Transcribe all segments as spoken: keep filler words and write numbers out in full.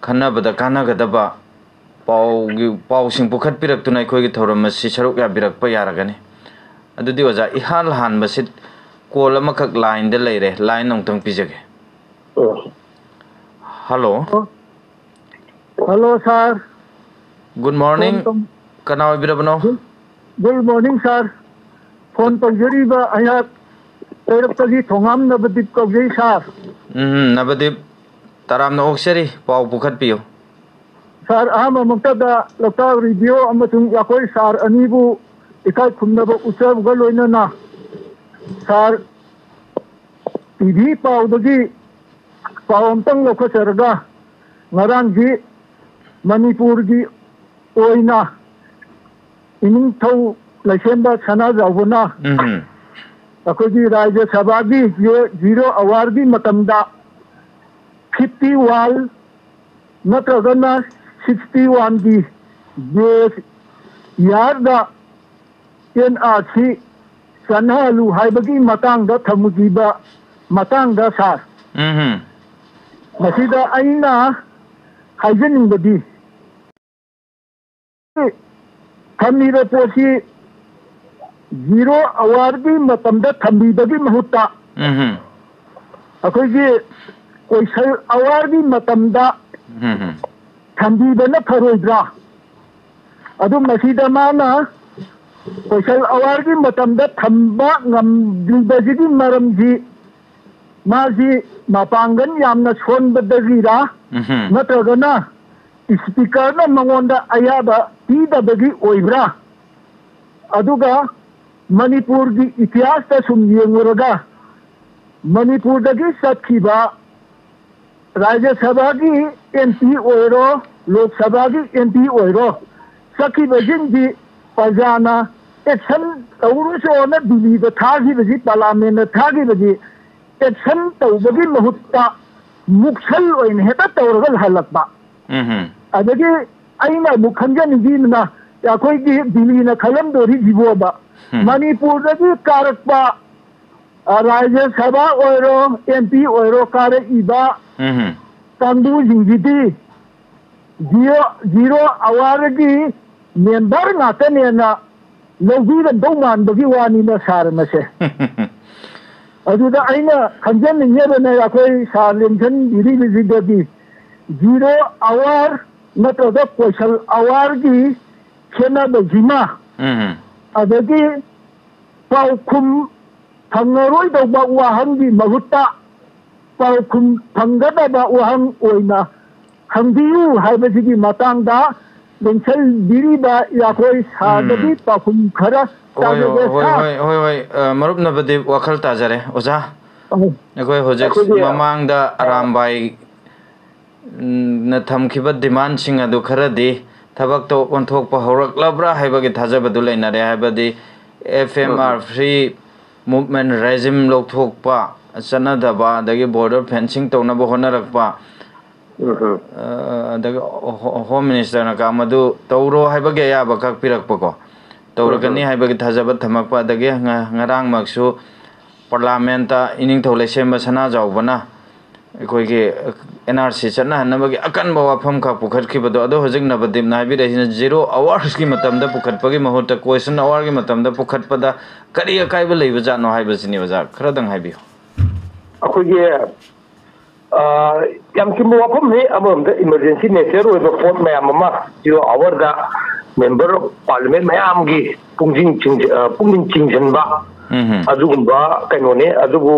ꯈꯟꯅꯕꯗ ꯀꯥꯟꯅꯒꯗꯕ ꯄꯥꯎꯒꯤ, ꯄꯥꯎꯁꯤꯡ ꯄꯨꯈꯠꯄꯤꯔꯛꯇꯨꯅ ꯑꯩꯈꯣꯏꯒꯤ ꯊꯧꯔꯝ ꯑꯁꯤ ꯁꯔꯨꯛ ꯌꯥꯕꯤꯔꯛꯄ ꯌꯥꯔꯒꯅꯤ꯫ ꯑꯗꯨꯗꯤ ꯑꯣꯖꯥ, ꯏꯍꯥꯟ ꯍꯥꯟꯕꯁꯤ ꯀꯣꯜ ꯑꯃꯈꯛ ꯂꯥꯏꯟꯗ ꯂꯩꯔꯦ, ꯂꯥꯏꯟ ꯑꯃꯨꯛꯇꯪ ꯄꯤꯖꯒꯦ꯫ ꯑꯣ꯫ Hello. Hello, sir. Good morning. Phone ꯇꯧ- ꯀꯅꯥ ꯑꯣꯏꯕꯤꯔꯕꯅꯣ? ꯒꯨꯗ ꯃꯣꯔꯅꯤꯡ, ꯁꯥꯔ꯫ ꯐꯣꯟ ꯇꯧꯖꯔꯤꯕ ꯑꯩꯍꯥꯛ ꯀꯣꯏꯔꯛꯇꯒꯤ ꯊꯣꯉꯥꯝ ꯅꯕꯗꯤꯞ ꯀꯧꯖꯩ, ꯁꯥꯔ꯫ ꯎꯝ, ꯅꯕꯗꯤꯞ, ꯇꯔꯥꯝꯅ ꯑꯣꯛꯆꯔꯤ, ꯄꯥꯎ ꯄꯨꯈꯠꯄꯤꯌꯨ꯫ ꯁꯥꯔ, ꯑꯍꯥꯟꯕꯃꯛꯇꯗ ꯂꯣꯛꯇꯥꯛ ꯔꯦꯗꯤꯑꯣ ꯑꯃꯁꯨꯡ ꯌꯥꯀꯣꯏ ꯁꯥꯔ ꯑꯅꯤꯕꯨ ꯏꯀꯥꯏ ꯈꯨꯝꯅꯕ ꯎꯠꯆꯕꯒ ꯂꯣꯏꯅꯅ, ꯁꯥꯔ, ꯇꯤ ꯚꯤ ꯄꯥꯎꯗꯒꯤ ꯄꯥꯎ ꯑꯝꯇꯪ ꯂꯧꯈꯠꯆꯔꯒ, ꯉꯔꯥꯡꯗꯤ ꯃꯅꯤꯄꯨꯔꯒꯤ ꯑꯣꯏꯅ ꯏꯅꯤꯡꯊꯧ ꯂꯩꯁꯦꯝꯕ ꯁꯅꯥꯖꯥꯎꯕꯅ ꯎꯝ꯫ ꯑꯩꯈꯣꯏꯒꯤ ꯔꯥꯖ꯭ꯌ ꯁꯚꯥꯒꯤ ꯖꯤꯔꯣ ꯑꯋꯥꯔꯒꯤ ꯃꯇꯝꯗ ꯐꯤꯐꯇꯤ ꯋꯥꯟ ꯅꯠꯇ꯭ꯔꯒꯅ ꯁꯤꯛꯁꯇꯤ ꯋꯥꯟꯒꯤ ꯕꯦꯁ ꯌꯥꯔꯗ ꯑꯦꯟ ꯑꯥꯔ ꯁꯤ ꯆꯠꯅꯍꯜꯂꯨ ꯍꯥꯏꯕꯒꯤ ꯃꯇꯥꯡꯗ ꯊꯝꯈꯤꯕ ꯃꯇꯥꯡꯗ, ꯁꯥꯔ, ꯎꯝ꯫ ꯃꯁꯤꯗ ꯑꯩꯅ ꯍꯥꯏꯖꯅꯤꯡꯕꯗꯤ, ꯊꯝꯃꯤꯕ ꯄꯣꯠꯁꯤ ꯖꯤꯔꯣ ꯑꯋꯥꯔꯒꯤ ꯃꯇꯝꯗ ꯊꯝꯕꯤꯕꯒꯤ ꯃꯍꯨꯠꯇ ꯎꯝ꯫ ꯑꯩꯈꯣꯏꯒꯤ ꯀꯣꯏꯁꯜ ꯑꯋꯥꯔꯒꯤ ꯃꯇꯝꯗ ꯎꯝ꯫ ꯊꯝꯕꯤꯕꯅ ꯐꯔꯣꯏꯗ꯭ꯔꯥ? ꯑꯗꯨ ꯃꯁꯤꯗ ꯃꯥꯅ ꯀꯣꯏꯁꯜ ꯑꯋꯥꯔꯒꯤ ꯃꯇꯝꯗ ꯊꯝꯕ ꯉꯝꯂꯤꯕꯁꯤꯒꯤ ꯃꯔꯝꯁꯤ ꯃꯥꯁꯤ ꯃꯄꯥꯡꯒꯜ ꯌꯥꯝꯅ ꯁꯣꯟꯕꯗꯒꯤꯔꯥ, ꯎꯝ꯫ ꯅꯠꯇ꯭ꯔꯒꯅ ꯏꯁꯄꯤꯀꯔꯅ ꯃꯉꯣꯟꯗ ꯑꯌꯥꯕ ꯄꯤꯗꯕꯒꯤ ꯑꯣꯏꯕ꯭ꯔꯥ? ꯑꯗꯨꯒ ꯃꯅꯤꯄꯨꯔꯒꯤ ꯏꯇꯤꯍꯥꯁꯇ ꯁꯨꯝ ꯌꯦꯡꯂꯨꯔꯒ, ꯃꯅꯤꯄꯨꯔꯗꯒꯤ ꯆꯠꯈꯤꯕ ꯔꯥꯖ꯭ꯌ ꯁꯚꯥꯒꯤ ꯑꯦꯝ ꯄꯤ ꯑꯣꯏꯔꯣ, ꯂꯣꯛ ꯁꯚꯥꯒꯤ ꯑꯦꯝ ꯄꯤ ꯑꯣꯏꯔꯣ, ꯆꯠꯈꯤꯕꯁꯤꯡꯗꯤ ꯄ꯭ꯔꯖꯥꯅ ꯑꯦꯛꯁꯟ ꯇꯧꯔꯨꯁꯣꯅ ꯗꯤꯜꯂꯤꯗ ꯊꯥꯈꯤꯕꯁꯤ, ꯄꯥꯔꯂꯥꯃꯦꯟꯗ ꯊꯥꯈꯤꯕꯁꯤ, ꯑꯦꯛꯁꯟ ꯇꯧꯕꯒꯤ ꯃꯍꯨꯠꯇ ꯃꯨꯛꯁꯜ ꯑꯣꯏꯅ ꯍꯦꯛꯇ ꯇꯧꯔꯒ ꯍꯜꯂꯛꯄ꯫ ꯎꯝ꯫ ꯑꯗꯒꯤ ꯑꯩꯅ ꯑꯃꯨꯛ ꯈꯟꯖꯅꯤꯡꯉꯤꯁꯤꯅ, ꯑꯩꯈꯣꯏꯒꯤ ꯗꯤꯜꯂꯤꯅ ꯈꯜꯂꯝꯗꯣꯔꯤꯁꯤꯕꯣꯕ, ꯎꯝ꯫ ꯃꯅꯤꯄꯨꯔꯗꯒꯤ ꯀꯥꯔꯛꯄ, ꯑ, ꯔꯥꯖ꯭ꯌ ꯁꯚꯥ ꯑꯣꯏꯔꯣ, ꯑꯦꯝ ꯄꯤ ꯑꯣꯏꯔꯣ, ꯀꯥꯔꯛꯏꯕ ꯎꯝ꯫ ꯀꯥꯡꯕꯨꯁꯤꯡꯁꯤꯗꯤ ꯖꯤꯔꯣ ꯖꯤꯔꯣ ꯑꯋꯥꯔꯒꯤ ꯃꯦꯝꯕꯔ ꯉꯥꯛꯇꯅꯦꯅ ꯂꯧꯕꯤꯔꯝꯗꯧ ꯃꯥꯟꯕꯒꯤ ꯋꯥꯅꯤꯅ ꯁꯥꯔ ꯃꯁꯦ꯫ ꯑꯗꯨꯗ ꯑꯩꯅ ꯈꯟꯖꯅꯤꯡꯉꯦꯗꯅ ꯑꯩꯈꯣꯏ ꯁꯥꯔ ꯂꯦꯡꯁꯟꯕꯤꯔꯤꯕꯁꯤꯗꯒꯤ ꯖꯤꯔꯣ ꯑꯋꯥꯔ ꯅꯠꯇ꯭ꯔꯒ ꯀꯣꯏꯁꯜ ꯑꯋꯥꯔꯒꯤ ꯈꯦꯠꯅꯕꯁꯤꯃ, ꯎꯝ ꯑꯗꯒꯤ ꯄꯥꯎꯈꯨꯝ ꯐꯪꯉꯔꯣꯏꯗꯧꯕ ꯋꯥꯍꯪꯒꯤ ꯃꯍꯨꯠꯇ ꯄꯥꯎꯈꯨꯝ ꯐꯪꯒꯗꯕ ꯋꯥꯍꯪ ꯑꯣꯏꯅ ꯍꯪꯕꯤꯌꯨ ꯍꯥꯏꯕꯁꯤꯒꯤ ꯃꯇꯥꯡꯗ ꯂꯦꯡꯁꯟꯕꯤꯔꯤꯕ ꯑꯩꯈꯣꯏ ꯁꯥꯔꯗꯒꯤ ꯄꯥꯎꯈꯨꯝ ꯈꯔ ꯍꯣꯏ ꯇꯥꯖꯒꯦ ꯍꯣꯏ ꯁꯥꯔ꯫ ꯍꯣꯏ ꯍꯣꯏ ꯍꯣꯏ ꯑ, ꯃꯔꯨꯞꯅꯕꯨꯗꯤ ꯋꯥꯈꯜ ꯇꯥꯖꯔꯦ ꯑꯣꯖꯥ꯫ ꯑꯧ, ꯑꯩꯈꯣꯏ ꯍꯧꯖꯤꯛ ꯑꯩꯈꯣꯏꯒꯤ, ꯃꯃꯥꯡꯗ ꯑ, ꯑꯔꯥꯝꯕꯥꯏ ꯎꯝ, ꯅ ꯊꯝꯈꯤꯕ ꯗꯤꯃꯥꯟꯁꯤꯡ ꯑꯗꯨ ꯈꯔꯗꯤ ꯊꯕꯛꯇ ꯑꯣꯟꯊꯣꯛꯄ ꯍꯧꯔꯛꯂꯕ꯭ꯔꯥ ꯍꯥꯏꯕꯒꯤ ꯊꯥꯖꯕꯗꯨ ꯂꯩꯅꯔꯦ꯫ ꯍꯥꯏꯕꯗꯤ F M R, free movement regime ꯂꯧꯊꯣꯛꯄ, ꯆꯠꯅꯗꯕ, ꯑꯗꯒꯤ ꯕꯣꯔꯗꯔ ꯐꯦꯟꯁꯤꯡ ꯇꯧꯅꯕ ꯍꯣꯠꯅꯔꯛꯄ, ꯎꯝ, ꯎꯝ꯫ ꯑ, ꯑꯗꯒꯤ ꯍꯣ-, ꯍꯣꯝ ꯃꯤꯅꯤꯁꯇꯔꯅ ꯀꯥ ꯃꯗꯨ ꯇꯧꯔꯣ ꯍꯥꯏꯕꯒꯤ ꯑꯌꯥꯕ ꯈꯛ ꯄꯤꯔꯛꯄꯀꯣ, ꯇꯧꯔꯛꯀꯅꯤ ꯍꯥꯏꯕꯒꯤ ꯊꯥꯖꯕ ꯊꯝꯃꯛꯄ꯫ ꯑꯗꯒꯤ ꯉ-, ꯉꯔꯥꯡꯃꯛꯁꯨ ꯄꯥꯔꯂꯥꯃꯦꯟꯠꯇ ꯏꯅꯤꯡꯊꯧ ꯂꯩꯁꯦꯝꯕ ꯁꯅꯥꯖꯥꯎꯕꯅ ꯑꯩꯈꯣꯏꯒꯤ ꯑꯦꯟ ꯑꯥꯔ ꯁꯤ ꯆꯠꯅꯍꯟꯅꯕꯒꯤ ꯑꯀꯟꯕ ꯋꯥꯐꯝ ꯈꯛ ꯄꯨꯈꯠꯈꯤꯕꯗꯣ, ꯑꯗꯣ ꯍꯧꯖꯤꯛ ꯅꯕꯗꯤꯞꯅ ꯍꯥꯏꯕꯤꯔꯛꯏꯁꯤꯅ ꯖꯤꯔꯣ ꯑꯋꯥꯔꯁꯀꯤ ꯃꯇꯝꯗ ꯄꯨꯈꯠꯄꯒꯤ ꯃꯍꯨꯠꯇ ꯀꯣꯏꯁꯟ ꯑꯋꯥꯔꯒꯤ ꯃꯇꯝꯗ ꯄꯨꯈꯠꯄꯗ ꯀꯔꯤ ꯑꯀꯥꯏꯕ ꯂꯩꯕꯖꯥꯠꯅꯣ ꯍꯥꯏꯕꯁꯤꯅꯤ ꯑꯣꯖꯥ, ꯈꯔꯗꯪ ꯍꯥꯏꯕꯤꯌꯨ꯫ ꯑꯩꯈꯣꯏꯒꯤ, ꯑ, ꯌꯥꯝ ꯆꯨꯝꯕ ꯋꯥꯐꯝꯅꯤ꯫ ꯑꯃꯔꯣꯝꯗ ꯏꯃꯔꯖꯦꯟꯁꯤ ꯅꯦꯆꯔ ꯑꯣꯏꯕ ꯄꯣꯠ ꯃꯌꯥꯝ ꯑꯃ zero award member of parliament ꯃꯌꯥꯝꯒꯤ ꯄꯨꯛꯅꯤꯡ ꯆꯤꯡ-, ꯑ, ꯄꯨꯛꯅꯤꯡ ꯆꯤꯡꯁꯤꯟꯕ ꯎꯝ ꯍꯝ꯫ ꯑꯗꯨꯒꯨꯝꯕ ꯀꯩꯅꯣꯅꯤ꯫ ꯑꯗꯨꯕꯨ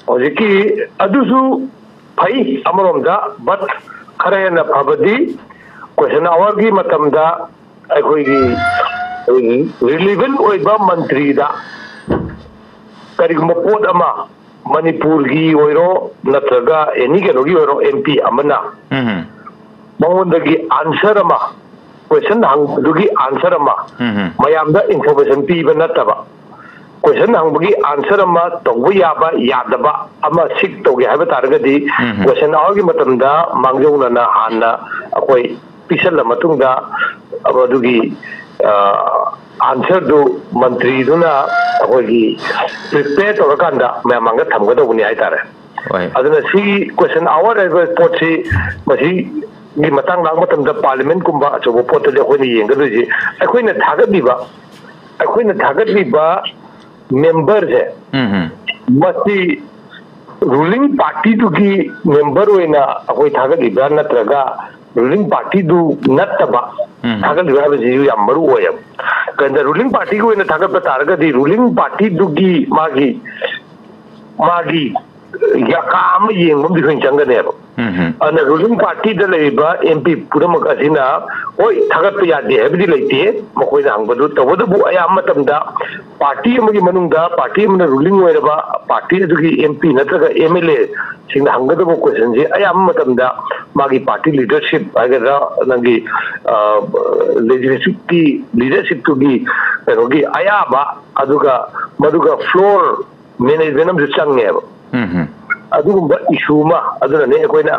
ꯍꯧꯖꯤꯛꯀꯤ ꯑꯗꯨꯁꯨ ꯐꯩ ꯑꯃꯔꯣꯝꯗ, ꯕꯠ ꯈꯔ ꯍꯦꯟꯅ ꯐꯕꯗꯤ ꯀꯣꯏꯁꯟ ꯑꯋꯥꯔꯒꯤ ꯃꯇꯝꯗ ꯑꯩꯈꯣꯏꯒꯤ ꯔꯤꯂꯤꯚꯦꯟ ꯑꯣꯏꯕ ꯃꯟꯇ꯭ꯔꯤꯗ ꯀꯔꯤꯒꯨꯝꯕ ꯄꯣꯠ ꯑꯃ ꯃꯅꯤꯄꯨꯔꯒꯤ ꯑꯣꯏꯔꯣ ꯅꯠꯇ꯭ꯔꯒ ꯑꯦꯅꯤ ꯀꯩꯅꯣꯒꯤ ꯑꯣꯏꯔꯣ ꯑꯦꯝ ꯄꯤ ꯑꯃꯅ ꯎꯝ ꯍꯝ꯫ ꯃꯉꯣꯟꯗꯒꯤ ꯑꯟꯁꯔ ꯑꯃ, ꯀꯣꯏꯁꯟ ꯍꯪꯕꯗꯨꯒꯤ ꯑꯟꯁꯔ ꯑꯃ ꯎꯝ ꯍꯝ꯫ ꯃꯌꯥꯝꯗ ꯏꯟꯐꯣꯔꯃꯦꯁꯟ ꯄꯤꯕ ꯅꯠꯇꯕ, ꯀꯣꯏꯁꯟ ꯍꯪꯕꯒꯤ ꯑꯟꯁꯔ ꯑꯃ ꯇꯧꯕ ꯌꯥꯕ ꯌꯥꯗꯕ ꯑꯃ ꯁꯤꯛ ꯇꯧꯒꯦ ꯍꯥꯏꯕ ꯇꯥꯔꯒꯗꯤ ꯎꯝ꯫ ꯀꯣꯏꯁꯟ ꯑꯋꯥꯔꯒꯤ ꯃꯇꯝꯗ ꯃꯥꯡꯖꯧꯅꯅ ꯍꯥꯟꯅ ꯑꯩꯈꯣꯏ ꯄꯤꯁꯜꯂ ꯃꯇꯨꯡꯗ ꯑꯗꯨꯒꯤ, ꯑ, ꯑꯟꯁꯔꯗꯨ ꯃꯟꯇ꯭ꯔꯤꯗꯨꯅ ꯑꯩꯈꯣꯏꯒꯤ ꯄ꯭ꯔꯤꯄꯦꯌꯔ ꯇꯧꯔꯀꯥꯟꯗ ꯃꯌꯥꯝ ꯃꯥꯡꯗ ꯊꯝꯒꯗꯧꯕꯅꯤ ꯍꯥꯏꯇꯥꯔꯦ꯫ ꯍꯣꯏ꯫ ꯑꯗꯨꯅ ꯁꯤ ꯀꯣꯏꯁꯟ ꯑꯋꯥꯔ ꯍꯥꯏꯕ ꯄꯣꯠꯁꯤ ꯃꯁꯤ ꯒꯤ ꯃꯇꯥꯡ ꯂꯥꯛꯄ ꯃꯇꯝꯗ ꯄꯥꯔꯂꯤꯌꯥꯃꯦꯟꯠꯀꯨꯝꯕ ꯑꯆꯧꯕ ꯄꯣꯠꯇꯗꯤ ꯑꯩꯈꯣꯏꯅ ꯌꯦꯡꯒꯗꯣꯏꯁꯤ, ꯑꯩꯈꯣꯏꯅ ꯊꯥꯒꯠꯂꯤꯕ, ꯑꯩꯈꯣꯏꯅ ꯊꯥꯒꯠꯂꯤꯕ ꯃꯦꯝꯕꯔꯁꯦ, ꯎꯝ ꯎꯝ ꯃꯁꯤ ꯔꯨꯂꯤꯡ ꯄꯥꯔꯇꯤꯗꯨꯒꯤ ꯃꯦꯝꯕꯔ ꯑꯣꯏꯅ ꯑꯩꯈꯣꯏ ꯊꯥꯒꯠꯂꯤꯕ꯭ꯔꯥ, ꯅꯠꯇ꯭ꯔꯒ ꯔꯨꯂꯤꯡ ꯄꯥꯔꯇꯤꯗꯨ ꯅꯠꯇꯕ ꯎꯝ ꯊꯥꯒꯠꯂꯤꯕ꯭ꯔꯥ ꯍꯥꯏꯕꯁꯤꯁꯨ ꯌꯥꯝ ꯃꯔꯨ ꯑꯣꯏꯌꯦꯕ꯫ ꯀꯩꯅꯣꯗ ꯔꯨꯂꯤꯡ ꯄꯥꯔꯇꯤꯒꯤ ꯑꯣꯏꯅ ꯊꯥꯒꯠꯄ ꯇꯥꯔꯒꯗꯤ ꯔꯨꯂꯤꯡ ꯄꯥꯔꯇꯤꯗꯨꯒꯤ ꯃꯥꯒꯤ ꯃꯥꯒꯤ ꯌꯥꯀꯥ ꯑꯃ ꯌꯦꯡꯕ ꯑꯃꯗꯤ ꯑꯩꯈꯣꯏꯅ ꯆꯪꯒꯅꯦꯕ꯫ ꯎꯝ ꯎꯝ ꯑꯗꯨꯅ ꯔꯨꯂꯤꯡ ꯄꯥꯔꯇꯤꯗ ꯂꯩꯔꯤꯕ ꯑꯦꯝ ꯄꯤ ꯄꯨꯝꯅꯃꯛ ꯑꯁꯤꯅ, ꯍꯣꯏ, ꯊꯥꯒꯠꯄ ꯌꯥꯗꯦ ꯍꯥꯏꯕꯗꯤ ꯂꯩꯇꯦ ꯃꯈꯣꯏꯅ ꯍꯪꯕꯗꯨ, ꯇꯧꯕꯇꯕꯨ ꯑꯌꯥꯝꯕ ꯃꯇꯝꯗ ꯄꯥꯔꯇꯤ ꯑꯃꯒꯤ ꯃꯅꯨꯡꯗ ꯄꯥꯔꯇꯤ ꯑꯃꯅ ꯔꯨꯂꯤꯡ ꯑꯣꯏꯔꯕ ꯄꯥꯔꯇꯤ ꯑꯗꯨꯒꯤ ꯑꯦꯝ ꯄꯤ ꯅꯠꯇ꯭ꯔꯒ ꯑꯦꯝ ꯑꯦꯜ ꯑꯦꯁꯤꯡꯅ ꯍꯪꯒꯗꯕ ꯀꯣꯏꯁꯟꯁꯦ ꯑꯌꯥꯝꯕ ꯃꯇꯝꯗ ꯃꯥꯒꯤ ꯄꯥꯔꯇꯤ ꯂꯤꯗꯔꯁꯤꯞ ꯍꯥꯏꯒꯗ꯭ꯔꯥ, ꯅꯪꯒꯤ ꯂꯦꯖꯤꯁꯂꯦꯇꯤꯚꯀꯤ ꯂꯤꯗꯔꯁꯤꯞꯇꯨꯒꯤ ꯀꯩꯅꯣꯒꯤ ꯑꯌꯥꯕ, ꯑꯗꯨꯒ ꯃꯗꯨꯒ ꯐ꯭ꯂꯣꯔ ꯃꯦꯅꯦꯖꯃꯦꯟꯠ ꯑꯃꯁꯨ ꯆꯪꯉꯦꯕ꯫ ꯎꯝ ꯎꯝ ꯑꯗꯨꯒꯨꯝꯕ ꯏꯁꯨ ꯑꯃ, ꯑꯗꯨꯅꯅꯦ ꯑꯩꯈꯣꯏꯅ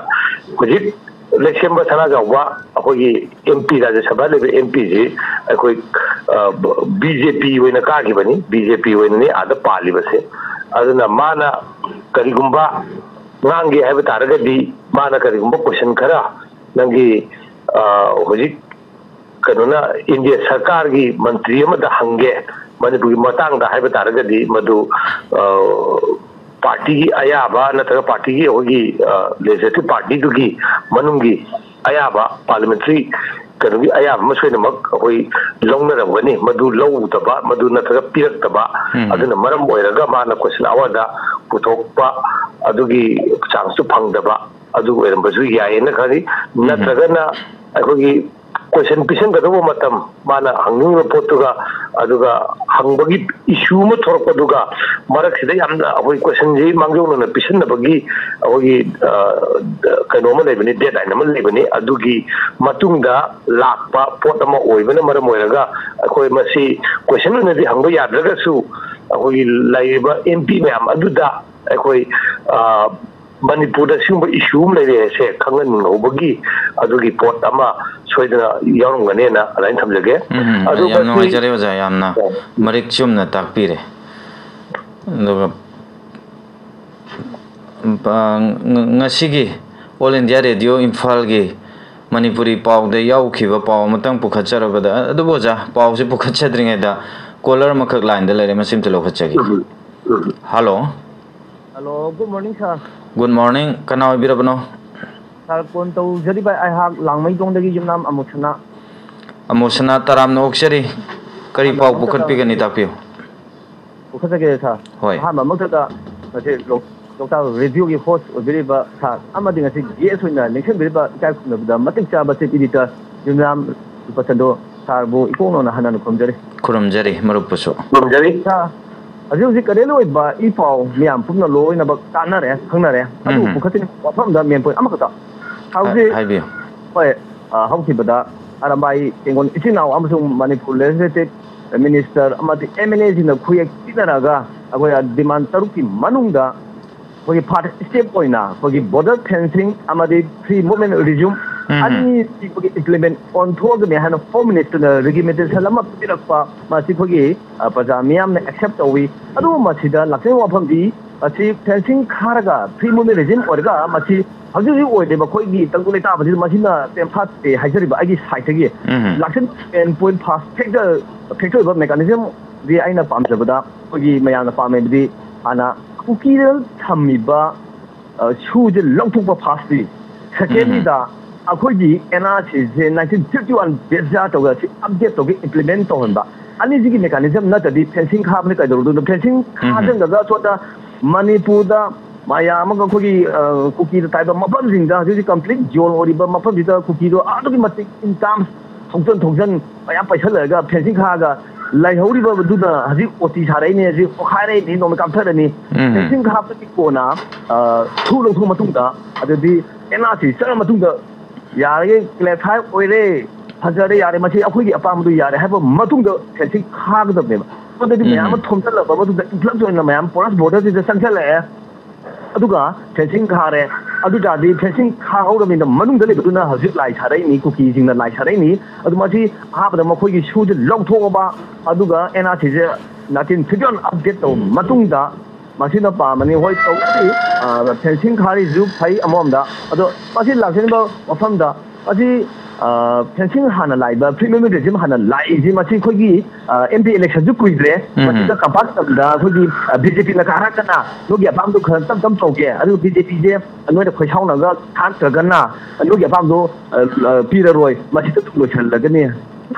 ꯍꯧꯖꯤꯛ ꯂꯩꯁꯦꯝꯕ ꯁꯅꯥꯖꯥꯎꯕ ꯑꯩꯈꯣꯏꯒꯤ ꯑꯦꯝ ꯄꯤ, ꯔꯥꯖ꯭ꯌ ꯁꯚꯥ ꯂꯩꯕ ꯑꯦꯝ ꯄꯤꯁꯤ ꯑꯩꯈꯣꯏ ꯕꯤ ꯖꯦ ꯄꯤ ꯑꯣꯏꯅ ꯀꯥꯈꯤꯕꯅꯤ, ꯕꯤ ꯖꯦ ꯄꯤ ꯑꯣꯏꯅꯅꯤ ꯑꯥꯗ ꯄꯥꯜꯂꯤꯕꯁꯦ꯫ ꯑꯗꯨꯅ ꯃꯥꯅ ꯀꯔꯤꯒꯨꯝꯕ ꯉꯥꯡꯒꯦ ꯍꯥꯏꯕ ꯇꯥꯔꯒꯗꯤ, ꯃꯥꯅ ꯀꯔꯤꯒꯨꯝꯕ ꯀꯣꯏꯁꯟ ꯈꯔ ꯅꯪꯒꯤ, ꯑ, ꯍꯧꯖꯤꯛ ꯀꯩꯅꯣꯅ ꯏꯟꯗꯤꯌꯥ ꯁꯔꯀꯥꯔꯒꯤ ꯃꯟꯇ꯭ꯔꯤ ꯑꯃꯗ ꯍꯪꯒꯦ ꯃꯅꯤꯄꯨꯔꯒꯤ ꯃꯇꯥꯡꯗ ꯍꯥꯏꯕ ꯇꯥꯔꯒꯗꯤ, ꯃꯗꯨ, ꯑ, ꯄꯥꯔꯇꯤꯒꯤ ꯑꯌꯥꯕ ꯅꯠꯇ꯭ꯔꯒ ꯄꯥꯔꯇꯤꯒꯤ ꯑꯩꯈꯣꯏꯒꯤ, ꯑ, ꯂꯦꯖꯤꯁꯂꯦꯇꯤꯚ ꯄꯥꯔꯇꯤꯗꯨꯒꯤ ꯃꯅꯨꯡꯒꯤ ꯑꯌꯥꯕ, ꯄꯥꯔꯂꯤꯌꯥꯃꯦꯟꯇꯔꯤ ꯀꯩꯅꯣꯒꯤ ꯑꯌꯥꯕ ꯑꯃ ꯁꯣꯏꯗꯅꯃꯛ ꯑꯩꯈꯣꯏ ꯂꯧꯅꯔꯝꯒꯅꯤ꯫ ꯃꯗꯨ ꯂꯧꯗꯕ, ꯃꯗꯨ ꯅꯠꯇ꯭ꯔꯒ ꯄꯤꯔꯛꯇꯕ, ꯎꯝ꯫ ꯑꯗꯨꯅ ꯃꯔꯝ ꯑꯣꯏꯔꯒ ꯃꯥꯅ ꯀꯣꯏꯁꯟ ꯑꯋꯥꯔꯗ ꯄꯨꯊꯣꯛꯄ ꯑꯗꯨꯒꯤ ꯆꯥꯟꯁꯇꯨ ꯐꯪꯗꯕ, ꯑꯗꯨ ꯑꯣꯏꯔꯝꯕꯁꯨ ꯌꯥꯏꯌꯦꯅ ꯈꯜꯂꯤ꯫ ꯅꯠꯇ꯭ꯔꯒꯅ ꯑꯩꯈꯣꯏꯒꯤ ꯀꯣꯏꯁꯟ ꯄꯤꯁꯟꯒꯗꯧꯕ ꯃꯇꯝ, ꯃꯥꯅ ꯍꯪꯅꯤꯡꯉꯤꯕ ꯄꯣꯠꯇꯨꯒ, ꯑꯗꯨꯒ ꯍꯪꯕꯒꯤ ꯏꯁꯨ ꯑꯃ ꯊꯣꯛꯂꯛꯄꯗꯨꯒ ꯃꯔꯛꯁꯤꯗ ꯌꯥꯝꯅ ꯑꯩꯈꯣꯏ ꯀꯣꯏꯁꯟꯁꯤ ꯃꯥꯡꯖꯧꯅꯅ ꯄꯤꯁꯟꯅꯕꯒꯤ ꯑꯩꯈꯣꯏꯒꯤ, ꯑ, ꯀꯩꯅꯣ ꯑꯃ ꯂꯩꯕꯅꯤ, ꯗꯦꯠꯂꯥꯏꯟ ꯑꯃ ꯂꯩꯕꯅꯤ꯫ ꯑꯗꯨꯒꯤ ꯃꯇꯨꯡꯗ ꯂꯥꯛꯄ ꯄꯣꯠ ꯑꯃ ꯑꯣꯏꯕꯅ ꯃꯔꯝ ꯑꯣꯏꯔꯒ ꯑꯩꯈꯣꯏ ꯃꯁꯤ ꯀꯣꯏꯁꯟ ꯑꯣꯏꯅꯗꯤ ꯍꯪꯕ ꯌꯥꯗ꯭ꯔꯒꯁꯨ, ꯑꯩꯈꯣꯏꯒꯤ ꯂꯩꯔꯤꯕ ꯑꯦꯝ ꯄꯤ ꯃꯌꯥꯝ ꯑꯗꯨꯗ ꯑꯩꯈꯣꯏ, ꯑ, ꯃꯅꯤꯄꯨꯔꯗ ꯁꯤꯒꯨꯝꯕ ꯏꯁꯨ ꯑꯃ ꯂꯩꯔꯦ ꯍꯥꯏꯁꯦ ꯈꯪꯍꯟꯍꯧꯕꯒꯤ ꯑꯗꯨꯒꯤ ꯄꯣꯠ ꯑꯃ ꯁꯣꯏꯗꯅ ꯌꯥꯎꯔꯝꯒꯅꯦꯅ ꯑꯗꯨꯃꯥꯏꯅ ꯊꯝꯖꯒꯦ꯫ ꯎꯝ, ꯑꯗꯨ ꯌꯥꯝ ꯃꯁꯤ ꯅꯨꯡꯉꯥꯏꯖꯔꯦ ꯑꯣꯖꯥ, ꯌꯥꯝꯅ ꯃꯔꯤꯛ ꯆꯨꯝꯅ ꯇꯥꯛꯄꯤꯔꯦ꯫ ꯑꯗꯨꯒ, ꯑ, ꯉ-, ꯉꯁꯤꯒꯤ ꯑꯣꯜ ꯏꯟꯗꯤꯌꯥ ꯔꯦꯗꯤꯑꯣ ꯏꯝꯐꯥꯜꯒꯤ ꯃꯅꯤꯄꯨꯔꯤ ꯄꯥꯎꯗ ꯌꯥꯎꯈꯤꯕ ꯄꯥꯎ ꯑꯃꯇꯪ ꯄꯨꯈꯠꯆꯔꯕꯗ, ꯑꯗꯨꯕꯨ ꯑꯣꯖꯥ, ꯄꯥꯎꯁꯤ ꯄꯨꯈꯠꯆꯗ꯭ꯔꯤꯉꯩꯗ caller ꯑꯃꯈꯛ line ꯗ ꯂꯩꯔꯦ, ꯃꯁꯤ ꯑꯝꯇ ꯂꯧꯈꯠꯆꯒꯦ꯫ ꯎꯝ, ꯎꯝ꯫ Hello꯫ Hello, good morning, sir. Good morning, ꯀꯅꯥ ꯑꯣꯏꯕꯤꯔꯕꯅꯣ? Sir, phone ꯇꯧꯖꯔꯤꯕ ꯑꯩꯍꯥꯛ ꯂꯥꯡꯃꯩꯗꯣꯡꯗꯒꯤ ꯌꯨꯝꯅꯥꯝ ꯑꯃꯨꯁꯅꯥ꯫ ꯑꯃꯨꯁꯅꯥ, ꯇꯔꯥꯝꯅ ꯑꯣꯛꯆꯔꯤ꯫ ꯀꯔꯤ ꯄꯥꯎ ꯄꯨꯈꯠꯄꯤꯒꯅꯤ, ꯇꯥꯛꯄꯤꯌꯨ꯫ ꯄꯨꯈꯠꯆꯒꯦ, sir꯫ ꯍꯣꯏ꯫ ꯑꯍꯥꯟꯕꯃꯛꯇꯗ ꯉꯁꯤ ꯂꯣꯛ-, ꯂꯣꯛꯇꯥꯛ ꯔꯦꯗꯤꯑꯣꯒꯤ host ꯑꯣꯏꯕꯤꯔꯤꯕ sir ꯑꯃꯗꯤ ꯉꯁꯤ guest ꯑꯣꯏꯅ ꯂꯦꯡꯁꯤꯟꯕꯤꯔꯤꯕ ꯏꯀꯥꯏ ꯈꯨꯝꯅꯕꯗ ꯃꯇꯤꯛ ꯆꯥꯕ chief editor ꯌꯨꯝꯅꯥꯝ ꯂꯨꯄꯥꯆꯟꯗꯣ sir ꯕꯨ ꯏꯀꯣꯛ ꯅꯧꯅ ꯍꯟꯅ ꯈꯨꯔꯨꯝꯖꯔꯤ꯫ ꯈꯨꯔꯨꯝꯖꯔꯤ, ꯃꯔꯨꯞꯄꯨꯁꯨ꯫ ꯈꯨꯔꯨꯝꯖꯔꯤ꯫ Sir, ꯍꯧꯖꯤꯛ ꯍꯧꯖꯤꯛ current ꯑꯣꯏꯕ ꯏ ꯄꯥꯎ ꯃꯤꯌꯥꯝ ꯄꯨꯝꯅ ꯂꯣꯏꯅꯃꯛ ꯇꯥꯟꯅꯔꯦ, ꯈꯪꯅꯔꯦ꯫ ꯑꯗꯨꯕꯨ ꯎꯝ꯫ ꯄꯨꯈꯠꯆꯅꯤꯡꯕ ꯋꯥꯐꯝꯗ main point ꯑꯃꯈꯛꯇ꯫ ꯍꯥ-, ꯍꯧꯖꯤꯛ ꯍꯥꯏꯕꯤꯌꯨ꯫ ꯍꯣꯏ, ꯑ, ꯍꯧꯈꯤꯕꯗ ꯑꯔꯥꯝꯕꯥꯏ ꯇꯦꯡꯒꯣꯜ ꯏꯆꯤꯟ ꯏꯅꯥꯎ ꯑꯃꯁꯨꯡ ꯃꯅꯤꯄꯨꯔ legislative minister ꯑꯃꯗꯤ M L A ꯁꯤꯡꯅ ꯈꯨꯌꯦꯛ ꯄꯤꯅꯔꯒ ꯑꯩꯈꯣꯏ demand ꯇꯔꯨꯛꯀꯤ ꯃꯅꯨꯡꯗ ꯑꯩꯈꯣꯏꯒꯤ first step ꯑꯣꯏꯅ ꯑꯩꯈꯣꯏꯒꯤ border fencing ꯑꯃꯗꯤ free movement resume ꯎꯝ꯫ ꯑꯅꯤ ꯑꯩꯈꯣꯏꯒꯤ implement ꯑꯣꯟꯊꯣꯛꯑꯒꯅꯤ ꯍꯥꯏꯅ Home Minister ꯅ recommendation ꯑꯃ ꯄꯤꯔꯛꯄ, ꯃꯁꯤ ꯑꯩꯈꯣꯏꯒꯤ, ꯑ, ꯄ꯭ꯔꯖꯥ ꯃꯤꯌꯥꯝꯅ accept ꯇꯧꯏ꯫ ꯑꯗꯨꯕꯨ ꯃꯁꯤꯗ ꯂꯥꯛꯆꯔꯤꯕ ꯋꯥꯐꯝꯗꯤ ꯃꯁꯤ fencing ꯈꯥꯔꯒ free movement resume ꯑꯣꯏꯔꯒ ꯃꯁꯤ ꯍꯧꯖꯤꯛ ꯍꯧꯖꯤꯛ ꯑꯣꯏꯔꯤꯕ ꯑꯩꯈꯣꯏꯒꯤ ꯇꯪꯗꯨ ꯂꯩꯇꯥꯕꯁꯤꯗ ꯃꯁꯤꯅ ꯇꯦꯝꯐꯥꯠꯇꯦ ꯍꯥꯏꯖꯔꯤꯕ ꯑꯩꯒꯤ side ꯇꯒꯤ꯫ ꯎꯝ꯫ ꯂꯥꯛꯆꯔꯤꯕ main point first factor, factor ꯑꯣꯏꯕ mechanism ꯗꯤ ꯑꯩꯅ ꯄꯥꯝꯖꯕꯗ ꯑꯩꯈꯣꯏꯒꯤ ꯃꯌꯥꯝꯅ ꯄꯥꯝꯃꯤꯕꯗꯤ ꯍꯥꯟꯅ ꯀꯨꯀꯤꯗ ꯊꯝꯃꯤꯕ, ꯑ, ꯁꯨꯁꯦ ꯂꯧꯊꯣꯛꯄ first ꯇꯤ꯫ Second ꯅꯤꯗ ꯑꯩꯈꯣꯏꯒꯤ N R C ꯁꯦ nineteen fifty one ꯕꯦꯖꯥ ꯇꯧꯔꯒ ꯁꯤ update ꯇꯧꯔꯒ implement ꯇꯧꯍꯟꯕ꯫ ꯑꯅꯤꯁꯤꯒꯤ mechanism ꯅꯠꯇ꯭ꯔꯗꯤ fencing ꯈꯥꯕꯅ ꯀꯩꯗꯧꯔꯨꯗꯣꯏꯅꯣ? Fencing ꯎꯝ꯫ ꯈꯥꯖꯤꯟꯈ꯭ꯔꯒ ꯁꯣꯝꯗ ꯃꯅꯤꯄꯨꯔꯗ ꯃꯌꯥꯝ ꯑꯃꯒ ꯑꯩꯈꯣꯏꯒꯤ, ꯑ, ꯀꯨꯀꯤꯗ ꯇꯥꯏꯕ ꯃꯐꯝꯁꯤꯡꯗ ꯍꯧꯖꯤꯛ ꯍꯧꯖꯤꯛ complete zone ꯑꯣꯏꯔꯤꯕ ꯃꯐꯝꯁꯤꯗ ꯀꯨꯀꯤꯗꯣ ꯑꯗꯨꯛꯀꯤ ꯃꯇꯤꯛ in terms ꯊꯧꯖꯟ ꯊꯧꯖꯟ ꯃꯌꯥꯝ ꯄꯩꯁꯜꯂꯛꯑꯒ fencing ꯈꯥꯛꯑꯒ ꯂꯩꯍꯧꯔꯤꯕꯗꯨꯅ ꯍꯧꯖꯤꯛ O T ꯁꯥꯔꯛꯏꯅꯦ, ꯍꯧꯖꯤꯛ ꯄꯣꯈꯥꯏꯔꯛꯏꯅꯦ, ꯅꯣꯡꯃꯩ ꯀꯥꯞꯊꯔꯅꯤ꯫ ꯎꯝ꯫ Fencing ꯍꯥꯞꯄꯒꯤ ꯀꯣꯟꯅ, ꯑ, ꯊꯨ ꯂꯧꯊꯣꯛꯑ ꯃꯇꯨꯡꯗ, ꯑꯗꯨꯗꯤ N R C ꯆꯠꯂ ꯃꯇꯨꯡꯗ, ꯌꯥꯔꯒꯦ, classify ꯑꯣꯏꯔꯦ, ꯐꯖꯔꯦ, ꯌꯥꯔꯦ, ꯃꯁꯤ ꯑꯩꯈꯣꯏꯒꯤ ꯑꯄꯥꯝꯕꯗꯨ ꯌꯥꯔꯦ ꯍꯥꯏꯕ ꯃꯇꯨꯡꯗ fencing ꯈꯥꯒꯗꯕꯅꯦꯕ꯫ ꯁꯣꯝꯗꯗꯤ ꯃꯌꯥꯝ ꯑꯃ ꯎꯝ꯫ ꯊꯣꯝꯖꯤꯜꯂꯛꯄ ꯃꯇꯨꯡꯗ influx ꯑꯣꯏꯅ ꯃꯌꯥꯝ porous border ꯁꯤꯗ ꯆꯪꯁꯤꯜꯂꯛꯑꯦ꯫ ꯑꯗꯨꯒ fencing ꯈꯥꯔꯦ꯫ ꯑꯗꯨ ꯇꯥꯔꯗꯤ fencing ꯈꯥꯍꯧꯔꯕꯅꯤꯅ ꯃꯅꯨꯡꯗ ꯂꯩꯕꯗꯨꯅ ꯍꯧꯖꯤꯛ ꯂꯥꯏ ꯁꯥꯔꯛꯏꯅꯤ, ꯀꯨꯀꯤꯁꯤꯡꯅ ꯂꯥꯏ ꯁꯥꯔꯛꯏꯅꯤ꯫ ꯑꯗꯨ ꯃꯁꯤ ꯑꯍꯥꯟꯕꯗ ꯃꯈꯣꯏꯒꯤ ꯁꯨꯁꯦ ꯂꯧꯊꯣꯛꯑꯕ, ꯑꯗꯨꯒ N R C ꯁꯦ nineteen fifty one update ꯇꯧꯔꯕ ꯃꯇꯨꯡꯗ ꯃꯁꯤꯅ ꯄꯥꯝꯕꯅꯤ꯫ ꯍꯣꯏ, ꯇꯧꯕꯗꯤ, ꯑ, fencing ꯈꯥꯔꯤꯁꯤꯁꯨ ꯐꯩ ꯑꯃꯔꯣꯝꯗ꯫ ꯑꯗꯣ ꯃꯁꯤ ꯂꯥꯛꯆꯔꯤꯕ ꯃꯐꯝꯗ ꯃꯁꯤ ꯐꯦꯟꯁꯤꯡ ꯍꯥꯟꯅ ꯂꯥꯛꯏꯕ, ꯐ꯭ꯔꯤ ꯃꯨꯚꯃꯦꯟ ꯔꯦꯖꯤꯝ ꯍꯥꯟꯅ ꯂꯥꯛꯏꯁꯦ, ꯃꯁꯤ ꯑꯩꯈꯣꯏꯒꯤ ꯑꯦꯝ ꯄꯤ ꯏꯂꯦꯛꯁꯟꯁꯨ ꯀꯨꯏꯗ꯭ꯔꯦ꯫ ꯎꯝ꯫ ꯃꯁꯤꯗ ꯀꯝꯄꯥꯛ ꯃꯇꯝꯗ ꯑꯩꯈꯣꯏꯒꯤ ꯕꯤ ꯖꯦ ꯄꯤꯅ ꯀꯥꯔꯛꯇꯅ ꯅꯣꯏꯒꯤ ꯑꯄꯥꯝꯕꯗꯣ ꯈꯔ ꯇꯞ ꯇꯞ ꯇꯧꯒꯦ, ꯑꯗꯨꯒ ꯕꯤ ꯖꯦ ꯄꯤꯁꯦ ꯅꯣꯏꯅ ꯈꯣꯏꯁꯥꯎꯅꯒ ꯊꯥꯛꯇ꯭ꯔꯒꯅ ꯅꯣꯏꯒꯤ ꯑꯄꯥꯝꯕꯗꯣ ꯄꯤꯔꯔꯣꯏ, ꯃꯁꯤꯗ ꯑꯗꯨꯝ ꯂꯣꯏꯁꯤꯜꯂꯒꯅꯤ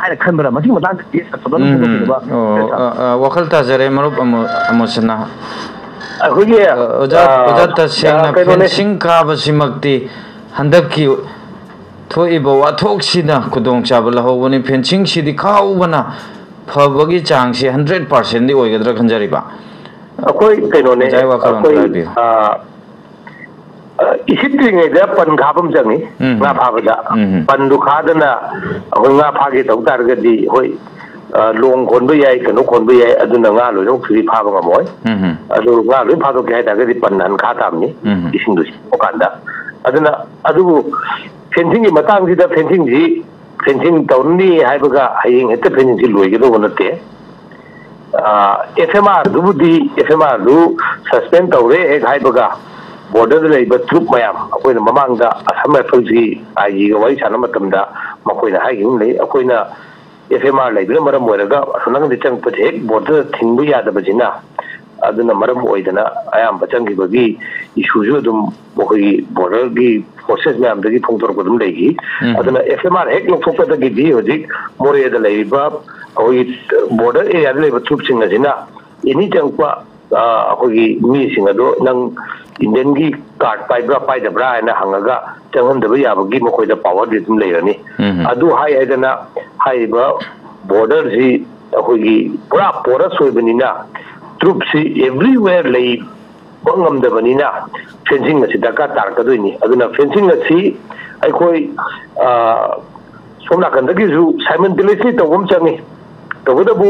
ꯍꯥꯏꯅ ꯈꯟꯕ꯭ꯔꯥ? ꯃꯁꯤꯒꯤ ꯃꯇꯥꯡꯗꯗꯤ ꯐꯖꯅ ꯎꯝ꯫ ꯐꯣꯡꯗꯣꯛꯄꯤꯅꯕ ꯑꯣ, request ꯇꯧꯏ꯫ ꯑ, ꯑ, ꯋꯥꯈꯜ ꯇꯥꯖꯔꯦ ꯃꯔꯨꯞ ꯑꯃꯨ-, ꯑꯃꯨꯁꯅꯥ꯫ ꯑꯩꯈꯣꯏꯒꯤ, ꯑ, ꯑꯣꯖꯥ, ꯑ, ꯑꯣꯖꯥ ꯇꯁꯦꯡꯅ ꯑ, ꯀꯩꯅꯣꯅꯦ꯫ ꯐꯦꯟꯁꯤꯡ ꯀꯥꯕꯁꯤꯃꯛꯇꯤ ꯍꯟꯗꯛꯀꯤ ꯊꯣꯛꯏꯕ ꯋꯥꯊꯣꯛꯁꯤꯅ ꯈꯨꯗꯣꯡꯆꯥꯕ ꯂꯧꯍꯧꯕꯅꯤ꯫ ꯐꯦꯟꯁꯤꯡꯁꯤꯗꯤ ꯀꯥꯎꯕꯅ ꯐꯕꯒꯤ ꯆꯥꯡꯁꯤ ꯍꯟꯗ꯭ꯔꯦꯠ ꯄꯥꯔꯁꯦꯟꯗꯤ ꯑꯣꯏꯒꯗ꯭ꯔꯥ ꯈꯟꯖꯔꯤꯕ꯫ ꯑꯩꯈꯣꯏ ꯀꯩꯅꯣꯅꯦ, ꯑꯣꯖꯥꯒꯤ ꯋꯥꯈꯜꯂꯣꯟ ꯑꯩꯈꯣꯏ, ꯈꯔ ꯍꯥꯏꯕꯤꯌꯨ꯫ ꯑ, ꯑ, ꯏꯁꯤꯠꯇ꯭ꯔꯤꯉꯩꯗ ꯄꯟ ꯈꯥꯕ ꯑꯃ ꯆꯪꯉꯤ, ꯎꯝ꯫ ꯉꯥ ꯐꯥꯕꯗ꯫ ꯎꯝ꯫ ꯄꯟꯗꯨ ꯈꯥꯗꯅ ꯑꯩꯈꯣꯏ ꯉꯥ ꯐꯥꯒꯦ ꯇꯧ ꯇꯥꯔꯒꯗꯤ, ꯍꯣꯏ, ꯑ, ꯂꯣꯡ ꯈꯣꯟꯕ ꯌꯥꯏ, ꯀꯩꯅꯣ ꯈꯣꯟꯕ ꯌꯥꯏ, ꯑꯗꯨꯅ ꯉꯥ ꯂꯣꯏꯅꯃꯛꯇꯨꯗꯤ ꯐꯥꯕ ꯉꯝꯃꯣꯏ꯫ ꯎꯝ꯫ ꯑꯗꯨ ꯉꯥ ꯂꯣꯏ ꯐꯥꯗꯣꯛꯀꯦ ꯍꯥꯏ ꯇꯥꯔꯒꯗꯤ ꯄꯟ ꯍꯥꯟꯅ ꯈꯥ ꯇꯥꯕꯅꯤ, ꯎꯝ꯫ ꯏꯁꯤꯡꯗꯣ ꯁꯤꯠꯄ ꯀꯥꯟꯗ꯫ ꯑꯗꯨꯅ, ꯑꯗꯨꯕꯨ ꯐꯦꯟꯁꯤꯡꯒꯤ ꯃꯇꯥꯡꯁꯤꯗ, ꯐꯦꯟꯁꯤꯡꯁꯤ, ꯐꯦꯟꯁꯤꯡ ꯇꯧꯔꯅꯤ ꯍꯥꯏꯕꯒ ꯍꯌꯦꯡ ꯍꯦꯛꯇ ꯐꯦꯟꯁꯤꯡꯁꯤ ꯂꯣꯏꯒꯗꯧꯕ ꯅꯠꯇꯦ꯫ ꯑꯦꯐ ꯑꯦꯝ ꯑꯥꯔꯗꯨꯕꯨꯗꯤ, ꯑꯦꯐ ꯑꯦꯝ ꯑꯥꯔꯗꯨ ꯁꯁꯄꯦꯟ ꯇꯧꯔꯦ ꯍꯦꯛ ꯍꯥꯏꯕꯒ, ꯕꯣꯔꯗꯔꯗ ꯂꯩꯕ ꯇ꯭ꯔꯨꯞ ꯃꯌꯥꯝ, ꯑꯩꯈꯣꯏꯅ ꯃꯃꯥꯡꯗ ꯑꯁꯥꯝ ꯔꯥꯏꯐꯜꯁꯀꯤ ꯑꯥꯏ ꯖꯤꯒ ꯋꯥꯔꯤ ꯁꯥꯟꯅꯕ ꯃꯇꯝꯗ ꯃꯈꯣꯏꯅ ꯍꯥꯏꯈꯤꯕ ꯑꯃ ꯂꯩ, ꯑꯩꯈꯣꯏꯅ ꯑꯦꯐ ꯑꯦꯝ ꯑꯥꯔ ꯂꯩꯕꯅ ꯃꯔꯝ ꯑꯣꯏꯔꯒ ꯑꯁꯣꯝ ꯅꯥꯀꯟꯗ ꯆꯪꯉꯛꯄꯁꯦ ꯍꯦꯛ ꯕꯣꯔꯗꯔꯗ ꯊꯤꯡꯕ ꯌꯥꯗꯕꯁꯤꯅ, ꯑꯗꯨꯅ ꯃꯔꯝ ꯑꯣꯏꯗꯅ ꯑꯌꯥꯝꯕ ꯆꯪꯈꯤꯕꯒꯤ ꯏꯁꯨꯁꯨ ꯑꯗꯨꯝ ꯃꯈꯣꯏꯒꯤ ꯕꯣꯔꯗꯔꯒꯤ ꯐꯣꯔꯁꯦꯁ ꯃꯌꯥꯝꯗꯒꯤ ꯐꯣꯡꯗꯣꯔꯛꯄ ꯑꯗꯨꯝ ꯂꯩꯈꯤ꯫ ꯎꯝ꯫ ꯑꯗꯨꯅ ꯑꯦꯐ ꯑꯦꯝ ꯑꯥꯔ ꯍꯦꯛ ꯂꯧꯊꯣꯛꯄꯗꯒꯤꯗꯤ ꯍꯧꯖꯤꯛ ꯃꯣꯔꯦꯗ ꯂꯩꯔꯤꯕ ꯑꯩꯈꯣꯏꯒꯤ ꯕꯣꯔꯗꯔ ꯑꯦꯔꯤꯌꯥꯗ ꯂꯩꯕ ꯇ꯭ꯔꯨꯞꯁꯤꯡ ꯑꯁꯤꯅ ꯑꯦꯅꯤ ꯆꯪꯉꯛꯄ, ꯑ, ꯑꯩꯈꯣꯏꯒꯤ ꯃꯤꯁꯤꯡ ꯑꯗꯣ ꯅꯪ ꯏꯟꯗꯤꯌꯟꯒꯤ ꯀꯥꯔꯗ ꯄꯥꯏꯕ꯭ꯔꯥ ꯄꯥꯏꯗꯕ꯭ꯔꯥ ꯍꯥꯏꯅ ꯍꯪꯉꯒ ꯆꯪꯍꯟꯗꯕ ꯌꯥꯕꯒꯤ ꯃꯈꯣꯏꯗ ꯄꯋꯥꯔꯗꯤ ꯑꯗꯨꯝ ꯂꯩꯔꯅꯤ꯫ ꯎꯝ꯫ ꯑꯗꯨ ꯍꯥꯏ ꯍꯥꯏꯗꯅ ꯍꯥꯏꯔꯤꯕ ꯕꯣꯔꯗꯔꯁꯤ ꯑꯩꯈꯣꯏꯒꯤ ꯄꯨꯔꯥ ꯄꯣꯔꯁ ꯑꯣꯏꯕꯅꯤꯅ ꯇ꯭ꯔꯨꯞꯁꯤ ꯑꯦꯕ꯭ꯔꯤꯋꯦꯌꯔ ꯂꯩꯕ ꯉꯝꯗꯕꯅꯤꯅ ꯐꯦꯟꯁꯤꯡ ꯑꯁꯤ ꯗꯔꯀꯥꯔ ꯇꯥꯔꯛꯀꯗꯣꯏꯅꯤ꯫ ꯑꯗꯨꯅ ꯐꯦꯟꯁꯤꯡ ꯑꯁꯤ ꯑꯩꯈꯣꯏ, ꯑ, ꯁꯣꯝ ꯅꯥꯀꯟꯗꯒꯤꯁꯨ simultaneously ꯇꯧꯕ ꯑꯃ ꯆꯪꯉꯤ꯫ ꯇꯧꯕꯇꯕꯨ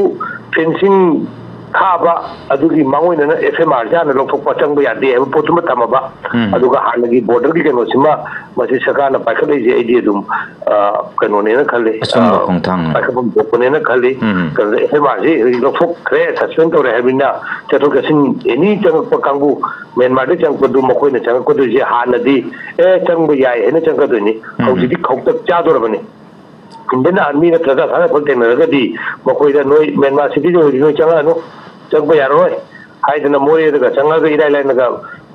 ꯐꯦꯟꯁꯤꯡ ꯊꯥꯕ, ꯑꯗꯨꯒꯤ ꯃꯥꯡꯑꯣꯏꯅꯅ F M R ꯁꯦ ꯍꯥꯟꯅ ꯂꯧꯊꯣꯛꯄ, ꯆꯪꯕ ꯌꯥꯗꯦ ꯍꯥꯏꯕ ꯄꯣꯠꯇꯨꯃ ꯊꯝꯃꯕ, ꯎꯝ꯫ ꯑꯗꯨꯒ ꯍꯥꯟꯅꯒꯤ border ꯒꯤ ꯀꯩꯅꯣꯁꯤꯃ, ꯃꯁꯤ ꯁꯔꯀꯥꯔꯅ ꯄꯥꯏꯈꯠꯂꯛꯏꯁꯦ ꯑꯩꯗꯤ ꯑꯗꯨꯝ, ꯑ, ꯀꯩꯅꯣꯅꯦꯅ ꯈꯜꯂꯤ, ꯑꯆꯨꯝꯕ ꯑ, ꯈꯣꯡꯊꯥꯡꯅꯤ꯫ ꯄꯥꯏꯈꯠꯐꯝ ꯊꯣꯛꯄꯅꯦꯅ ꯈꯜꯂꯤ꯫ ꯎꯝ꯫ ꯀꯩꯅꯣꯗ F M R ꯁꯤ ꯍꯧꯖꯤꯛ ꯂꯧꯊꯣꯛꯈ꯭ꯔꯦ, suspend ꯇꯧꯔꯦ ꯍꯥꯏꯕꯅꯤꯅ, ꯆꯠꯊꯣꯛ ꯆꯠꯁꯤꯟ any ꯆꯪꯉꯛꯄ ꯀꯥꯡꯕꯨ, ꯃ꯭ꯌꯥꯟꯃꯥꯔꯗ ꯆꯪꯉꯛꯄꯗꯨ ꯃꯈꯣꯏꯅ ꯆꯪꯉꯛꯀꯗꯣꯏꯁꯦ ꯍꯥꯟꯅꯗꯤ, ꯑꯦ, ꯆꯪꯕ ꯌꯥꯏ ꯍꯥꯏꯅ ꯆꯪꯉꯛꯀꯗꯣꯏꯅꯤ꯫ ꯎꯝ꯫ ꯍꯧꯖꯤꯛꯇꯤ ꯈꯧꯇꯛ ꯆꯥꯗꯣꯔꯕꯅꯤ꯫ Indian Army ꯅꯠꯇ꯭ꯔꯒ ꯑꯁꯥꯝ Rifle ꯊꯦꯡꯅꯔꯒꯗꯤ ꯃꯈꯣꯏꯗ, "ꯅꯣꯏ ꯃ꯭ꯌꯥꯟꯃꯥꯔ citizen ꯑꯣꯏꯔꯗꯤ ꯅꯣꯏ ꯆꯪꯉꯛꯑꯅꯨ, ꯆꯪꯕ ꯌꯥꯔꯔꯣꯏ" ꯍꯥꯏꯗꯅ ꯃꯣꯔꯦꯗꯒ ꯆꯪꯉꯒ ꯏꯔꯥꯏ ꯂꯥꯏꯅꯒ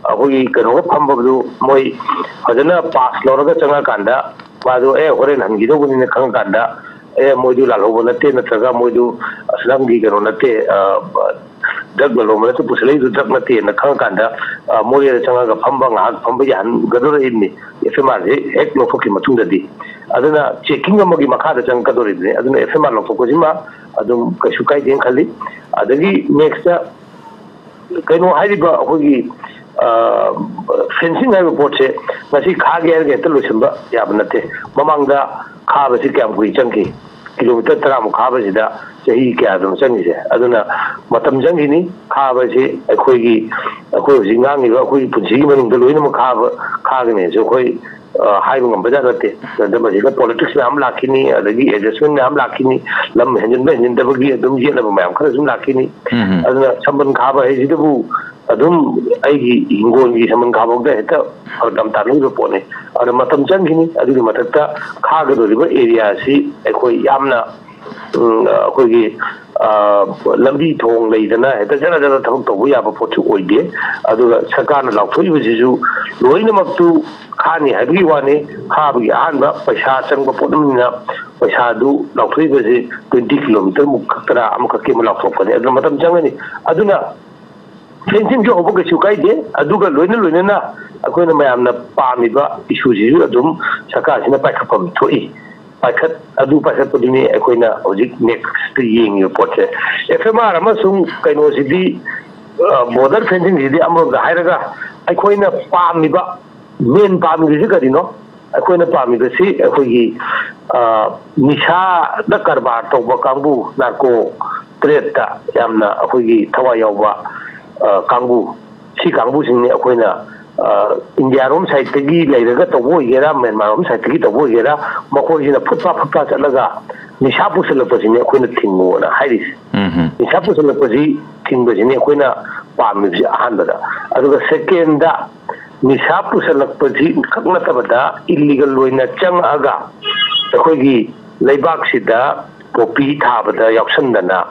ꯑꯩꯈꯣꯏꯒꯤ ꯀꯩꯅꯣꯒ ꯐꯝꯕꯗꯨ ꯃꯣꯏ ꯐꯖꯅ pass ꯂꯧꯔꯒ ꯆꯪꯉꯀꯥꯟꯗ ꯃꯥꯗꯣ, "ꯑꯦ, ꯍꯣꯔꯦꯟ ꯍꯟꯈꯤꯗꯧꯕꯅꯤꯅ" ꯈꯪꯉꯀꯥꯟꯗ, "ꯑꯦ, ꯃꯣꯏꯗꯨ ꯂꯥꯜꯍꯧꯕ ꯅꯠꯇꯦ, ꯅꯠꯇ꯭ꯔꯒ ꯃꯣꯏꯗꯨ ꯑꯁꯂꯝꯒꯤ ꯀꯩꯅꯣ ꯅꯠꯇꯦ, ꯑ, drug ꯂꯂꯣꯟꯕ ꯅꯠꯇꯦ, ꯄꯨꯁꯜꯂꯛꯏꯗꯨ drug ꯅꯠꯇꯦꯅ" ꯈꯪꯉꯀꯥꯟꯗ, ꯑ, ꯃꯣꯔꯦꯗ ꯆꯪꯉꯒ ꯐꯝꯕ, ꯉꯥꯏꯍꯥꯛ ꯐꯝꯕ ꯌꯥꯍꯟꯒꯗꯧꯔꯛꯏꯕꯅꯤ꯫ F M R ꯁꯦ ꯍꯦꯛ ꯂꯧꯊꯣꯛꯈꯤꯕ ꯃꯇꯨꯡꯗꯗꯤ꯫ ꯑꯗꯨꯅ checking ꯑꯃꯒꯤ ꯃꯈꯥꯗ ꯆꯪꯉꯛꯀꯗꯧꯔꯤꯕꯅꯤ꯫ ꯑꯗꯨꯅ F M R ꯂꯧꯊꯣꯛꯄꯁꯤꯃ ꯑꯗꯨꯝ ꯀꯩꯁꯨ ꯀꯥꯏꯗꯦꯅ ꯈꯜꯂꯤ꯫ ꯑꯗꯒꯤ next ꯀꯩꯅꯣ ꯍꯥꯏꯔꯤꯕ ꯑꯩꯈꯣꯏꯒꯤ, ꯑ, fencing ꯍꯥꯏꯕ ꯄꯣꯠꯁꯦ ꯉꯁꯤ ꯈꯥꯒꯦ ꯍꯥꯏꯔꯒ ꯍꯦꯛꯇ ꯂꯣꯏꯁꯤꯟꯕ ꯌꯥꯕ ꯅꯠꯇꯦ꯫ ꯃꯃꯥꯡꯗ ꯈꯥꯕꯁꯤ ꯀꯌꯥꯝ ꯀꯨꯏ ꯆꯪꯈꯤ? Kilometre ꯇꯔꯥꯃꯨꯛ ꯈꯥꯕꯁꯤꯗ ꯆꯍꯤ ꯀꯌꯥꯗꯅꯣ ꯆꯪꯉꯤꯁꯦ? ꯑꯗꯨꯅ ꯃꯇꯝ ꯆꯪꯈꯤꯅꯤ꯫ ꯈꯥꯕꯁꯤ ꯑꯩꯈꯣꯏꯒꯤ, ꯑꯩꯈꯣꯏ ꯍꯧꯖꯤꯛ ꯉꯥꯡꯉꯤꯕ ꯑꯩꯈꯣꯏꯒꯤ ꯄꯨꯟꯁꯤꯒꯤ ꯃꯅꯨꯡꯗ ꯂꯣꯏꯅꯃꯛ ꯈꯥꯕ, ꯈꯥꯒꯅꯤ ꯍꯥꯏꯁꯨ ꯑꯩꯈꯣꯏ, ꯑ, ꯍꯥꯏꯕ ꯉꯝꯕꯖꯥꯠ ꯅꯠꯇꯦ꯫ ꯑꯗꯨꯅ ꯃꯁꯤꯗ politics ꯃꯌꯥꯝ ꯂꯥꯛꯈꯤꯅꯤ, ꯑꯗꯒꯤ adjustment ꯃꯌꯥꯝ ꯂꯥꯛꯈꯤꯅꯤ, ꯂꯝ ꯍꯦꯟꯖꯤꯟꯕ ꯍꯦꯟꯖꯤꯟꯗꯕꯒꯤ ꯑꯗꯨꯝ ꯌꯦꯠꯅꯕ ꯃꯌꯥꯝ ꯈꯔꯁꯨ ꯂꯥꯛꯈꯤꯅꯤ꯫ ꯎꯝ꯫ ꯑꯗꯨꯅ ꯁꯝꯕꯜ ꯈꯥꯕ ꯍꯥꯏꯁꯤꯗꯕꯨ ꯑꯗꯨꯝ ꯑꯩꯒꯤ ꯍꯤꯡꯒꯣꯜꯒꯤ ꯁꯝꯕꯜ ꯈꯥꯕ ꯐꯥꯎꯗ ꯍꯦꯛꯇ ꯐꯔꯛ ꯌꯥꯝ ꯇꯥꯅꯔꯤꯕ ꯄꯣꯠꯅꯤ꯫ ꯑꯗꯨꯅ ꯃꯇꯝ ꯆꯪꯈꯤꯅꯤ꯫ ꯑꯗꯨꯒꯤ ꯃꯊꯛꯇ ꯈꯥꯒꯗꯧꯔꯤꯕ area ꯁꯤ ꯑꯩꯈꯣꯏ ꯌꯥꯝꯅ, ꯎꯝ, ꯑꯩꯈꯣꯏꯒꯤ, ꯑ, ꯂꯝꯕꯤ ꯊꯣꯡ ꯂꯩꯗꯅ ꯍꯦꯛꯇ ꯖꯔ ꯖꯔ ꯊꯕꯛ ꯇꯧꯕ ꯌꯥꯕ ꯄꯣꯠꯁꯨ ꯑꯣꯏꯗꯦ꯫ ꯑꯗꯨꯒ ꯁꯔꯀꯥꯔꯅ ꯂꯥꯎꯊꯣꯛꯏꯕꯁꯤꯁꯨ ꯂꯣꯏꯅꯃꯛꯇꯨ ꯈꯥꯅꯤ ꯍꯥꯏꯕꯒꯤ ꯋꯥꯅꯤ꯫ ꯈꯥꯕꯒꯤ ꯑꯍꯥꯟꯕ ꯄꯩꯁꯥ ꯆꯪꯕ ꯄꯣꯠ ꯑꯃꯅꯤꯅ ꯄꯩꯁꯥꯗꯨ ꯂꯥꯎꯊꯣꯛꯏꯕꯁꯤ twenty kilometre ꯃꯨꯛ ꯈꯛꯇꯔ ꯑꯃꯈꯛꯀꯤ ꯑꯃ ꯂꯥꯎꯊꯣꯛꯄꯅꯤ꯫ ꯑꯗꯨꯅ ꯃꯇꯝ ꯆꯪꯒꯅꯤ꯫ ꯑꯗꯨꯅ fencing ꯁꯨ ꯍꯧꯕ ꯀꯩꯁꯨ ꯀꯥꯏꯗꯦ꯫ ꯑꯗꯨꯒ ꯂꯣꯏꯅ ꯂꯣꯏꯅꯅ ꯑꯩꯈꯣꯏꯅ ꯃꯌꯥꯝꯅ ꯄꯥꯝꯃꯤꯕ issue ꯁꯤꯁꯨ ꯑꯗꯨꯝ ꯁꯔꯀꯥꯔꯁꯤꯅ ꯄꯥꯏꯈꯠꯐꯝ ꯊꯣꯛꯏ꯫ ꯄꯥꯏꯈꯠ-, ꯑꯗꯨ ꯄꯥꯏꯈꯠꯄꯗꯨꯅꯤ ꯑꯩꯈꯣꯏꯅ ꯍꯧꯖꯤꯛ next ꯌꯦꯡꯉꯤꯕ ꯄꯣꯠꯁꯦ꯫ F M R ꯑꯃꯁꯨꯡ ꯀꯩꯅꯣꯁꯤꯗꯤ, ꯑ, border fencing ꯁꯤꯗꯤ ꯑꯃꯔꯣꯝꯗ ꯍꯥꯏꯔꯒ ꯑꯩꯈꯣꯏꯅ ꯄꯥꯝꯃꯤꯕ, main ꯄꯥꯝꯃꯤꯕꯁꯤ ꯀꯔꯤꯅꯣ? ꯑꯩꯈꯣꯏꯅ ꯄꯥꯝꯃꯤꯕꯁꯤ ꯑꯩꯈꯣꯏꯒꯤ, ꯑ, ꯅꯤꯁꯥꯗ ꯀꯔꯕꯥꯔ ꯇꯧꯕ ꯀꯥꯡꯕꯨ, narco ꯇ꯭ꯔꯦꯠꯇ ꯌꯥꯝꯅ ꯑꯩꯈꯣꯏꯒꯤ ꯊꯋꯥꯏ ꯌꯥꯎꯕ, ꯑ, ꯀꯥꯡꯕꯨ, ꯁꯤ ꯀꯥꯡꯕꯨꯁꯤꯡꯅꯤ ꯑꯩꯈꯣꯏꯅ, ꯑ, ꯏꯟꯗꯤꯌꯥꯔꯣꯝ ꯁꯥꯏꯠꯇꯒꯤ ꯂꯩꯔꯒ ꯇꯧꯕ ꯑꯣꯏꯒꯦꯔꯥ, ꯃ꯭ꯌꯥꯟꯃꯥꯔꯔꯣꯝ ꯁꯥꯏꯠꯇꯒꯤ ꯇꯧꯕ ꯑꯣꯏꯒꯦꯔꯥ, ꯃꯈꯣꯏꯁꯤꯅ ꯐꯨꯠ ꯐꯥ ꯐꯨꯠ ꯐꯥ ꯆꯠꯂꯒ ꯅꯤꯁꯥ ꯄꯨꯁꯜꯂꯛꯄꯁꯤꯅꯤ ꯑꯩꯈꯣꯏꯅ ꯊꯤꯡꯉꯣꯅ ꯍꯥꯏꯔꯤꯁꯦ꯫ ꯎꯝ ꯍꯝ꯫ ꯅꯤꯁꯥ ꯄꯨꯁꯜꯂꯛꯄꯁꯤ ꯊꯤꯡꯕꯁꯤꯅꯤ ꯑꯩꯈꯣꯏꯅ ꯄꯥꯝꯃꯤꯕꯁꯤ ꯑꯍꯥꯟꯕꯗ꯫ ꯑꯗꯨꯒ ꯁꯦꯀꯦꯟꯗ, ꯅꯤꯁꯥ ꯄꯨꯁꯜꯂꯛꯄꯁꯤ ꯈꯛ ꯅꯠꯇꯕꯗ ꯏꯂꯤꯒꯦꯜ ꯑꯣꯏꯅ ꯆꯪꯉꯛꯑꯒ ꯑꯩꯈꯣꯏꯒꯤ ꯂꯩꯕꯥꯛꯁꯤꯗ ꯄꯣꯄꯤ ꯊꯥꯕꯗ ꯌꯥꯎꯁꯟꯗꯅ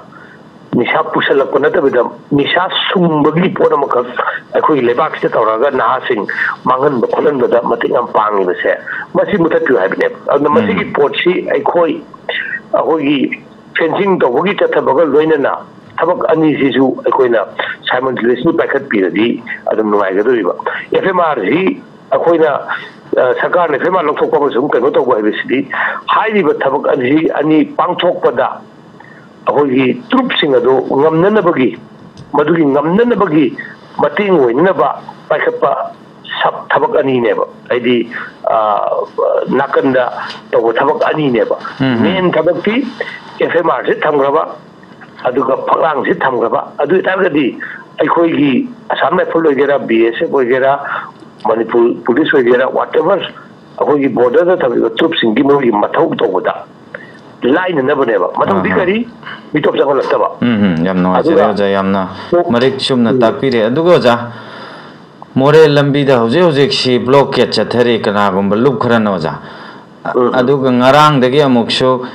ꯅꯤꯁꯥ ꯄꯨꯁꯜꯂꯛꯄ ꯅꯠꯇꯕꯤꯗ ꯅꯤꯁꯥ ꯁꯨꯡꯕꯒꯤ ꯄꯣꯠ ꯑꯃꯈꯛ ꯑꯩꯈꯣꯏꯒꯤ ꯂꯩꯕꯥꯛꯁꯤꯗ ꯇꯧꯔꯒ ꯅꯍꯥꯁꯤꯡ ꯃꯥꯡꯍꯟꯕ ꯈꯣꯠꯍꯟꯕꯗ ꯃꯇꯦꯡ ꯌꯥꯝ ꯄꯥꯡꯉꯤꯕꯁꯦ, ꯃꯁꯤ ꯃꯨꯊꯠꯄꯤꯌꯨ ꯍꯥꯏꯕꯅꯦꯕ꯫ ꯑꯗꯨꯅ ꯎꯝ꯫ ꯃꯁꯤꯒꯤ ꯄꯣꯠꯁꯤ ꯑꯩꯈꯣꯏ, ꯑꯩꯈꯣꯏꯒꯤ ꯐꯦꯟꯁꯤꯡ ꯇꯧꯕꯒꯤ ꯆꯠꯊꯕꯒ ꯂꯣꯏꯅꯅ ꯊꯕꯛ ꯑꯅꯤꯁꯤꯁꯨ ꯑꯩꯈꯣꯏꯅ simultaneously ꯄꯥꯏꯈꯠꯄꯤꯔꯗꯤ ꯑꯗꯨꯝ ꯅꯨꯡꯉꯥꯏꯒꯗꯧꯔꯤꯕ꯫ ꯑꯦꯐ ꯑꯦꯝ ꯑꯥꯔꯁꯤ ꯑꯩꯈꯣꯏꯅ, ꯑ, ꯁꯔꯀꯥꯔꯅ ꯑꯦꯐ ꯑꯥꯏ ꯑꯥꯔ ꯂꯧꯊꯣꯛꯄ ꯑꯃꯁꯨꯡ ꯀꯩꯅꯣ ꯇꯧꯕ ꯍꯥꯏꯕꯁꯤꯗꯤ ꯍꯥꯏꯔꯤꯕ ꯊꯕꯛ ꯑꯁꯤ ꯑꯅꯤ ꯄꯥꯡꯊꯣꯛꯄꯗ ꯑꯩꯈꯣꯏꯒꯤ ꯇ꯭ꯔꯨꯞꯁꯤꯡ ꯑꯗꯨ ꯉꯝꯅꯅꯕꯒꯤ, ꯃꯗꯨꯒꯤ ꯉꯝꯅꯅꯕꯒꯤ ꯃꯇꯦꯡ ꯑꯣꯏꯅꯅꯕ ꯄꯥꯏꯈꯠꯄ ꯁꯛ-, ꯊꯕꯛ ꯑꯅꯤꯅꯦꯕ꯫ ꯍꯥꯏꯗꯤ, ꯑ, ꯅꯥꯀꯟꯗ ꯇꯧꯕ ꯊꯕꯛ ꯑꯅꯤꯅꯦꯕ꯫ ꯎꯝ, ꯎꯝ꯫ ꯃꯦꯟ ꯊꯕꯛꯇꯤ ꯑꯦꯐ ꯑꯦꯝ ꯑꯥꯔꯁꯤ ꯊꯝꯈ꯭ꯔꯕ, ꯑꯗꯨꯒ ꯐꯛꯂꯥꯡꯁꯤ ꯊꯝꯈ꯭ꯔꯕ꯫ ꯑꯗꯨ ꯑꯣꯏꯇꯥꯔꯒꯗꯤ ꯑꯩꯈꯣꯏꯒꯤ ꯑꯁꯥꯝ ꯔꯥꯏꯐꯜ ꯑꯣꯏꯒꯦꯔꯥ, ꯕꯤ ꯑꯦꯁ ꯑꯦꯐ ꯑꯣꯏꯒꯦꯔꯥ, ꯃꯅꯤꯄꯨꯔ ꯄꯨꯂꯤꯁ ꯑꯣꯏꯒꯦꯔꯥ, whatever, ꯑꯩꯈꯣꯏꯒꯤ ꯕꯣꯔꯗꯔꯗ ꯊꯝꯃꯤꯕ ꯇ꯭ꯔꯨꯞꯁꯤꯡꯒꯤ ꯃꯣꯏꯒꯤ ꯃꯊꯧ ꯇꯧꯕꯗ ꯂꯥꯏꯅꯅꯕꯅꯦꯕ꯫ ꯃꯊꯧꯗꯤ ꯑꯍꯥ꯫ ꯀꯔꯤ? ꯃꯤꯇꯣꯞ ꯆꯪꯍꯜꯂꯛꯇꯕ꯫ ꯎꯝ, ꯎꯝ, ꯌꯥꯝ ꯅꯨꯡꯉꯥꯏꯖꯔꯦ ꯑꯗꯨꯒ ꯑꯣꯖꯥ, ꯌꯥꯝꯅ ꯃꯔꯤꯛ ꯆꯨꯝꯅ ꯎꯝ꯫ ꯇꯥꯛꯄꯤꯔꯦ꯫ ꯑꯗꯨꯒ ꯑꯣꯖꯥ, ꯃꯣꯔꯦ ꯂꯝꯕꯤꯗ ꯍꯧꯖꯤꯛ ꯍꯧꯖꯤꯛꯁꯤ ꯕ꯭ꯂꯣꯀꯦꯠ ꯆꯠꯊꯔꯤ, ꯀꯅꯥꯒꯨꯝꯕ ꯂꯨꯞ ꯈꯔꯅ ꯑꯣꯖꯥ꯫ ꯑ-, ꯎꯝ, ꯎꯝ꯫ ꯑꯗꯨꯒ ꯉꯔꯥꯡꯗꯒꯤ ꯑꯃꯨꯛꯁꯨ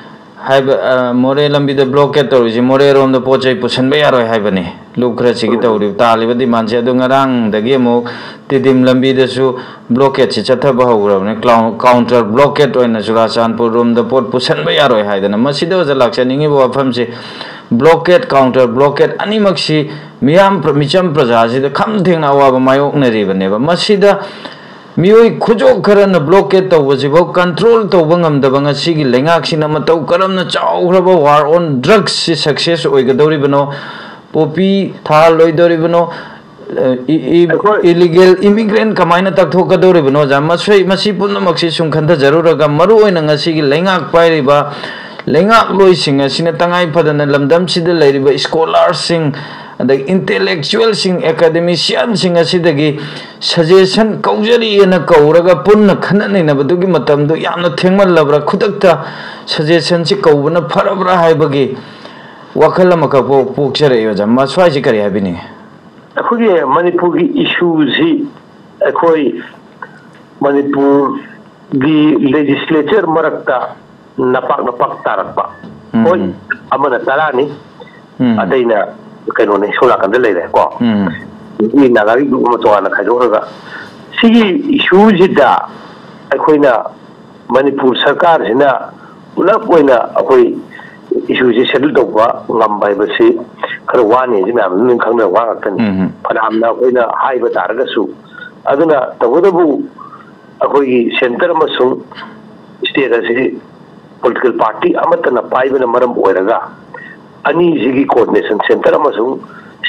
ꯍꯥꯏꯕ, ꯑ, ꯃꯣꯔꯦ ꯂꯝꯕꯤꯗ ꯕ꯭ꯂꯣꯀꯦꯠ ꯇꯧꯔꯤꯁꯤ ꯃꯣꯔꯦꯔꯣꯝꯗ ꯄꯣꯠ ꯆꯩ ꯄꯨꯁꯟꯕ ꯌꯥꯔꯣꯏ ꯍꯥꯏꯕꯅꯤ꯫ ꯂꯨꯞ ꯈꯔꯁꯤꯒꯤ ꯎꯝ, ꯎꯝ꯫ ꯇꯧꯔꯤꯕ, ꯇꯥꯜꯂꯤꯕ ꯗꯤꯃꯥꯟꯁꯦ꯫ ꯑꯗꯨ ꯉꯔꯥꯡꯗꯒꯤ ꯑꯃꯨꯛ ꯇꯤꯗꯤꯝ ꯂꯝꯕꯤꯗꯁꯨ ꯕ꯭ꯂꯣꯀꯦꯠꯁꯤ ꯆꯠꯊꯕ ꯍꯧꯈ꯭ꯔꯕꯅꯤ꯫ ꯀ꯭ꯂꯥꯎ-, ꯀꯥꯎꯟꯇꯔ ꯕ꯭ꯂꯣꯀꯦꯠ ꯑꯣꯏꯅ ꯆꯨꯔꯥꯆꯥꯟꯄꯨꯔ ꯔꯣꯝꯗ ꯄꯣꯠ ꯄꯨꯁꯟꯕ ꯌꯥꯔꯣꯏ ꯍꯥꯏꯗꯅ꯫ ꯃꯁꯤꯗ ꯑꯣꯖꯥ ꯂꯥꯛꯆꯅꯤꯡꯉꯤꯕ ꯋꯥꯐꯝꯁꯤ, ꯕ꯭ꯂꯣꯀꯦꯠ, ꯀꯥꯎꯟꯇꯔ ꯕ꯭ꯂꯣꯀꯦꯠ ꯑꯅꯤꯃꯛꯁꯤ ꯃꯤꯌꯥꯝ ꯄ꯭ꯔ-, ꯃꯤꯆꯝ ꯄ꯭ꯔꯖꯥꯁꯤꯗ ꯈꯝ ꯊꯦꯡꯅ ꯑꯋꯥꯕ ꯃꯥꯌꯣꯛꯅꯔꯤꯕꯅꯦꯕ꯫ ꯃꯁꯤꯗ ꯃꯤꯑꯣꯏ ꯈꯨꯖꯣꯞ ꯈꯔꯅ ꯕ꯭ꯂꯣꯀꯦꯠ ꯇꯧꯕꯁꯤꯐꯥꯎ ꯀꯟꯇ꯭ꯔꯣꯜ ꯇꯧꯕ ꯉꯝꯗꯕ ꯉꯁꯤꯒꯤ ꯂꯩꯉꯥꯛꯁꯤꯅ ꯃꯇꯧ ꯀꯔꯝꯅ ꯆꯥꯎꯈ꯭ꯔꯕ war on drugsꯁꯤ success ꯑꯣꯏꯒꯗꯧꯔꯤꯕꯅꯣ? Poppy ꯊꯥꯍꯜꯂꯣꯏꯗꯧꯔꯤꯕꯅꯣ? E-, E-, ꯑꯩꯈꯣꯏ ꯏꯂꯤꯒꯦꯜ ꯏꯃꯤꯒ꯭ꯔꯦꯟ ꯀꯃꯥꯏꯅ ꯇꯛꯊꯣꯛꯀꯗꯧꯔꯤꯕꯅꯣ, ꯑꯣꯖꯥ? ꯃꯁꯤ, ꯃꯁꯤ ꯄꯨꯝꯅꯃꯛꯁꯤ ꯁꯨꯝ ꯈꯟꯊꯖꯔꯨꯔꯒ, ꯃꯔꯨꯑꯣꯏꯅ ꯉꯁꯤꯒꯤ ꯂꯩꯉꯥꯛ ꯄꯥꯏꯔꯤꯕ ꯂꯩꯉꯥꯛꯂꯣꯏꯁꯤꯡ ꯑꯁꯤꯅ ꯇꯉꯥꯏ ꯐꯗꯅ ꯂꯝꯗꯝꯁꯤꯗ ꯂꯩꯔꯤꯕ ꯁ꯭ꯀꯣꯂꯥꯔꯁꯤꯡ, ꯑꯗꯒꯤ ꯏꯟꯇꯦꯂꯦꯛꯆꯨꯋꯦꯜꯁꯤꯡ, ꯑꯦꯀꯥꯗꯦꯃꯤꯁꯤꯌꯥꯟꯁꯤꯡ ꯑꯁꯤꯗꯒꯤ ꯁꯖꯦꯁꯟ ꯀꯧꯖꯔꯤꯑꯅ ꯀꯧꯔꯒ ꯄꯨꯟꯅ ꯈꯟꯅ ꯅꯩꯅꯕꯗꯨꯒꯤ ꯃꯇꯝꯗꯨ ꯌꯥꯝꯅ ꯊꯦꯡꯃꯜꯂꯕ꯭ꯔꯥ? ꯈꯨꯗꯛꯇ ꯁꯖꯦꯁꯟꯁꯤ ꯀꯧꯕꯅ ꯐꯔꯕ꯭ꯔꯥ ꯍꯥꯏꯕꯒꯤ ꯋꯥꯈꯜ ꯑꯃꯈꯛ ꯄꯣꯛ-, ꯄꯣꯛꯆꯔꯛꯏ, ꯑꯣꯖꯥ꯫ ꯃꯁ꯭ꯋꯥꯏꯁꯤ ꯀꯔꯤ ꯍꯥꯏꯕꯤꯅꯤꯡꯉꯤ? ꯑꯩꯈꯣꯏꯒꯤ ꯃꯅꯤꯄꯨꯔꯒꯤ ꯏꯁꯨꯁꯤ ꯑꯩꯈꯣꯏ ꯃꯅꯤꯄꯨꯔꯒꯤ ꯂꯦꯖꯤꯁꯂꯦꯆꯔ ꯃꯔꯛꯇ ꯅꯄꯥꯛ ꯅꯄꯥꯛ ꯇꯥꯔꯛꯄ꯫ ꯎꯝ꯫ ꯍꯣꯏ, ꯑꯃꯅ ꯇꯔꯥꯅꯤ, ꯎꯝ꯫ ꯑꯇꯩꯅ ꯀꯩꯅꯣꯅꯤ, ꯁꯣꯝ ꯅꯥꯀꯟꯗ ꯂꯩꯔꯦ ꯀꯣ꯫ ꯎꯝ꯫ ꯑꯗꯒꯤ ꯅꯥꯒꯥꯒꯤ ꯒ꯭ꯔꯨꯞ ꯑꯃ ꯇꯣꯉꯥꯟꯅ ꯈꯥꯏꯗꯣꯛꯈ꯭ꯔꯒ, ꯁꯤꯒꯤ ꯏꯁꯨꯁꯤꯗ ꯑꯩꯈꯣꯏꯅ ꯃꯅꯤꯄꯨꯔ ꯁꯔꯀꯥꯔꯁꯤꯅ ꯄꯨꯂꯞ ꯑꯣꯏꯅ ꯑꯩꯈꯣꯏ ꯏꯁꯨꯁꯤ ꯁꯦꯇꯜ ꯇꯧꯕ ꯉꯝꯕ ꯍꯥꯏꯕꯁꯤ ꯈꯔ ꯋꯥꯅꯤ ꯍꯥꯏꯁꯤ ꯃꯌꯥꯝ ꯑꯗꯨꯝ ꯈꯪꯅꯕ ꯋꯥ ꯉꯥꯛꯇꯅꯤ꯫ ꯎꯝ꯫ ꯐꯅꯌꯥꯝꯅ ꯑꯩꯈꯣꯏꯅ ꯍꯥꯏꯕ ꯇꯥꯔꯒꯁꯨ, ꯑꯗꯨꯅ ꯇꯧꯕꯇꯕꯨ ꯑꯩꯈꯣꯏꯒꯤ ꯁꯦꯟꯇꯔ ꯑꯃꯁꯨꯡ ꯁ꯭ꯇꯦꯠ ꯑꯁꯤ ꯄꯣꯂꯤꯇꯤꯀꯦꯜ ꯄꯥꯔꯇꯤ ꯑꯃꯠꯇꯅ ꯄꯥꯏꯕꯅ ꯃꯔꯝ ꯑꯣꯏꯔꯒ ꯑꯅꯤꯁꯤꯒꯤ ꯀꯣꯑꯣꯔꯗꯤꯅꯦꯁꯟ, ꯁꯦꯟꯇꯔ ꯑꯃꯁꯨꯡ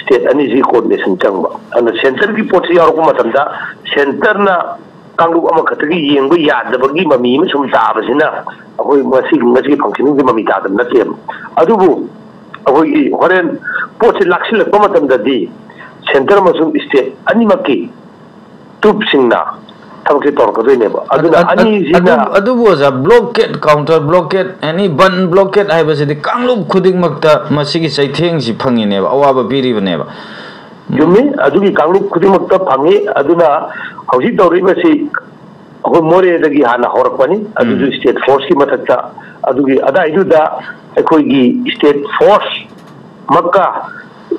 ꯁ꯭ꯇꯦꯠ ꯑꯅꯤꯁꯤꯒꯤ ꯀꯣꯑꯣꯔꯗꯤꯅꯦꯁꯟ ꯆꯪꯕ꯫ ꯑꯗꯨꯅ ꯁꯦꯟꯇꯔꯒꯤ ꯄꯣꯠꯁꯤ ꯌꯥꯎꯔꯛꯄ ꯃꯇꯝꯗ ꯁꯦꯟꯇꯔꯅ ꯀꯥꯡꯂꯨꯞ ꯑꯃꯈꯛꯇꯒꯤ ꯌꯦꯡꯕ ꯌꯥꯗꯕꯒꯤ ꯃꯃꯤ ꯑꯃ ꯁꯨꯝ ꯇꯥꯕꯁꯤꯅ ꯑꯩꯈꯣꯏ ꯉꯁꯤꯒꯤ, ꯉꯁꯤꯒꯤ ꯐꯪꯁꯟꯁꯤꯡꯁꯦ ꯃꯃꯤ ꯇꯥꯗꯕ ꯅꯠꯇꯦꯕ꯫ ꯑꯗꯨꯕꯨ ꯑꯩꯈꯣꯏꯒꯤ ꯍꯣꯔꯦꯟ ꯄꯣꯠꯁꯤ ꯂꯥꯛꯁꯤꯜꯂꯛꯄ ꯃꯇꯝꯗꯗꯤ ꯁꯦꯟꯇꯔ ꯑꯃꯁꯨꯡ ꯁ꯭ꯇꯦꯠ ꯑꯅꯤꯃꯛꯀꯤ ꯇ꯭ꯔꯨꯞꯁꯤꯡꯅ ꯊꯕꯛꯁꯦ ꯇꯧꯔꯛꯀꯗꯣꯏꯅꯦꯕ꯫ ꯑꯗꯨꯅ ꯑꯗꯨ-, ꯑꯗꯨ-, ꯑꯅꯤꯁꯤꯅ ꯑꯗꯨ-, ꯑꯗꯨꯕꯨ ꯑꯣꯖꯥ, blockade, counter blockade, any button blockade ꯍꯥꯏꯕꯁꯤꯗꯤ ꯀꯥꯡꯂꯨꯞ ꯈꯨꯗꯤꯡꯃꯛꯇ ꯃꯁꯤꯒꯤ ꯆꯩꯊꯦꯡꯁꯤ ꯐꯪꯉꯤꯅꯦꯕ, ꯑꯋꯥꯕ ꯄꯤꯔꯤꯕꯅꯦꯕ꯫ ꯎꯝ꯫ ꯆꯨꯝꯃꯤ, ꯑꯗꯨꯒꯤ ꯀꯥꯡꯂꯨꯞ ꯈꯨꯗꯤꯡꯃꯛꯇ ꯐꯪꯉꯤ꯫ ꯑꯗꯨꯅ ꯍꯧꯖꯤꯛ ꯇꯧꯔꯤꯕꯁꯤ ꯑꯩꯈꯣꯏ ꯃꯣꯔꯦꯗꯒꯤ ꯍꯥꯟꯅ ꯍꯧꯔꯛꯄꯅꯤ, ꯑꯗꯨꯁꯨ ꯎꯝ꯫ ꯁ꯭ꯇꯦꯠ ꯐꯣꯔꯁꯀꯤ ꯃꯊꯛꯇ꯫ ꯑꯗꯨꯒꯤ ꯑꯗꯥꯏꯗꯨꯗ ꯑꯩꯈꯣꯏꯒꯤ ꯁ꯭ꯇꯦꯠ ꯐꯣꯔꯁ ꯃꯛꯀ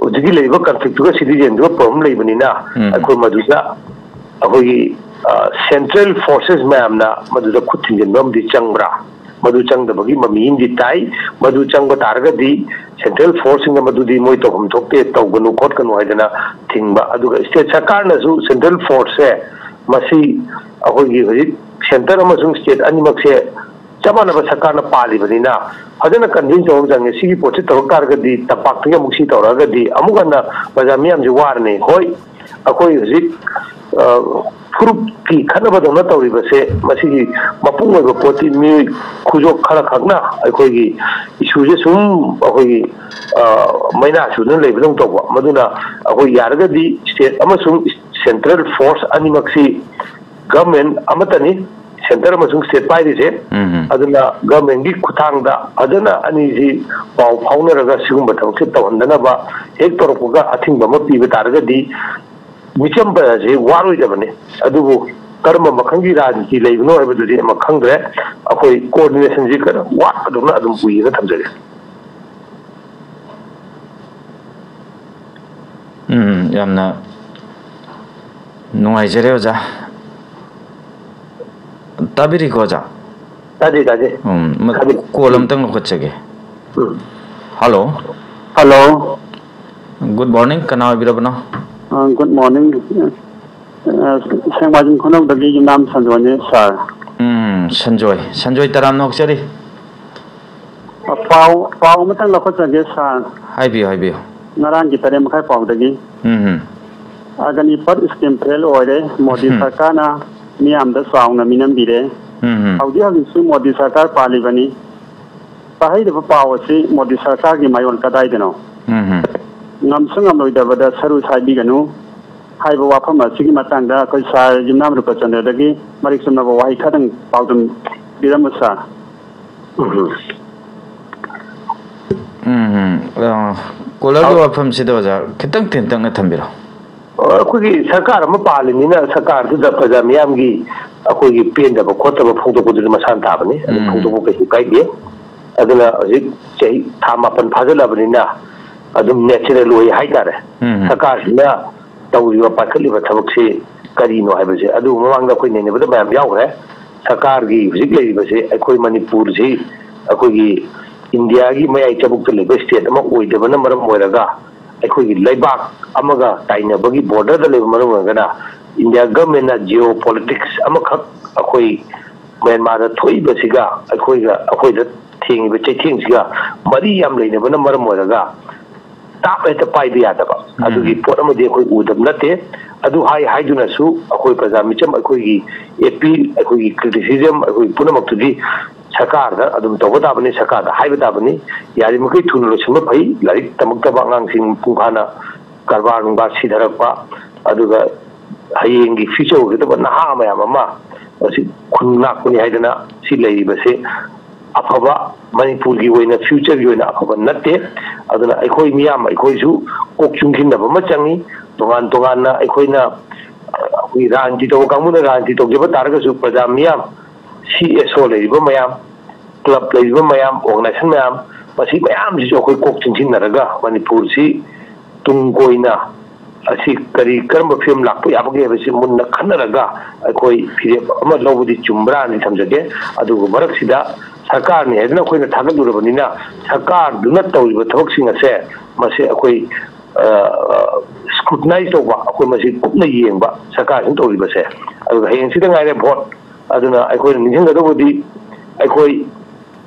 ꯍꯧꯖꯤꯛꯀꯤ ꯂꯩꯔꯤꯕ ꯀꯟꯐ꯭ꯂꯤꯛꯇꯨꯒ ꯁꯤꯇꯤꯖꯦꯟꯗꯨꯒ ꯄ꯭ꯔꯣꯕ꯭ꯂꯦꯝ ꯂꯩꯕꯅꯤꯅ, ꯎꯝ꯫ ꯑꯩꯈꯣꯏ ꯃꯗꯨꯗ ꯑꯩꯈꯣꯏꯒꯤ, ꯑ, ꯁꯦꯟꯇ꯭ꯔꯦꯜ ꯐꯣꯔꯁꯦꯁ ꯃꯌꯥꯝꯅ ꯃꯗꯨꯗ ꯈꯨꯠ ꯊꯤꯡꯖꯤꯟꯕ ꯑꯃꯗꯤ ꯆꯪꯕ꯭ꯔꯥ? ꯃꯗꯨ ꯆꯪꯗꯕꯒꯤ ꯃꯃꯤ ꯑꯃꯗꯤ ꯇꯥꯏ꯫ ꯃꯗꯨ ꯆꯪꯕ ꯇꯥꯔꯒꯗꯤ ꯁꯦꯟꯇ꯭ꯔꯦꯜ ꯐꯣꯔꯁꯁꯤꯡꯅ ꯃꯗꯨꯗꯤ ꯃꯣꯏ ꯇꯧꯐꯝ ꯊꯣꯛꯇꯦ, ꯇꯧꯒꯅꯨ ꯈꯣꯠꯀꯅꯨ ꯍꯥꯏꯗꯅ ꯊꯤꯡꯕ꯫ ꯑꯗꯨꯒ ꯁ꯭ꯇꯦꯠ ꯁꯔꯀꯥꯔꯅꯁꯨ ꯁꯦꯟꯇ꯭ꯔꯦꯜ ꯐꯣꯔꯁꯁꯦ ꯃꯁꯤ ꯑꯩꯈꯣꯏꯒꯤ ꯍꯧꯖꯤꯛ ꯁꯦꯟꯇꯔ ꯑꯃꯁꯨꯡ ꯁ꯭ꯇꯦꯠ ꯑꯅꯤꯃꯛꯁꯦ ꯆꯞ ꯃꯥꯟꯅꯕ ꯁꯔꯀꯥꯔꯅ ꯄꯥꯜꯂꯤꯕꯅꯤꯅ ꯐꯖꯅ ꯀꯟꯚꯤꯟꯁ ꯇꯧꯕ ꯑꯃ ꯆꯪꯉꯦ꯫ ꯁꯤꯒꯤ ꯄꯣꯠꯁꯤ ꯇꯧꯔꯛ ꯇꯥꯔꯒꯗꯤ, ꯇꯝꯄꯥꯛꯇꯒꯤ ꯑꯃꯨꯛ ꯁꯤ ꯇꯧꯔꯛꯑꯒꯗꯤ ꯑꯃꯨꯛ ꯍꯟꯅ ꯄ꯭ꯔꯖꯥ ꯃꯤꯌꯥꯝꯁꯦ ꯋꯥꯔꯅꯤ꯫ ꯍꯣꯏ, ꯑꯩꯈꯣꯏ ꯍꯧꯖꯤꯛ ꯑ, ꯐꯨꯔꯨꯞꯀꯤ ꯈꯠꯅꯕꯗꯧꯅ ꯇꯧꯔꯤꯕꯁꯦ, ꯃꯁꯤꯒꯤ ꯃꯄꯨꯡ ꯑꯣꯏꯕ ꯄꯣꯠꯇꯤ ꯃꯤꯑꯣꯏ ꯈꯨꯖꯣꯛ ꯈꯔ ꯈꯛꯅ ꯑꯩꯈꯣꯏꯒꯤ ꯏꯁꯨꯁꯦ ꯁꯨꯝ ꯑꯩꯈꯣꯏꯒꯤ, ꯑ, ꯃꯩꯅꯥ ꯆꯨꯗꯨꯅ ꯂꯩꯕꯗꯧꯅ ꯇꯧꯕ꯫ ꯃꯗꯨꯅ ꯑꯩꯈꯣꯏ ꯌꯥꯔꯒꯗꯤ state ꯑꯃꯁꯨꯡ central force ꯑꯅꯤꯃꯛꯁꯤ government ꯑꯃꯠꯇꯅꯤ, centre ꯑꯃꯁꯨꯡ state ꯄꯥꯏꯔꯤꯁꯦ꯫ ꯎꯝ꯫ ꯑꯗꯨꯅ governmentꯀꯤ ꯈꯨꯠꯊꯥꯡꯗ ꯐꯖꯅ ꯑꯅꯤꯁꯤ ꯄꯥꯎ ꯐꯥꯎꯅꯔꯒ ꯁꯤꯒꯨꯝꯕ ꯊꯕꯛꯁꯦ ꯇꯧꯍꯟꯗꯅꯕ, ꯍꯦꯛ ꯇꯧꯔꯛꯄꯒ ꯑꯊꯤꯡꯕ ꯑꯃ ꯄꯤꯕ ꯇꯥꯔꯒꯗꯤ ꯃꯤꯆꯝ ꯄ꯭ꯔꯖꯥꯁꯤ ꯋꯥꯔꯣꯏꯗꯕꯅꯤ꯫ ꯑꯗꯨꯕꯨ ꯀꯔꯝꯕ ꯃꯈꯜꯒꯤ ꯔꯥꯖꯅꯤꯇꯤ ꯂꯩꯕꯅꯣ ꯍꯥꯏꯕꯗꯨꯗꯤ ꯑꯃ ꯈꯪꯗ꯭ꯔꯦ꯫ ꯑꯩꯈꯣꯏ coordinationꯁꯤ ꯈꯔ ꯋꯥꯠꯄꯗꯧꯅ ꯑꯗꯨꯝ ꯎꯏꯌꯦꯅ ꯊꯝꯖꯒꯦ꯫ ꯎꯝ, ꯌꯥꯝꯅ ꯅꯨꯡꯉꯥꯏꯖꯔꯦ, ꯑꯣꯖꯥ꯫ ꯇꯥꯕꯤꯔꯤꯀꯣ, ꯑꯣꯖꯥ? ꯇꯥꯖꯩ, ꯇꯥꯖꯩ꯫ ꯎꯝ, ꯃ-, ꯇꯥꯖꯩ꯫ Call ꯑꯝꯇꯪ ꯂꯧꯈꯠꯆꯒꯦ꯫ ꯎꯝ꯫ Hello꯫ Hello꯫ Good morning, ꯀꯅꯥ ꯑꯣꯏꯕꯤꯔꯕꯅꯣ? ꯑ, good morning꯫ ꯑ, ꯁꯦꯡꯃꯥꯏꯖꯤꯡ ꯈꯨꯅꯧꯗꯒꯤ ꯌꯨꯝꯅꯥꯝ ꯁꯟꯖꯣꯏꯅꯤ, sir꯫ ꯎꯝ, ꯁꯟꯖꯣꯏ, ꯁꯟꯖꯣꯏ, ꯇꯔꯥꯝꯅ ꯑꯣꯛꯆꯔꯤ꯫ ꯑ, ꯄꯥꯎ, ꯄꯥꯎ ꯑꯃꯇꯪ ꯂꯧꯈꯠꯆꯒꯦ, sir꯫ ꯍꯥꯏꯕꯤꯌꯨ, ꯍꯥꯏꯕꯤꯌꯨ꯫ ꯉꯔꯥꯡꯒꯤ ꯇꯔꯦꯠ ꯃꯈꯥꯏ ꯄꯥꯎꯗꯒꯤ꯫ ꯎꯝ, ꯎꯝ꯫ ꯑꯒꯅꯤꯄꯠ scheme fail ꯑꯣꯏꯔꯦ, ꯃꯣꯗꯤ ꯎꯝ꯫ ꯁꯔꯀꯥꯔꯅ ꯃꯤꯌꯥꯝꯗ ꯆꯥꯎꯅ ꯃꯤꯅꯝꯕꯤꯔꯦ꯫ ꯎꯝ, ꯎꯝ꯫ ꯍꯧꯖꯤꯛ ꯍꯧꯖꯤꯛꯁꯨ ꯃꯣꯗꯤ ꯁꯔꯀꯥꯔ ꯄꯥꯜꯂꯤꯕꯅꯤ꯫ ꯇꯥꯍꯩꯗꯕ ꯄꯥꯎ ꯑꯁꯤ ꯃꯣꯗꯤ ꯁꯔꯀꯥꯔꯒꯤ ꯃꯥꯌꯣꯟ ꯀꯗꯥꯏꯗꯅꯣ? ꯎꯝ, ꯎꯝ꯫ ꯉꯝꯁꯨ ꯉꯝꯂꯣꯏꯗꯕꯗ ꯁꯔꯨ ꯁꯥꯏꯕꯤꯒꯅꯨ ꯍꯥꯏꯕ ꯋꯥꯐꯝ ꯑꯁꯤꯒꯤ ꯃꯇꯥꯡꯗ ꯑꯩꯈꯣꯏ sir ꯌꯨꯝꯅꯥꯝ ꯔꯨꯄꯆꯟꯗ꯭ꯔꯗꯒꯤ ꯃꯔꯤꯛ ꯆꯨꯝꯂꯕ ꯋꯥꯍꯩ ꯈꯔꯗꯪ ꯄꯥꯎꯗꯝꯕꯤꯔꯝꯃꯨ, sir꯫ ꯎꯝ꯫ ꯎꯝ, ꯎꯝ꯫ ꯑ, ꯀꯣꯂꯔꯒꯤ ꯑꯧ꯫ ꯋꯥꯐꯝꯁꯤꯗ ꯑꯣꯖꯥ ꯈꯤꯇꯪ ꯇꯦꯟꯇꯛꯅ ꯊꯝꯕꯤꯔꯣ꯫ ꯑ, ꯑꯩꯈꯣꯏꯒꯤ ꯁꯔꯀꯥꯔ ꯑꯃ ꯄꯥꯜꯂꯤꯅꯤꯅ ꯁꯔꯀꯥꯔꯗꯨꯗ ꯄ꯭ꯔꯖꯥ ꯃꯤꯌꯥꯝꯒꯤ ꯑꯩꯈꯣꯏꯒꯤ ꯄꯦꯟꯗꯕ ꯈꯣꯠꯇꯕ ꯐꯣꯡꯗꯣꯛꯄꯗꯨꯗꯤ ꯃꯁꯥꯅ ꯇꯥꯕꯅꯤ, ꯑꯗꯨꯝ ꯎꯝ꯫ ꯐꯣꯡꯗꯣꯛꯄ ꯀꯩꯁꯨ ꯀꯥꯏꯗꯦ꯫ ꯑꯗꯨꯅ ꯍꯧꯖꯤꯛ ꯆꯍꯤ ꯊꯥ ꯃꯥꯄꯟ ꯐꯥꯖꯤꯜꯂꯛꯑꯕꯅꯤꯅ ꯑꯗꯨꯝ natural ꯑꯣꯏ ꯍꯥꯏꯇꯥꯔꯦ꯫ ꯎꯝ꯫ ꯁꯔꯀꯥꯔꯁꯤꯅ ꯇꯧꯔꯤꯕ, ꯄꯥꯏꯈꯠꯂꯤꯕ ꯊꯕꯛꯁꯤ ꯀꯔꯤꯅꯣ ꯍꯥꯏꯕꯁꯦ꯫ ꯑꯗꯨ ꯃꯃꯥꯡꯗ ꯑꯩꯈꯣꯏ ꯅꯩꯅꯕꯗ ꯃꯌꯥꯝ ꯌꯥꯎꯈ꯭ꯔꯦ꯫ ꯁꯔꯀꯥꯔꯒꯤ ꯍꯧꯖꯤꯛ ꯂꯩꯔꯤꯕꯁꯤ ꯑꯩꯈꯣꯏ ꯃꯅꯤꯄꯨꯔꯁꯤ ꯑꯩꯈꯣꯏꯒꯤ ꯏꯟꯗꯤꯌꯥꯒꯤ ꯃꯌꯥꯏ ꯆꯕꯨꯛꯇ ꯂꯩꯕ state ꯑꯃ ꯑꯣꯏꯗꯕꯅ ꯃꯔꯝ ꯑꯣꯏꯔꯒ, ꯑꯩꯈꯣꯏꯒꯤ ꯂꯩꯕꯥꯛ ꯑꯃꯒ ꯇꯥꯏꯅꯕꯒꯤ borderꯗ ꯂꯩꯕ ꯃꯔꯝ ꯑꯣꯏꯔꯒꯅ, ꯏꯟꯗꯤꯌꯥ governmentꯅ geopolitics ꯑꯃꯈꯛ ꯑꯩꯈꯣꯏ ꯃ꯭ꯌꯥꯟꯃꯥꯔꯗ ꯊꯣꯛꯏꯕꯁꯤꯒ ꯑꯩꯈꯣꯏꯒ, ꯑꯩꯈꯣꯏꯗ ꯊꯦꯡꯉꯤꯕ ꯆꯩꯊꯦꯡꯁꯤꯒ ꯃꯔꯤ ꯌꯥꯝ ꯂꯩꯅꯕꯅ ꯃꯔꯝ ꯑꯣꯏꯔꯒ, ꯇꯥꯞ ꯍꯦꯛꯇ ꯄꯥꯏꯕ ꯌꯥꯗꯕ, ꯎꯝ꯫ ꯑꯗꯨꯒꯤ ꯄꯣꯠ ꯑꯃꯗꯤ ꯑꯩꯈꯣꯏ ꯎꯗꯕ ꯅꯠꯇꯦ꯫ ꯑꯗꯨ ꯍꯥꯏ ꯍꯥꯏꯗꯨꯅꯁꯨ ꯑꯩꯈꯣꯏ ꯄ꯭ꯔꯖꯥ ꯃꯤꯆꯝ, ꯑꯩꯈꯣꯏꯒꯤ ꯑꯦꯄꯤꯜ, ꯑꯩꯈꯣꯏꯒꯤ ꯀ꯭ꯔꯤꯇꯤꯁꯤꯖꯝ, ꯑꯩꯈꯣꯏ ꯄꯨꯝꯅꯃꯛꯇꯨꯗꯤ ꯁꯔꯀꯥꯔꯗ ꯑꯗꯨꯝ ꯇꯧꯕ ꯇꯥꯕꯅꯤ, ꯁꯔꯀꯥꯔꯗ ꯍꯥꯏꯕ ꯇꯥꯕꯅꯤ꯫ ꯌꯥꯔꯤꯃꯈꯩ ꯊꯨꯅ ꯂꯣꯏꯁꯤꯟꯕ ꯐꯩ꯫ ꯂꯥꯏꯔꯤꯛ ꯇꯝꯃꯛꯇꯕ ꯑꯉꯥꯡꯁꯤꯡ ꯃꯄꯨꯡ ꯐꯥꯅ ꯀꯔꯕꯥꯔ ꯅꯨꯡꯕꯥꯔ ꯁꯤꯊꯔꯛꯄ, ꯑꯗꯨꯒ ꯍꯌꯦꯡꯒꯤ ꯐ꯭ꯌꯨꯆꯔ ꯑꯣꯏꯒꯗꯕ ꯅꯍꯥ ꯃꯌꯥꯝ ꯑꯃ ꯃꯁꯤ ꯈꯨꯟ ꯉꯥꯛꯄꯅꯤ ꯍꯥꯏꯗꯅ ꯁꯤ ꯂꯩꯔꯤꯕꯁꯦ ꯑꯐꯕ, ꯃꯅꯤꯄꯨꯔꯒꯤ ꯑꯣꯏꯅ ꯐ꯭ꯌꯨꯆꯔꯒꯤ ꯑꯣꯏꯅ ꯑꯐꯕ ꯅꯠꯇꯦ꯫ ꯑꯗꯨꯅ ꯑꯩꯈꯣꯏ ꯃꯤꯌꯥꯝ ꯑꯩꯈꯣꯏꯁꯨ ꯀꯣꯛ ꯆꯨꯡꯁꯤꯟꯅꯕ ꯑꯃ ꯆꯪꯉꯤ꯫ ꯇꯣꯉꯥꯟ ꯇꯣꯉꯥꯟꯅ ꯑꯩꯈꯣꯏꯅ, ꯑꯩꯈꯣꯏ ꯔꯥꯖꯅꯤꯇꯤ ꯇꯧꯕ ꯀꯥꯡꯕꯨꯅ ꯔꯥꯖꯅꯤꯇꯤ ꯇꯧꯖꯕ ꯇꯥꯔꯒꯁꯨ ꯄ꯭ꯔꯖꯥ ꯃꯤꯌꯥꯝ, ꯁꯤ ꯑꯦꯁ ꯑꯣ ꯂꯩꯔꯤꯕ ꯃꯌꯥꯝ, ꯀ꯭ꯂꯕ ꯂꯩꯔꯤꯕ ꯃꯌꯥꯝ, ꯑꯣꯔꯒꯅꯥꯏꯖꯦꯁꯟ ꯃꯌꯥꯝ, ꯃꯁꯤ ꯃꯌꯥꯝꯁꯤꯁꯨ ꯑꯩꯈꯣꯏ ꯀꯣꯛ ꯆꯨꯡꯁꯤꯟꯅꯔꯒ ꯃꯅꯤꯄꯨꯔꯁꯤ ꯇꯨꯡ ꯀꯣꯏꯅ ꯑꯁꯤ ꯀꯔꯤ, ꯀꯔꯝꯕ ꯐꯤꯕꯝ ꯂꯥꯛꯄ ꯌꯥꯕꯒꯦ ꯍꯥꯏꯕꯁꯤ ꯃꯨꯟꯅ ꯈꯟꯅꯔꯒ ꯑꯩꯈꯣꯏ ꯐꯤꯔꯦꯞ ꯑꯃ ꯂꯧꯕꯗꯤ ꯆꯨꯝꯕ꯭ꯔꯥꯅ ꯊꯝꯖꯒꯦ꯫ ꯑꯗꯨꯕꯨ ꯃꯔꯛꯁꯤꯗ ꯁꯔꯀꯥꯔꯅꯤ ꯍꯥꯏꯗꯨꯅ ꯑꯩꯈꯣꯏꯅ ꯊꯥꯒꯠꯂꯨꯔꯕꯅꯤꯅ ꯁꯔꯀꯥꯔꯗꯨꯅ ꯇꯧꯔꯤꯕ ꯊꯕꯛꯁꯤꯡ ꯑꯁꯦ ꯃꯁꯤ ꯑꯩꯈꯣꯏ, ꯑ, ꯁ꯭ꯀ꯭ꯔꯨꯇꯤꯅꯥꯏꯖ ꯇꯧꯕ, ꯑꯩꯈꯣꯏ ꯃꯁꯤ ꯀꯨꯞꯅ ꯌꯦꯡꯕ ꯁꯔꯀꯥꯔꯁꯤꯅ ꯇꯧꯔꯤꯕꯁꯦ꯫ ꯑꯗꯨꯒ ꯍꯌꯦꯡꯁꯤꯗ ꯉꯥꯏꯔꯦ ꯚꯣꯠ꯫ ꯑꯗꯨꯅ ꯑꯩꯈꯣꯏꯅ ꯅꯤꯡꯁꯤꯡꯒꯗꯧꯕꯗꯤ ꯑꯩꯈꯣꯏ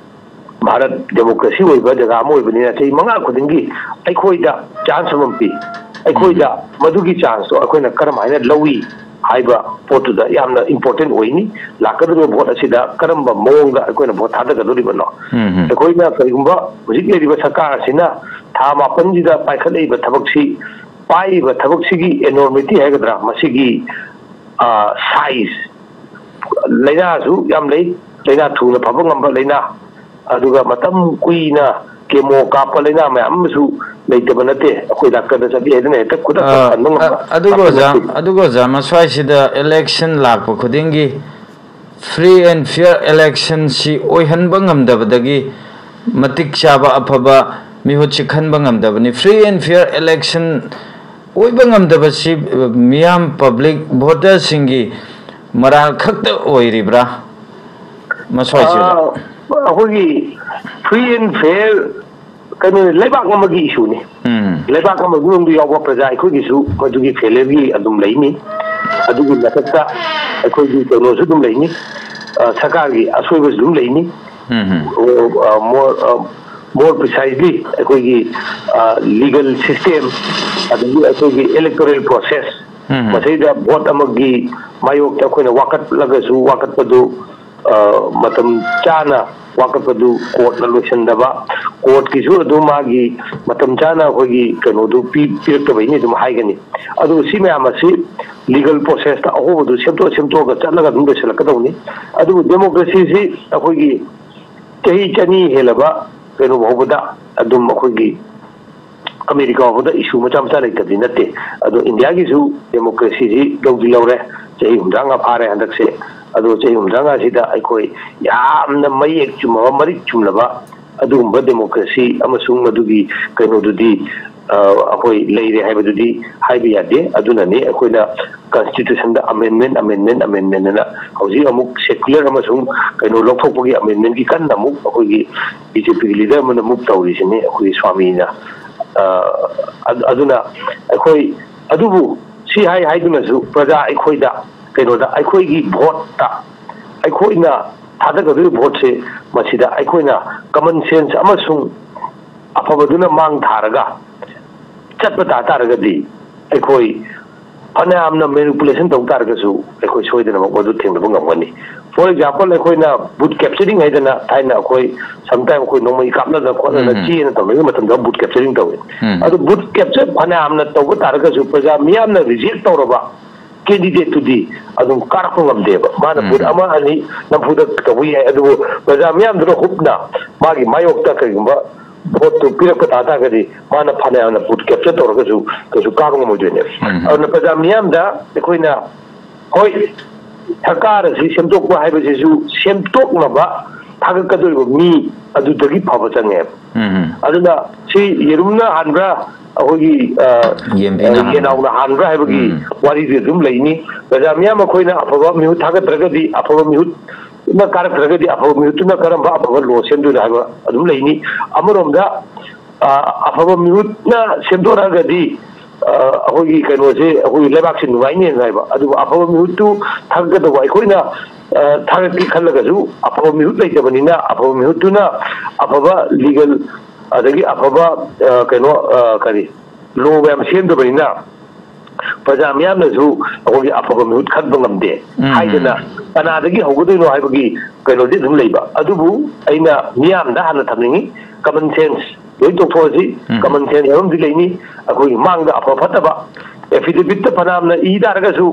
ꯚꯥꯔꯠ ꯗꯦꯃꯣꯀ꯭ꯔꯦꯁꯤ ꯑꯣꯏꯕ ꯖꯒꯥ ꯑꯃ ꯑꯣꯏꯕꯅꯤꯅ ꯆꯍꯤ ꯃꯉꯥ ꯈꯨꯗꯤꯡꯒꯤ ꯑꯩꯈꯣꯏꯗ ꯆꯥꯟꯁ ꯑꯃ ꯄꯤ꯫ ꯑꯩꯈꯣꯏꯗ ꯃꯗꯨꯒꯤ ꯆꯥꯟꯁꯇꯣ ꯑꯩꯈꯣꯏꯅ ꯀꯔꯝ ꯍꯥꯏꯅ ꯂꯧꯏ ꯍꯥꯏꯕ ꯄꯣꯠꯇꯨꯗ ꯌꯥꯝꯅ ꯏꯝꯄꯣꯔꯇꯦꯟ ꯑꯣꯏꯅꯤ꯫ ꯂꯥꯛꯀꯗꯧꯔꯤꯕ ꯚꯣꯠ ꯑꯁꯤꯗ ꯀꯔꯝꯕ ꯃꯑꯣꯡꯗ ꯑꯩꯈꯣꯏꯅ ꯚꯣꯠ ꯊꯥꯗꯒꯗꯧꯔꯤꯕꯅꯣ? ꯎꯝ, ꯎꯝ꯫ ꯑꯩꯈꯣꯏꯅ ꯀꯔꯤꯒꯨꯝꯕ ꯍꯧꯖꯤꯛ ꯂꯩꯔꯤꯕ ꯁꯔꯀꯥꯔ ꯑꯁꯤꯅ ꯊꯥ ꯃꯥꯄꯟꯁꯤꯗ ꯄꯥꯏꯈꯠꯂꯛꯏꯕ ꯊꯕꯛꯁꯤ, ꯄꯥꯏꯔꯤꯕ ꯊꯕꯛꯁꯤꯒꯤ ꯑꯦꯅꯣꯔꯃꯤꯇꯤ ꯍꯥꯏꯒꯗ꯭ꯔꯥ, ꯃꯁꯤꯒꯤ, ꯑ, ꯁꯥꯏꯖ, ꯂꯥꯏꯅꯥꯁꯨ ꯌꯥꯝ ꯂꯩ, ꯂꯥꯏꯅꯥ ꯊꯨꯅ ꯐꯕ ꯉꯝꯕ ꯂꯥꯏꯅꯥ, ꯑꯗꯨꯒ ꯃꯇꯝ ꯀꯨꯏꯅ ꯀꯦꯃꯣ ꯀꯥꯞꯄ ꯂꯥꯏꯅꯥ ꯃꯌꯥꯝ ꯑꯃꯁꯨ ꯂꯩꯇꯕ ꯅꯠꯇꯦ꯫ ꯑꯩꯈꯣꯏ ꯗꯥꯛꯇꯔꯗ ꯆꯠꯂꯤ ꯍꯥꯏꯗꯅ ꯍꯦꯛꯇ ꯈꯨꯗꯛꯇ ꯑ, ꯐꯍꯟꯕ ꯉꯝꯕ ꯑ, ꯑꯗꯨꯒ ꯉꯥꯛꯇ ꯑꯣꯖꯥ, ꯅꯠꯇꯦ꯫ ꯑꯗꯨꯒ ꯑꯣꯖꯥ, ꯃꯁ꯭ꯋꯥꯏꯁꯤꯗ ꯏꯂꯦꯛꯁꯟ ꯂꯥꯛꯄ ꯈꯨꯗꯤꯡꯒꯤ free and fair election ꯁꯤ ꯑꯣꯏꯍꯟꯕ ꯉꯝꯗꯕꯗꯒꯤ ꯃꯇꯤꯛ ꯆꯥꯕ ꯑꯐꯕ ꯃꯤꯍꯨꯠꯁꯤ ꯈꯟꯕ ꯉꯝꯗꯕꯅꯤ꯫ Free and fair election ꯑꯣꯏꯕ ꯉꯝꯗꯕꯁꯤ, ꯑ, ꯃꯤꯌꯥꯝ, ꯄꯕ꯭ꯂꯤꯛ ꯚꯣꯇꯔꯁꯤꯡꯒꯤ ꯃꯔꯥꯜ ꯈꯛꯇ ꯑꯣꯏꯔꯤꯕ꯭ꯔꯥ? ꯃꯁ꯭ꯋꯥꯏꯁꯤꯗ꯫ ꯑ, ꯑꯩꯈꯣꯏꯒꯤ free and fair ꯀꯩꯅꯣ, ꯂꯩꯕꯥꯛ ꯑꯃꯒꯤ ꯏꯁꯨꯅꯤ꯫ ꯎꯝ꯫ ꯂꯩꯕꯥꯛ ꯑꯃꯒꯤ ꯃꯅꯨꯡꯗ ꯌꯥꯎꯕ ꯄ꯭ꯔꯖꯥ ꯑꯩꯈꯣꯏꯒꯤꯁꯨ ꯃꯗꯨꯒꯤ ꯐꯦꯂꯤꯌꯔꯒꯤ ꯑꯗꯨꯝ ꯂꯩꯅꯤ꯫ ꯑꯗꯨꯒꯤ ꯃꯊꯛꯇ ꯑꯩꯈꯣꯏꯒꯤ ꯀꯩꯅꯣꯁꯨ ꯑꯗꯨꯝ ꯂꯩꯅꯤ, ꯑ, ꯁꯔꯀꯥꯔꯒꯤ ꯑꯁꯣꯏꯕꯁꯨ ꯑꯗꯨꯝ ꯂꯩꯅꯤ꯫ ꯎꯝ, ꯎꯝ꯫ ꯑ, more, ꯑ, more precisely ꯑꯩꯈꯣꯏꯒꯤ, ꯑ, legal system, ꯑꯗꯒꯤ ꯑꯩꯈꯣꯏꯒꯤ electoral process, ꯎꯝ꯫ ꯃꯁꯤꯗ ꯚꯣꯠ ꯑꯃꯒꯤ ꯃꯥꯌꯣꯛꯇ ꯑꯩꯈꯣꯏꯅ ꯋꯥꯀꯠꯂꯒꯁꯨ, ꯋꯥꯀꯠꯄꯗꯨ, ꯑ, ꯃꯇꯝ ꯆꯥꯅ ꯋꯥꯀꯠꯄꯗꯨ ꯀꯣꯔꯠꯅ ꯂꯣꯏꯁꯤꯟꯗꯕ, ꯀꯣꯔꯠꯀꯤꯁꯨ ꯑꯗꯨꯝ ꯃꯥꯒꯤ ꯃꯇꯝ ꯆꯥꯅ ꯑꯩꯈꯣꯏꯒꯤ ꯀꯩꯅꯣꯗꯨ ꯄꯤ-, ꯄꯤꯔꯛꯇꯕꯩꯅꯤ ꯑꯗꯨꯝ ꯍꯥꯏꯒꯅꯤ꯫ ꯑꯗꯨ ꯁꯤ ꯃꯌꯥꯝ ꯑꯁꯤ legal processꯇ ꯑꯍꯣꯕꯗꯨ ꯁꯦꯝꯗꯣꯛ ꯁꯦꯝꯗꯣꯛꯑꯒ ꯆꯠꯂꯒ ꯑꯗꯨꯝ ꯂꯣꯏꯁꯤꯜꯂꯛꯀꯗꯧꯅꯤ꯫ ꯑꯗꯨꯕꯨ democracyꯁꯤ ꯑꯩꯈꯣꯏꯒꯤ ꯆꯍꯤ ꯆꯅꯤ ꯍꯦꯜꯂꯕ ꯀꯩꯅꯣ ꯐꯥꯎꯕꯗ ꯑꯗꯨꯝ ꯑꯩꯈꯣꯏꯒꯤ ꯑꯃꯦꯔꯤꯀꯥ ꯐꯥꯎꯕꯗ issue ꯃꯆꯥ ꯃꯆꯥ ꯂꯩꯇꯕꯗꯤ ꯅꯠꯇꯦ꯫ ꯑꯗꯣ ꯏꯟꯗꯤꯌꯥꯒꯤꯁꯨ democracyꯁꯤ ꯂꯧꯗꯤ ꯂꯧꯔꯦ, ꯆꯍꯤ ꯍꯨꯝꯗ꯭ꯔꯥ ꯃꯉꯥ ꯐꯥꯔꯦ ꯍꯟꯗꯛꯁꯦ꯫ ꯑꯗꯣ ꯆꯍꯤ ꯍꯨꯝꯗ꯭ꯔꯥ ꯃꯉꯥꯁꯤꯗ ꯑꯩꯈꯣꯏ ꯌꯥꯝꯅ ꯃꯌꯦꯛ ꯆꯨꯝꯃꯕ, ꯃꯔꯤꯛ ꯆꯨꯝꯂꯕ ꯑꯗꯨꯒꯨꯝꯕ democracy ꯑꯃꯁꯨꯡ ꯃꯗꯨꯒꯤ ꯀꯩꯅꯣꯗꯨꯗꯤ, ꯑ, ꯑꯩꯈꯣꯏ ꯂꯩꯔꯦ ꯍꯥꯏꯕꯗꯨꯗꯤ ꯍꯥꯏꯕ ꯌꯥꯗꯦ꯫ ꯑꯗꯨꯅꯅꯤ ꯑꯩꯈꯣꯏꯅ constitutionꯗ amendment, amendment, amendment ꯑꯅ ꯍꯧꯖꯤꯛ ꯑꯃꯨꯛ secular ꯑꯃꯁꯨꯡ ꯀꯩꯅꯣ ꯂꯧꯊꯣꯛꯄꯒꯤ amendmentꯀꯤ ꯀꯟꯅ ꯑꯃꯨꯛ ꯑꯩꯈꯣꯏꯒꯤ BJPꯒꯤ leader ꯑꯃꯅ move ꯇꯧꯔꯤꯁꯤꯅꯤ ꯑꯩꯈꯣꯏꯒꯤ ꯁ꯭ꯋꯥꯃꯤꯅ꯫ ꯑ, ꯑꯗ-, ꯑꯗꯨꯅ ꯑꯩꯈꯣꯏ, ꯑꯗꯨꯕꯨ ꯁꯤ ꯍꯥꯏ ꯍꯥꯏꯗꯨꯅꯁꯨ ꯄ꯭ꯔꯖꯥ ꯑꯩꯈꯣꯏꯗ, ꯀꯩꯅꯣꯗ, ꯑꯩꯈꯣꯏꯒꯤ ꯚꯣꯠꯇ, ꯑꯩꯈꯣꯏꯅ ꯊꯥꯗꯒꯗꯧꯔꯤꯕ ꯚꯣꯠꯁꯦ, ꯃꯁꯤꯗ ꯑꯩꯈꯣꯏꯅ common sense ꯑꯃꯁꯨꯡ ꯑꯐꯕꯗꯨꯅ ꯃꯥꯡ ꯊꯥꯔꯒ ꯆꯠꯄ ꯇꯥ ꯇꯥꯔꯒꯗꯤ, ꯑꯩꯈꯣꯏ ꯐꯅꯌꯥꯝꯅ manipulation ꯇꯧ ꯇꯥꯔꯒꯁꯨ ꯑꯩꯈꯣꯏ ꯁꯣꯏꯗꯅꯃꯛ ꯃꯗꯨ ꯊꯦꯡꯅꯕ ꯉꯝꯒꯅꯤ꯫ For example, ꯑꯩꯈꯣꯏꯅ vote capturing ꯍꯥꯏꯗꯅ ꯊꯥꯏꯅ ꯑꯩꯈꯣꯏ sometime ꯑꯩꯈꯣꯏ ꯅꯣꯡꯃꯩ ꯀꯥꯞꯅꯗꯅ ꯈꯣꯠꯅꯗꯅ ꯎꯝ꯫ ꯆꯦꯅ ꯇꯧꯅꯕꯒꯤ ꯃꯇꯝꯗ vote capturing ꯇꯧꯏ꯫ ꯎꯝ꯫ ꯑꯗꯨ vote capture ꯐꯅꯌꯥꯝꯅ ꯇꯧꯕ ꯇꯥꯔꯒꯁꯨ ꯄ꯭ꯔꯖꯥ ꯃꯤꯌꯥꯝꯅ reject ꯇꯧꯔꯕ candidateꯇꯨꯗꯤ ꯑꯗꯨꯝ ꯀꯥꯔꯛꯄ ꯉꯝꯗꯦꯕ꯫ ꯃꯥꯅ ꯎꯝ꯫ Vote ꯑꯃ ꯑꯅꯤ ꯅꯝꯐꯨꯗ ꯇꯧꯕ ꯌꯥꯏ, ꯑꯗꯨꯕꯨ ꯄ꯭ꯔꯖꯥ ꯃꯤꯌꯥꯝꯗꯨꯅ ꯍꯨꯞꯅ ꯃꯥꯒꯤ ꯃꯥꯌꯣꯛꯇ ꯀꯔꯤꯒꯨꯝꯕ voteꯇꯨ ꯄꯤꯔꯛꯄ ꯇꯥ ꯇꯥꯔꯒꯗꯤ ꯃꯥꯅ ꯐꯅꯌꯥꯝꯅ vote capture ꯇꯧꯔꯒꯁꯨ ꯀꯩꯁꯨ ꯀꯥꯕ ꯉꯝꯃꯣꯏꯗꯣꯏꯅꯦꯕ꯫ ꯎꯝ꯫ ꯑꯗꯨꯅ ꯄ꯭ꯔꯖꯥ ꯃꯤꯌꯥꯝꯗ ꯑꯩꯈꯣꯏꯅ, ꯍꯣꯏ, ꯁꯔꯀꯥꯔ ꯑꯁꯤ ꯁꯦꯝꯗꯣꯛꯄ ꯍꯥꯏꯕꯁꯤꯁꯨ ꯁꯦꯝꯗꯣꯛꯅꯕ ꯊꯥꯒꯠꯀꯗꯧꯔꯤꯕ ꯃꯤ ꯑꯗꯨꯗꯒꯤ ꯐꯕ ꯆꯪꯉꯦꯕ꯫ ꯎꯝ꯫ ꯑꯗꯨꯅ ꯁꯤ ꯌꯦꯔꯨꯝꯅ ꯍꯥꯟꯕ꯭ꯔꯥ, ꯑꯩꯈꯣꯏꯒꯤ, ꯑ, ꯌꯦꯟꯕꯤꯅ ꯑ, ꯍꯥꯟꯕ꯭ꯔꯥ? ꯌꯦꯅꯥꯎꯅ ꯍꯥꯟꯕ꯭ꯔꯥ ꯍꯥꯏꯕꯒꯤ ꯎꯝ꯫ ꯋꯥꯔꯤꯗꯤ ꯑꯗꯨꯝ ꯂꯩꯅꯤ꯫ ꯄ꯭ꯔꯖꯥ ꯃꯤꯌꯥꯝ ꯑꯩꯈꯣꯏꯅ ꯑꯐꯕ ꯃꯤꯍꯨꯠ ꯊꯥꯒꯠꯇ꯭ꯔꯒꯗꯤ, ꯑꯐꯕ ꯃꯤꯍꯨꯠꯅ ꯀꯥꯔꯛꯇ꯭ꯔꯒꯗꯤ, ꯑꯐꯕ ꯃꯤꯍꯨꯠꯇꯨꯅ ꯀꯔꯝꯕ ꯑꯐꯕ law ꯁꯦꯝꯗꯣꯏꯅꯣ ꯍꯥꯏꯕ ꯑꯗꯨꯝ ꯂꯩꯅꯤ꯫ ꯑꯃꯔꯣꯝꯗ, ꯑ, ꯑꯐꯕ ꯃꯤꯍꯨꯠꯅ ꯁꯦꯝꯗꯣꯔꯛꯑꯒꯗꯤ, ꯑ, ꯑꯩꯈꯣꯏꯒꯤ ꯀꯩꯅꯣꯁꯦ, ꯑꯩꯈꯣꯏꯒꯤ ꯂꯩꯕꯥꯛꯁꯦ ꯅꯨꯡꯉꯥꯏꯅꯦꯅ ꯍꯥꯏꯕ꯫ ꯑꯗꯨꯕꯨ ꯑꯐꯕ ꯃꯤꯍꯨꯠꯇꯨ ꯊꯥꯒꯠꯀꯗꯧꯕ ꯑꯩꯈꯣꯏꯅ, ꯑ, ꯊꯥꯒꯠꯀꯦ ꯈꯜꯂꯒꯁꯨ ꯑꯐꯕ ꯃꯤꯍꯨꯠ ꯂꯩꯇꯕꯅꯤꯅ, ꯑꯐꯕ ꯃꯤꯍꯨꯠꯇꯨꯅ ꯑꯐꯕ legal ꯑꯗꯒꯤ ꯑꯐꯕ, ꯑ, ꯀꯩꯅꯣ, ꯑ, ꯀꯔꯤ, law ꯃꯌꯥꯝ ꯁꯦꯝꯗꯕꯅꯤꯅ, ꯄ꯭ꯔꯖꯥ ꯃꯤꯌꯥꯝꯅꯁꯨ ꯑꯩꯈꯣꯏꯒꯤ ꯑꯐꯕ ꯃꯤꯍꯨꯠ ꯈꯟꯕ ꯉꯝꯗꯦ ꯎꯝ. ꯍꯥꯏꯗꯅ ꯀꯅꯥꯗꯒꯤ ꯍꯧꯒꯗꯣꯏꯅꯣ ꯍꯥꯏꯕꯒꯤ ꯀꯩꯅꯣꯗꯤ ꯑꯗꯨꯝ ꯂꯩꯕ꯫ ꯑꯗꯨꯕꯨ ꯑꯩꯅ ꯃꯤꯌꯥꯝꯗ ꯍꯥꯟꯅ ꯊꯝꯅꯤꯡꯉꯤ, common sense ꯂꯣꯏ ꯇꯣꯛꯊꯣꯛꯑꯁꯤ꯫ ꯎꯝ. Common sense ꯍꯥꯏꯕ ꯑꯃꯗꯤ ꯂꯩꯅꯤ꯫ ꯑꯩꯈꯣꯏꯒꯤ ꯃꯥꯡꯗ ꯑꯐ ꯐꯠꯇꯕ affidavitꯇ ꯐꯅꯌꯥꯝꯅ ꯏ ꯇꯥꯔꯒꯁꯨ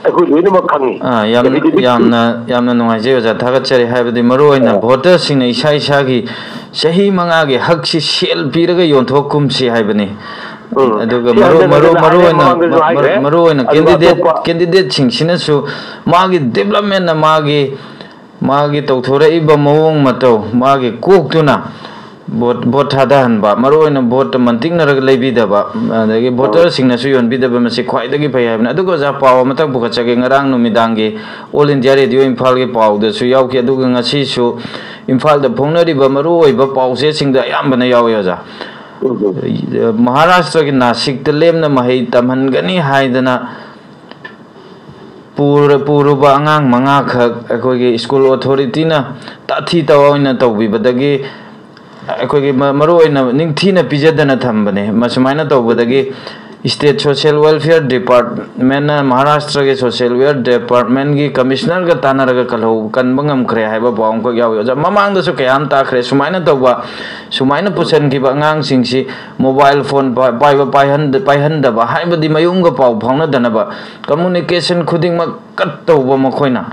ꯑꯩꯈꯣꯏ ꯂꯣꯏꯅꯃꯛ ꯈꯪꯉꯤ꯫ ꯑꯥ, ꯌꯥꯝ, Affidavitꯀꯤ ꯌꯥꯝꯅ, ꯌꯥꯝꯅ ꯅꯨꯡꯉꯥꯏꯖꯩ ꯑꯣꯖꯥ, ꯊꯥꯒꯠꯆꯔꯤ꯫ ꯍꯥꯏꯕꯗꯤ ꯃꯔꯨ ꯑꯣꯏꯅ ꯑꯥ. Voterꯁꯤꯡꯅ ꯏꯁꯥ ꯏꯁꯥꯒꯤ ꯆꯍꯤ ꯃꯉꯥꯒꯤ ꯍꯛꯁꯤ ꯁꯦꯜ ꯄꯤꯔꯒ ꯌꯣꯟꯊꯣꯛꯀꯨꯝꯁꯤ ꯍꯥꯏꯕꯅꯤ꯫ ꯎꯝ. ꯑꯗꯨꯒ ꯁꯤ ꯃꯔꯨ ꯍꯟꯗꯅ ꯃꯔꯨ ꯍꯟꯗꯅ ꯃꯔꯨ ꯍꯥꯏꯔꯦ, ꯑꯣꯏꯅ ꯃꯃꯥꯡꯗꯁꯨ ꯃ- ꯍꯥꯏꯈ꯭ꯔꯦ꯫ ꯃꯔꯨ ꯑꯣꯏꯅ ꯑꯗꯨꯒ candidate ꯑꯇꯣꯞꯄ candidateꯁꯤꯡꯁꯤꯅꯁꯨ ꯃꯥꯒꯤ developmentꯅ ꯃꯥꯒꯤ ꯃꯥꯒꯤ ꯇꯧꯊꯣꯔꯛꯏꯕ ꯃꯑꯣꯡ ꯃꯇꯧ, ꯃꯥꯒꯤ ꯀꯣꯛꯇꯨꯅ vote vote ꯊꯥꯗꯍꯟꯕ, ꯃꯔꯨ ꯑꯣꯏꯅ voteꯇ ꯃꯟꯇꯤꯛꯅꯔꯒ ꯂꯩꯕꯤꯗꯕ, ꯑꯗꯒꯤ voterꯁꯤꯡꯅꯁꯨ ꯌꯣꯟꯕꯤꯗꯕ, ꯃꯁꯤ ꯈ꯭ꯋꯥꯏꯗꯒꯤ ꯐꯩ ꯍꯥꯏꯕꯅꯤ꯫ ꯑꯗꯨꯒ ꯑꯣꯖꯥ, ꯄꯥꯎ ꯑꯃꯇꯪ ꯄꯨꯈꯠꯆꯒꯦ꯫ ꯉꯔꯥꯡ ꯅꯨꯃꯤꯗꯥꯡꯒꯤ All India Radio ꯏꯝꯐꯥꯜꯒꯤ ꯄꯥꯎꯗꯁꯨ ꯌꯥꯎꯈꯤ, ꯑꯗꯨꯒ ꯉꯁꯤꯁꯨ ꯏꯝꯐꯥꯜꯗ ꯐꯣꯡꯅꯔꯤꯕ ꯃꯔꯨ ꯑꯣꯏꯕ ꯄꯥꯎꯆꯦꯁꯤꯡꯗ ꯑꯌꯥꯝꯕꯅ ꯌꯥꯎꯏ ꯑꯣꯖꯥ꯫ ꯎꯝ. ꯃꯍꯥꯔꯥꯁꯇ꯭ꯔꯒꯤ ꯅꯥꯁꯤꯛꯇ ꯂꯦꯝꯅ ꯃꯍꯩ ꯇꯝꯍꯟꯒꯅꯤ ꯍꯥꯏꯗꯅ ꯄꯨꯔ- ꯄꯨꯔꯨꯕ ꯑꯉꯥꯡ ꯃꯉꯥꯈꯛ ꯑꯩꯈꯣꯏꯒꯤ school authorityꯅ ꯇꯥꯊꯤ ꯇꯥꯑꯣꯏꯅ ꯇꯧꯕꯤꯕꯗꯒꯤ ꯑꯩꯈꯣꯏꯒꯤ ꯃ- ꯃꯔꯨ ꯑꯣꯏꯅ ꯅꯤꯡꯊꯤꯅ ꯄꯤꯖꯗꯅ ꯊꯝꯕꯅꯦ꯫ ꯃꯁꯨꯃꯥꯏꯅ ꯇꯧꯕꯗꯒꯤ state social welfare departmentꯅ ꯃꯍꯥꯔꯥꯁꯇ꯭ꯔꯒꯤ social welfare departmentꯀꯤ commissionerꯒ ꯇꯥꯟꯅꯔꯒ ꯀꯜꯍꯧ- ꯀꯟꯕ ꯉꯝꯈ꯭ꯔꯦ ꯍꯥꯏꯕ ꯄꯥꯎ ꯑꯃꯈꯛ ꯌꯥꯎꯏ꯫ ꯑꯣꯖꯥ, ꯃꯃꯥꯡꯗꯁꯨ ꯀꯌꯥ ꯑꯃ ꯇꯥꯈ꯭ꯔꯦ꯫ ꯁꯨꯃꯥꯏꯅ ꯇꯧꯕ, ꯁꯨꯃꯥꯏꯅ ꯄꯨꯁꯤꯟꯈꯤꯕ ꯑꯉꯥꯡꯁꯤꯡꯁꯤ mobile phone ꯄꯥꯏ- ꯄꯥꯏꯕ ꯄꯥꯏꯍꯟꯗ- ꯄꯥꯏꯍꯟꯗꯕ, ꯍꯥꯏꯕꯗꯤ ꯃꯌꯨꯝꯒ ꯄꯥꯎ ꯐꯥꯎꯅꯗꯅꯕ, communication ꯈꯨꯗꯤꯡꯃꯛ cut ꯇꯧꯕ ꯃꯈꯣꯏꯅ꯫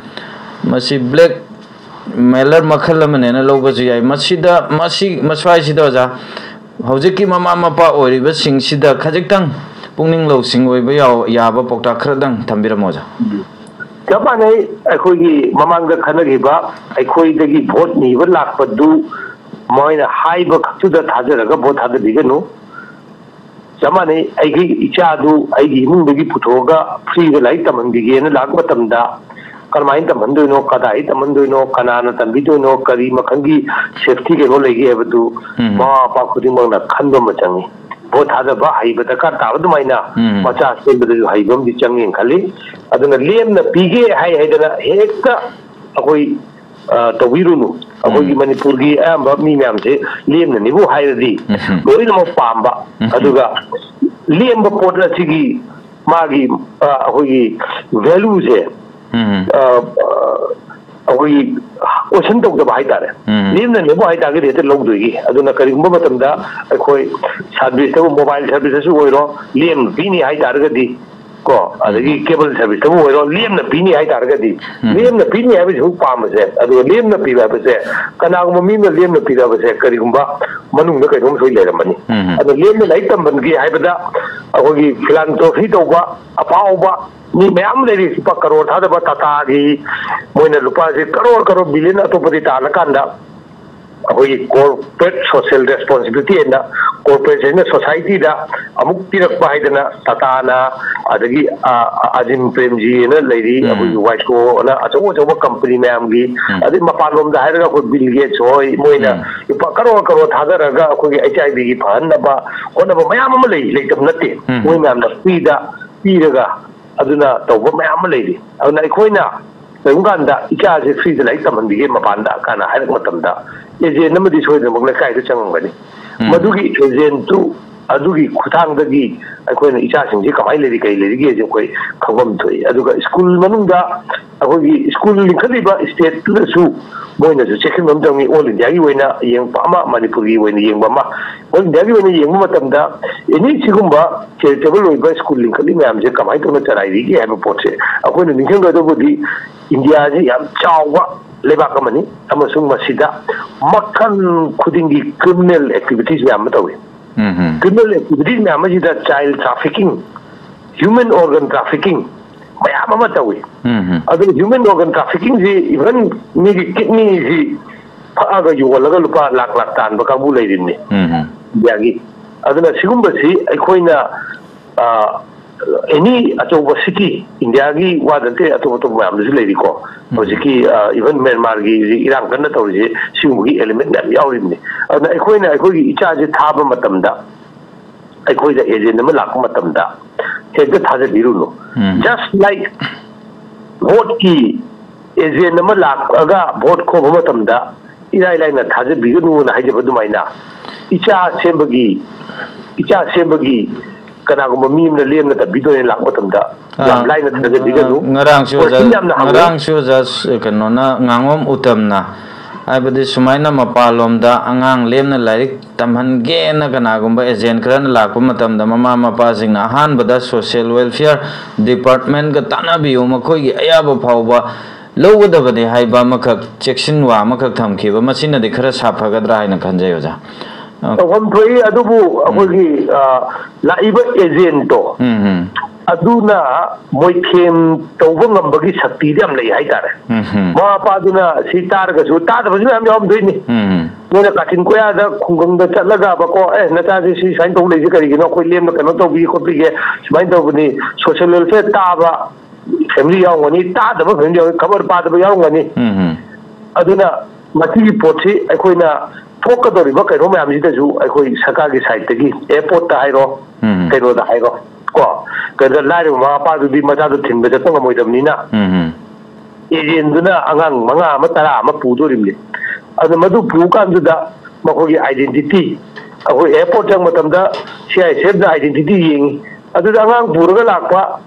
ꯃꯁꯤ blackmailer ꯃꯈꯜ ꯑꯃꯅꯦꯅ ꯂꯧꯕꯁꯨ ꯌꯥꯏ꯫ ꯃꯁꯤꯗ, ꯃꯁꯤ, ꯃꯁ꯭ꯋꯥꯏꯁꯤꯗ ꯑꯣꯖꯥ, ꯍꯧꯖꯤꯛꯀꯤ ꯃꯃꯥ ꯃꯄꯥ ꯑꯣꯏꯔꯤꯕꯁꯤꯡꯁꯤꯗ ꯈꯖꯤꯛꯇꯪ ꯄꯨꯛꯅꯤꯡ ꯂꯧꯁꯤꯡ ꯑꯣꯏꯕ ꯌꯥꯎ- ꯌꯥꯕ ꯄꯥꯎꯇꯥꯛ ꯈꯔꯗꯪ ꯊꯝꯕꯤꯔꯝꯃꯣ ꯑꯣꯖꯥ꯫ ꯆꯞ ꯃꯥꯟꯅꯩ꯫ ꯑꯩꯈꯣꯏꯒꯤ ꯃꯃꯥꯡꯗ ꯈꯟꯅꯈꯤꯕ ꯑꯩꯈꯣꯏꯗꯒꯤ vote ꯅꯤꯕ ꯂꯥꯛꯄꯗꯨ ꯃꯣꯏꯅ ꯍꯥꯏꯕ ꯈꯛꯇꯨꯗ ꯊꯥꯖꯔꯒ vote ꯊꯥꯗꯕꯤꯒꯅꯨ꯫ ꯆꯞ ꯃꯥꯟꯅꯩ꯫ ꯑꯩꯒꯤ ꯏꯆꯥꯗꯨ ꯑꯩꯒꯤ ꯏꯃꯨꯡꯗꯒꯤ ꯄꯨꯊꯣꯛꯑꯒ freeꯗ ꯂꯥꯏꯔꯤꯛ ꯇꯝꯍꯟꯕꯤꯒꯦꯅ ꯂꯥꯛꯄ ꯃꯇꯝꯗ ꯀꯔꯝꯍꯥꯏꯅ ꯇꯝꯍꯟꯗꯣꯏꯅꯣ, ꯀꯗꯥꯏ ꯇꯝꯍꯟꯗꯣꯏꯅꯣ, ꯀꯅꯥꯅ ꯇꯝꯕꯤꯗꯣꯏꯅꯣ, ꯀꯔꯤ ꯃꯈꯜꯒꯤ safety ꯀꯩꯅꯣ ꯂꯩꯒꯦ ꯍꯥꯏꯕꯗꯨ ꯎꯝ. ꯃꯃꯥ ꯃꯄꯥ ꯈꯨꯗꯤꯡꯃꯛꯅ ꯈꯟꯕ ꯑꯃ ꯆꯪꯉꯤ꯫ Vote ꯊꯥꯗꯕ ꯍꯩꯕ ꯗꯔꯀꯥꯔ ꯇꯥꯕ ꯑꯗꯨꯃꯥꯏꯅ ꯎꯝ. ꯃꯆꯥ ꯁꯦꯝꯕꯗꯁꯨ ꯍꯩꯕ ꯑꯃꯗꯤ ꯆꯪꯉꯦꯅ ꯈꯜꯂꯤ꯫ ꯑꯗꯨꯅ ꯂꯦꯝꯅ ꯄꯤꯒꯦ ꯍꯥꯏ ꯍꯥꯏꯗꯅ ꯍꯦꯛꯇ ꯑꯩꯈꯣꯏ, ꯑ, ꯇꯧꯕꯤꯔꯨꯅꯨ꯫ ꯑꯩꯈꯣꯏꯒꯤ ꯎꯝ. ꯃꯅꯤꯄꯨꯔꯒꯤ ꯑꯌꯥꯝꯕ ꯃꯤ ꯃꯌꯥꯝꯁꯦ ꯂꯦꯝꯅꯅꯤꯕꯨ ꯍꯥꯏꯔꯗꯤ ꯎꯝ. ꯂꯣꯏꯅꯃꯛ ꯄꯥꯝꯕ꯫ ꯎꯝ. ꯑꯗꯨꯒ ꯂꯦꯝꯕ ꯄꯣꯠ ꯑꯁꯤꯒꯤ ꯃꯥꯒꯤ ꯑ, ꯑꯩꯈꯣꯏꯒꯤ ꯚꯦꯂꯨꯁꯦ, ꯎꯝ꯫ ꯑ, ꯑ, ꯑꯩꯈꯣꯏꯒꯤ ꯀꯣꯏꯁꯟ ꯇꯧꯗꯕ ꯍꯥꯏꯇꯥꯔꯦ꯫ ꯎꯝ꯫ ꯂꯦꯝꯅ ꯅꯦꯕꯨ ꯍꯥꯏꯇꯥꯔꯒꯗꯤ ꯍꯦꯛꯇ ꯂꯧꯗꯣꯏꯒꯤ꯫ ꯑꯗꯨꯅ ꯀꯔꯤꯒꯨꯝꯕ ꯃꯇꯝꯗ ꯑꯩꯈꯣꯏ ꯁꯥꯔꯚꯤꯁꯇꯕꯨ, ꯃꯣꯕꯥꯏꯜ ꯁꯥꯔꯚꯤꯁꯇꯁꯨ ꯑꯣꯏꯔꯣ, ꯂꯦꯝꯅ ꯄꯤꯅꯤ ꯍꯥꯏꯇꯥꯔꯒꯗꯤ ꯀꯣ, ꯑꯗꯒꯤ ꯎꯝ꯫ ꯀꯦꯕꯜ ꯁꯥꯔꯚꯤꯁꯇꯕꯨ ꯑꯣꯏꯔꯣ, ꯂꯦꯝꯅ ꯄꯤꯅꯤ ꯍꯥꯏꯇꯥꯔꯒꯗꯤ, ꯎꯝ꯫ ꯂꯦꯝꯅ ꯄꯤꯅꯤ ꯍꯥꯏꯕꯁꯤ ꯍꯧꯖꯤꯛ ꯄꯥꯝꯕꯁꯦ, ꯑꯗꯨꯒ ꯂꯦꯝꯅ ꯄꯤꯕ ꯍꯥꯏꯕꯁꯦ, ꯀꯅꯥꯒꯨꯝꯕ ꯃꯤ ꯑꯃꯅ ꯂꯦꯝꯅ ꯄꯤꯔꯕꯁꯦ ꯀꯔꯤꯒꯨꯝꯕ ꯃꯅꯨꯡꯗ ꯀꯩꯅꯣꯝ ꯁꯣꯏ ꯂꯩꯔꯝꯃꯅꯤ꯫ ꯎꯝ꯫ ꯑꯗꯣ ꯂꯦꯝꯅ ꯂꯥꯏꯔꯤꯛ ꯇꯝꯍꯟꯒꯦ ꯍꯥꯏꯕꯗ ꯑꯩꯈꯣꯏꯒꯤ ꯐꯤꯂꯥꯟꯊ꯭ꯔꯣꯐꯤ ꯇꯧꯕ ꯑꯐꯥꯎꯕ ꯃꯤ ꯃꯌꯥꯝ ꯂꯩꯔꯤ꯫ ꯂꯨꯄꯥ ꯀꯔꯣꯔ ꯊꯥꯗꯕ ꯇꯥꯇꯥꯒꯤ ꯃꯣꯏꯅ ꯂꯨꯄꯥꯁꯦ ꯀꯔꯣꯔ ꯀꯔꯣꯔ ꯕꯤꯂꯤꯌꯟ ꯑꯇꯣꯞꯄꯗꯤ ꯇꯥꯜꯂꯀꯥꯟꯗ ꯑꯩꯈꯣꯏꯒꯤ ꯀꯣꯔꯄꯣꯔꯦꯠ ꯁꯣꯁꯤꯌꯦꯜ ꯔꯦꯁꯄꯣꯟꯁꯤꯕꯤꯂꯤꯇꯤ ꯍꯥꯏꯅ ꯀꯣꯔꯄꯣꯔꯦꯁꯟꯅ ꯁꯣꯁꯥꯏꯇꯤꯗ ꯑꯃꯨꯛ ꯄꯤꯔꯛꯄ ꯍꯥꯏꯗꯅ ꯇꯥꯇꯥꯅ, ꯑꯗꯒꯤ, ꯑ, ꯑ, ꯑꯖꯤꯝ ꯄ꯭ꯔꯦꯝꯖꯤꯅ ꯂꯩꯔꯤ, ꯎꯝ꯫ ꯑꯩꯈꯣꯏꯒꯤ ꯋꯥꯏꯁꯀꯣꯅ ꯑꯆꯧ ꯑꯆꯧꯕ ꯀꯝꯄꯅꯤ ꯃꯌꯥꯝꯒꯤ, ꯎꯝ꯫ ꯑꯗꯩ ꯃꯄꯥꯟꯂꯣꯝꯗ ꯍꯥꯏꯔꯒ ꯑꯩꯈꯣꯏ ꯕꯤꯜ ꯒꯦꯠꯁ ꯍꯣꯏ, ꯃꯣꯏꯅ ꯎꯝ꯫ ꯂꯨꯄꯥ ꯀꯔꯣꯔ ꯀꯔꯣꯔ ꯊꯥꯗꯔꯒ ꯑꯩꯈꯣꯏꯒꯤ ꯑꯩꯆ ꯑꯥꯏ ꯚꯤꯒꯤ ꯐꯍꯟꯅꯕ ꯍꯣꯠꯅꯕ ꯃꯌꯥꯝ ꯑꯃ ꯂꯩ, ꯂꯩꯇꯕ ꯅꯠꯇꯦ꯫ ꯎꯝ꯫ ꯃꯣꯏ ꯃꯌꯥꯝꯅ ꯐ꯭ꯔꯤꯗ ꯄꯤꯔꯒ ꯑꯗꯨꯅ ꯇꯧꯕ ꯃꯌꯥꯝ ꯑꯃ ꯂꯩꯔꯤ꯫ ꯑꯗꯨꯅ ꯑꯩꯈꯣꯏꯅ ꯀꯔꯤꯒꯨꯝꯕ ꯀꯥꯟꯗ ꯏꯆꯥꯁꯦ ꯐ꯭ꯔꯤꯗ ꯂꯥꯏꯔꯤꯛ ꯇꯝꯍꯟꯕꯤꯒꯦ ꯃꯄꯥꯟꯗ ꯀꯥꯏꯅ ꯍꯥꯏꯔꯛꯄ ꯃꯇꯝꯗ, ꯑꯦꯖꯦꯟ ꯑꯃꯗꯤ ꯁꯣꯏꯗꯅꯃꯛ ꯂꯩꯀꯥꯏꯗ ꯆꯪꯉꯝꯒꯅꯤ꯫ ꯎꯝ꯫ ꯃꯗꯨꯒꯤ ꯑꯦꯖꯦꯟꯇꯨ, ꯑꯗꯨꯒꯤ ꯈꯨꯠꯊꯥꯡꯗꯒꯤ ꯑꯩꯈꯣꯏꯅ ꯏꯆꯥꯁꯤꯡꯁꯤ ꯀꯃꯥꯏꯅ ꯂꯩꯔꯤ, ꯀꯔꯤ ꯂꯩꯔꯤꯒꯦꯁꯦ ꯑꯩꯈꯣꯏ ꯈꯪꯐꯝ ꯊꯣꯛꯏ꯫ ꯑꯗꯨꯒ ꯁ꯭ꯀꯨꯜ ꯃꯅꯨꯡꯗ ꯑꯩꯈꯣꯏꯒꯤ ꯁ꯭ꯀꯨꯜ ꯂꯤꯡꯈꯠꯂꯤꯕ ꯁ꯭ꯇꯦꯠꯇꯨꯗꯁꯨ ꯃꯣꯏꯅꯁꯨ ꯆꯦꯛꯁꯤꯟꯕ ꯑꯃ ꯆꯪꯉꯤ꯫ ꯑꯣꯜ ꯏꯟꯗꯤꯌꯥꯒꯤ ꯑꯣꯏꯅ ꯌꯦꯡꯕ ꯑꯃ, ꯃꯅꯤꯄꯨꯔꯒꯤ ꯑꯣꯏꯅ ꯌꯦꯡꯕ ꯑꯃ꯫ ꯑꯣꯜ ꯏꯟꯗꯤꯌꯥꯒꯤ ꯑꯣꯏꯅ ꯌꯦꯡꯕ ꯃꯇꯝꯗ ꯑꯦꯅꯤ ꯁꯤꯒꯨꯝꯕ ꯆꯦꯔꯤꯇꯦꯕꯜ ꯑꯣꯏꯕ ꯁ꯭ꯀꯨꯜ ꯂꯤꯡꯈꯠꯂꯤ ꯃꯌꯥꯝꯁꯦ ꯀꯃꯥꯏꯅ ꯇꯧꯅ ꯆꯂꯥꯏꯔꯤꯒꯦ ꯍꯥꯏꯕ ꯄꯣꯠꯁꯦ ꯑꯩꯈꯣꯏꯅ ꯅꯤꯡꯁꯤꯡꯒꯗꯧꯕꯗꯤ, ꯏꯟꯗꯤꯌꯥꯁꯤ ꯌꯥꯝ ꯆꯥꯎꯕ ꯂꯩꯕꯥꯛ ꯑꯃꯅꯤ ꯑꯃꯁꯨꯡ ꯃꯁꯤꯗ ꯃꯈꯜ ꯈꯨꯗꯤꯡꯒꯤ ꯀ꯭ꯔꯤꯃꯤꯅꯦꯜ ꯑꯦꯛꯇꯤꯚꯤꯇꯤꯁ ꯃꯌꯥꯝ ꯑꯃ ꯇꯧꯏ꯫ ꯎꯝ, ꯎꯝ꯫ ꯀ꯭ꯔꯤꯃꯤꯅꯦꯜ ꯑꯦꯛꯇꯤꯚꯤꯇꯤꯁ ꯃꯌꯥꯝ ꯑꯁꯤꯗ ꯆꯥꯏꯜ ꯇ꯭ꯔꯥꯐꯤꯀꯤꯡ, ꯍ꯭ꯌꯨꯃꯦꯟ ꯑꯣꯔꯒꯟ ꯇ꯭ꯔꯥꯐꯤꯀꯤꯡ ꯃꯌꯥꯝ ꯑꯃ ꯇꯧꯏ꯫ ꯎꯝ, ꯎꯝ꯫ ꯑꯗꯨꯅ ꯍ꯭ꯌꯨꯃꯦꯟ ꯑꯣꯔꯒꯟ ꯇ꯭ꯔꯥꯐꯤꯀꯤꯡꯁꯤ ꯏꯚꯟ ꯃꯤꯒꯤ ꯀꯤꯠꯅꯤꯁꯤ ꯐꯛꯑꯒ ꯌꯣꯜꯂꯒ ꯂꯨꯄꯥ ꯂꯥꯛ ꯂꯥꯛ ꯇꯥꯟꯕ ꯀꯥꯡꯕꯨ ꯂꯩꯔꯤꯕꯅꯤ ꯎꯝ, ꯎꯝ꯫ ꯏꯟꯗꯤꯌꯥꯒꯤ꯫ ꯑꯗꯨꯅ ꯁꯤꯒꯨꯝꯕꯁꯤ ꯑꯩꯈꯣꯏꯅ, ꯑ, ꯑꯦꯅꯤ ꯑꯆꯧꯕ ꯁꯤꯇꯤ, ꯏꯟꯗꯤꯌꯥꯒꯤ ꯋꯥꯗ ꯅꯠꯇꯦ, ꯑꯇꯣꯞ ꯑꯇꯣꯞꯄ ꯃꯌꯥꯝꯗꯁꯨ ꯂꯩꯔꯤꯀꯣ꯫ ꯎꯝ꯫ ꯍꯧꯖꯤꯛꯀꯤ, ꯑ, ꯏꯚꯟ ꯃ꯭ꯌꯥꯟꯃꯥꯔꯒꯤ ꯍꯧꯖꯤꯛ ꯏꯔꯥꯡ ꯀꯟꯅ ꯇꯧꯔꯤꯁꯦ ꯁꯤꯒꯨꯝꯕꯒꯤ ꯑꯦꯂꯤꯃꯦꯟ ꯃꯌꯥꯝ ꯌꯥꯎꯔꯤꯕꯅꯤ꯫ ꯑꯗꯨꯅ ꯑꯩꯈꯣꯏꯅ ꯑꯩꯈꯣꯏꯒꯤ ꯏꯆꯥꯁꯦ ꯊꯥꯕ ꯃꯇꯝꯗ, ꯑꯩꯈꯣꯏꯗ ꯑꯦꯖꯦꯟ ꯑꯃ ꯂꯥꯛꯄ ꯃꯇꯝꯗ ꯍꯦꯛꯇ ꯊꯥꯖꯕꯤꯔꯨꯅꯨ꯫ ꯎꯝ꯫ Just like ꯚꯣꯠꯀꯤ ꯑꯦꯖꯦꯟ ꯑꯃ ꯂꯥꯛꯑꯒ ꯚꯣꯠ ꯈꯣꯝꯕ ꯃꯇꯝꯗ ꯏꯔꯥꯏ ꯂꯥꯏꯅ ꯊꯥꯖꯕꯤꯒꯅꯨꯅ ꯍꯥꯏꯖꯕ ꯑꯗꯨꯃꯥꯏꯅ, ꯏꯆꯥ ꯁꯦꯝꯕꯒꯤ, ꯏꯆꯥ ꯁꯦꯝꯕꯒꯤ ꯀꯅꯥꯒꯨꯝꯕ ꯃꯤ ꯑꯃꯅ ꯂꯦꯝꯅ ꯇꯝꯕꯤꯗꯣꯏꯅꯦ ꯂꯥꯛꯄ ꯃꯇꯝꯗ꯫ ꯌꯥꯝ ꯑꯥ, ꯂꯥꯏꯅ ꯊꯥꯖꯕꯤꯒꯅꯨ꯫ ꯑꯥ, ꯉꯔꯥꯡꯁꯨ ꯑꯣꯖꯥ, ꯋꯥꯔꯀꯤꯡ ꯌꯥꯝꯅ ꯍꯥꯡꯉꯤ꯫ ꯉꯔꯥꯡꯁꯨ ꯑꯣꯖꯥ ꯁ-, ꯀꯩꯅꯣꯅ, ꯉꯥꯉꯣꯝ ꯎꯇꯝꯅ ꯍꯥꯏꯕꯗꯤ ꯁꯨꯃꯥꯏꯅ ꯃꯄꯥꯟꯂꯣꯝꯗ ꯑꯉꯥꯡ ꯂꯦꯝꯅ ꯂꯥꯏꯔꯤꯛ ꯇꯝꯍꯟꯒꯦꯅ ꯀꯅꯥꯒꯨꯝꯕ ꯑꯦꯖꯦꯟ ꯈꯔꯅ ꯂꯥꯛꯄ ꯃꯇꯝꯗ ꯃꯃꯥ ꯃꯄꯥꯁꯤꯡꯅ ꯑꯍꯥꯟꯕꯗ social welfare departmentꯀ ꯇꯥꯟꯅꯕꯤꯌꯨ, ꯃꯈꯣꯏꯒꯤ ꯑꯌꯥꯕ ꯐꯥꯎꯕ ꯂꯧꯒꯗꯕꯅꯤ ꯍꯥꯏꯕ ꯑꯃꯈꯛ, ꯆꯦꯛꯁꯤꯟꯋꯥ ꯑꯃꯈꯛ ꯊꯝꯈꯤꯕ, ꯃꯁꯤꯅꯗꯤ ꯈꯔ ꯁꯥꯐꯒꯗ꯭ꯔꯥ ꯍꯥꯏꯅ ꯈꯟꯖꯩ ꯑꯣꯖꯥ꯫ ꯑ, ꯇꯧꯐꯝ ꯊꯣꯛꯏ, ꯑꯗꯨꯕꯨ ꯎꯝ꯫ ꯑꯩꯈꯣꯏꯒꯤ, ꯑ, ꯂꯥꯛꯏꯕ ꯑꯦꯖꯦꯟꯇꯣ, ꯎꯝ, ꯎꯝ꯫ ꯑꯗꯨꯅ ꯃꯣꯏꯊꯦꯝ ꯇꯧꯕ ꯉꯝꯕꯒꯤ ꯁꯛꯇꯤꯗꯤ ꯌꯥꯝ ꯂꯩ ꯍꯥꯏꯇꯥꯔꯦ꯫ ꯎꯝ, ꯎꯝ꯫ ꯃꯃꯥ ꯃꯄꯥꯗꯨꯅ ꯁꯤ ꯇꯥꯔꯒꯁꯨ, ꯇꯥꯗꯕꯁꯨ ꯃꯌꯥꯝ ꯌꯥꯎꯔꯝꯗꯣꯏꯅꯤ꯫ ꯎꯝ, ꯎꯝ꯫ ꯃꯣꯏꯅ ꯀꯥꯆꯤꯟ ꯀꯣꯌꯥꯗ ꯈꯨꯡꯒꯪꯗ ꯆꯠꯂꯒꯕꯀꯣ, "ꯑꯦ, ꯅꯆꯥꯁꯦ ꯁꯤ ꯁꯨꯃꯥꯏꯅ ꯇꯧ ꯂꯩꯁꯦ ꯀꯔꯤꯒꯤꯅꯣ? ꯑꯩꯈꯣꯏ ꯂꯦꯝꯅ ꯀꯩꯅꯣ ꯇꯧꯕꯤꯒꯦ ꯈꯣꯠꯄꯤꯒꯦ, ꯁꯨꯃꯥꯏꯅ ꯇꯧꯕꯅꯤ", social welfare ꯇꯥꯕ family ꯌꯥꯎꯔꯝꯒꯅꯤ, ꯇꯥꯗꯕ family ꯌꯥꯎꯔꯝꯒꯅꯤ, ꯈꯕꯔ ꯄꯥꯗꯕ ꯌꯥꯎꯔꯝꯒꯅꯤ꯫ ꯎꯝ, ꯎꯝ꯫ ꯑꯗꯨꯅ ꯃꯁꯤꯒꯤ ꯄꯣꯠꯁꯤ ꯑꯩꯈꯣꯏꯅ ꯊꯣꯛꯀꯗꯧꯔꯤꯕ ꯀꯩꯅꯣ ꯃꯌꯥꯝꯁꯤꯗꯁꯨ ꯑꯩꯈꯣꯏ ꯁꯔꯀꯥꯔꯒꯤ sideꯇꯒꯤ, airportꯇ ꯍꯥꯏꯔꯣ, ꯎꯝ꯫ ꯀꯩꯅꯣꯗ ꯍꯥꯏꯔꯣ, ꯀꯣ, ꯀꯩꯅꯣꯗ ꯂꯥꯏꯔꯕ ꯃꯃꯥ ꯃꯄꯥꯗꯨꯗꯤ ꯃꯆꯥꯗꯨ ꯊꯤꯟꯕ ꯆꯠꯄ ꯉꯝꯃꯣꯏꯗꯕꯅꯤꯅ, ꯎꯝ, ꯎꯝ꯫ ꯑꯦꯖꯦꯟꯗꯨꯅ ꯑꯉꯥꯡ ꯃꯉꯥ ꯑꯃ, ꯇꯔꯥ ꯑꯃ ꯄꯨꯗꯣꯔꯤꯕꯅꯤ꯫ ꯑꯗꯨ ꯃꯗꯨ ꯄꯨ ꯀꯥꯟꯗꯨꯗ ꯃꯈꯣꯏꯒꯤ identity, ꯑꯩꯈꯣꯏ airport ꯆꯪꯕ ꯃꯇꯝꯗ CISFꯅ identity ꯌꯦꯡꯉꯤ꯫ ꯑꯗꯨꯗ ꯑꯉꯥꯡ ꯄꯨꯔꯒ ꯂꯥꯛꯄ,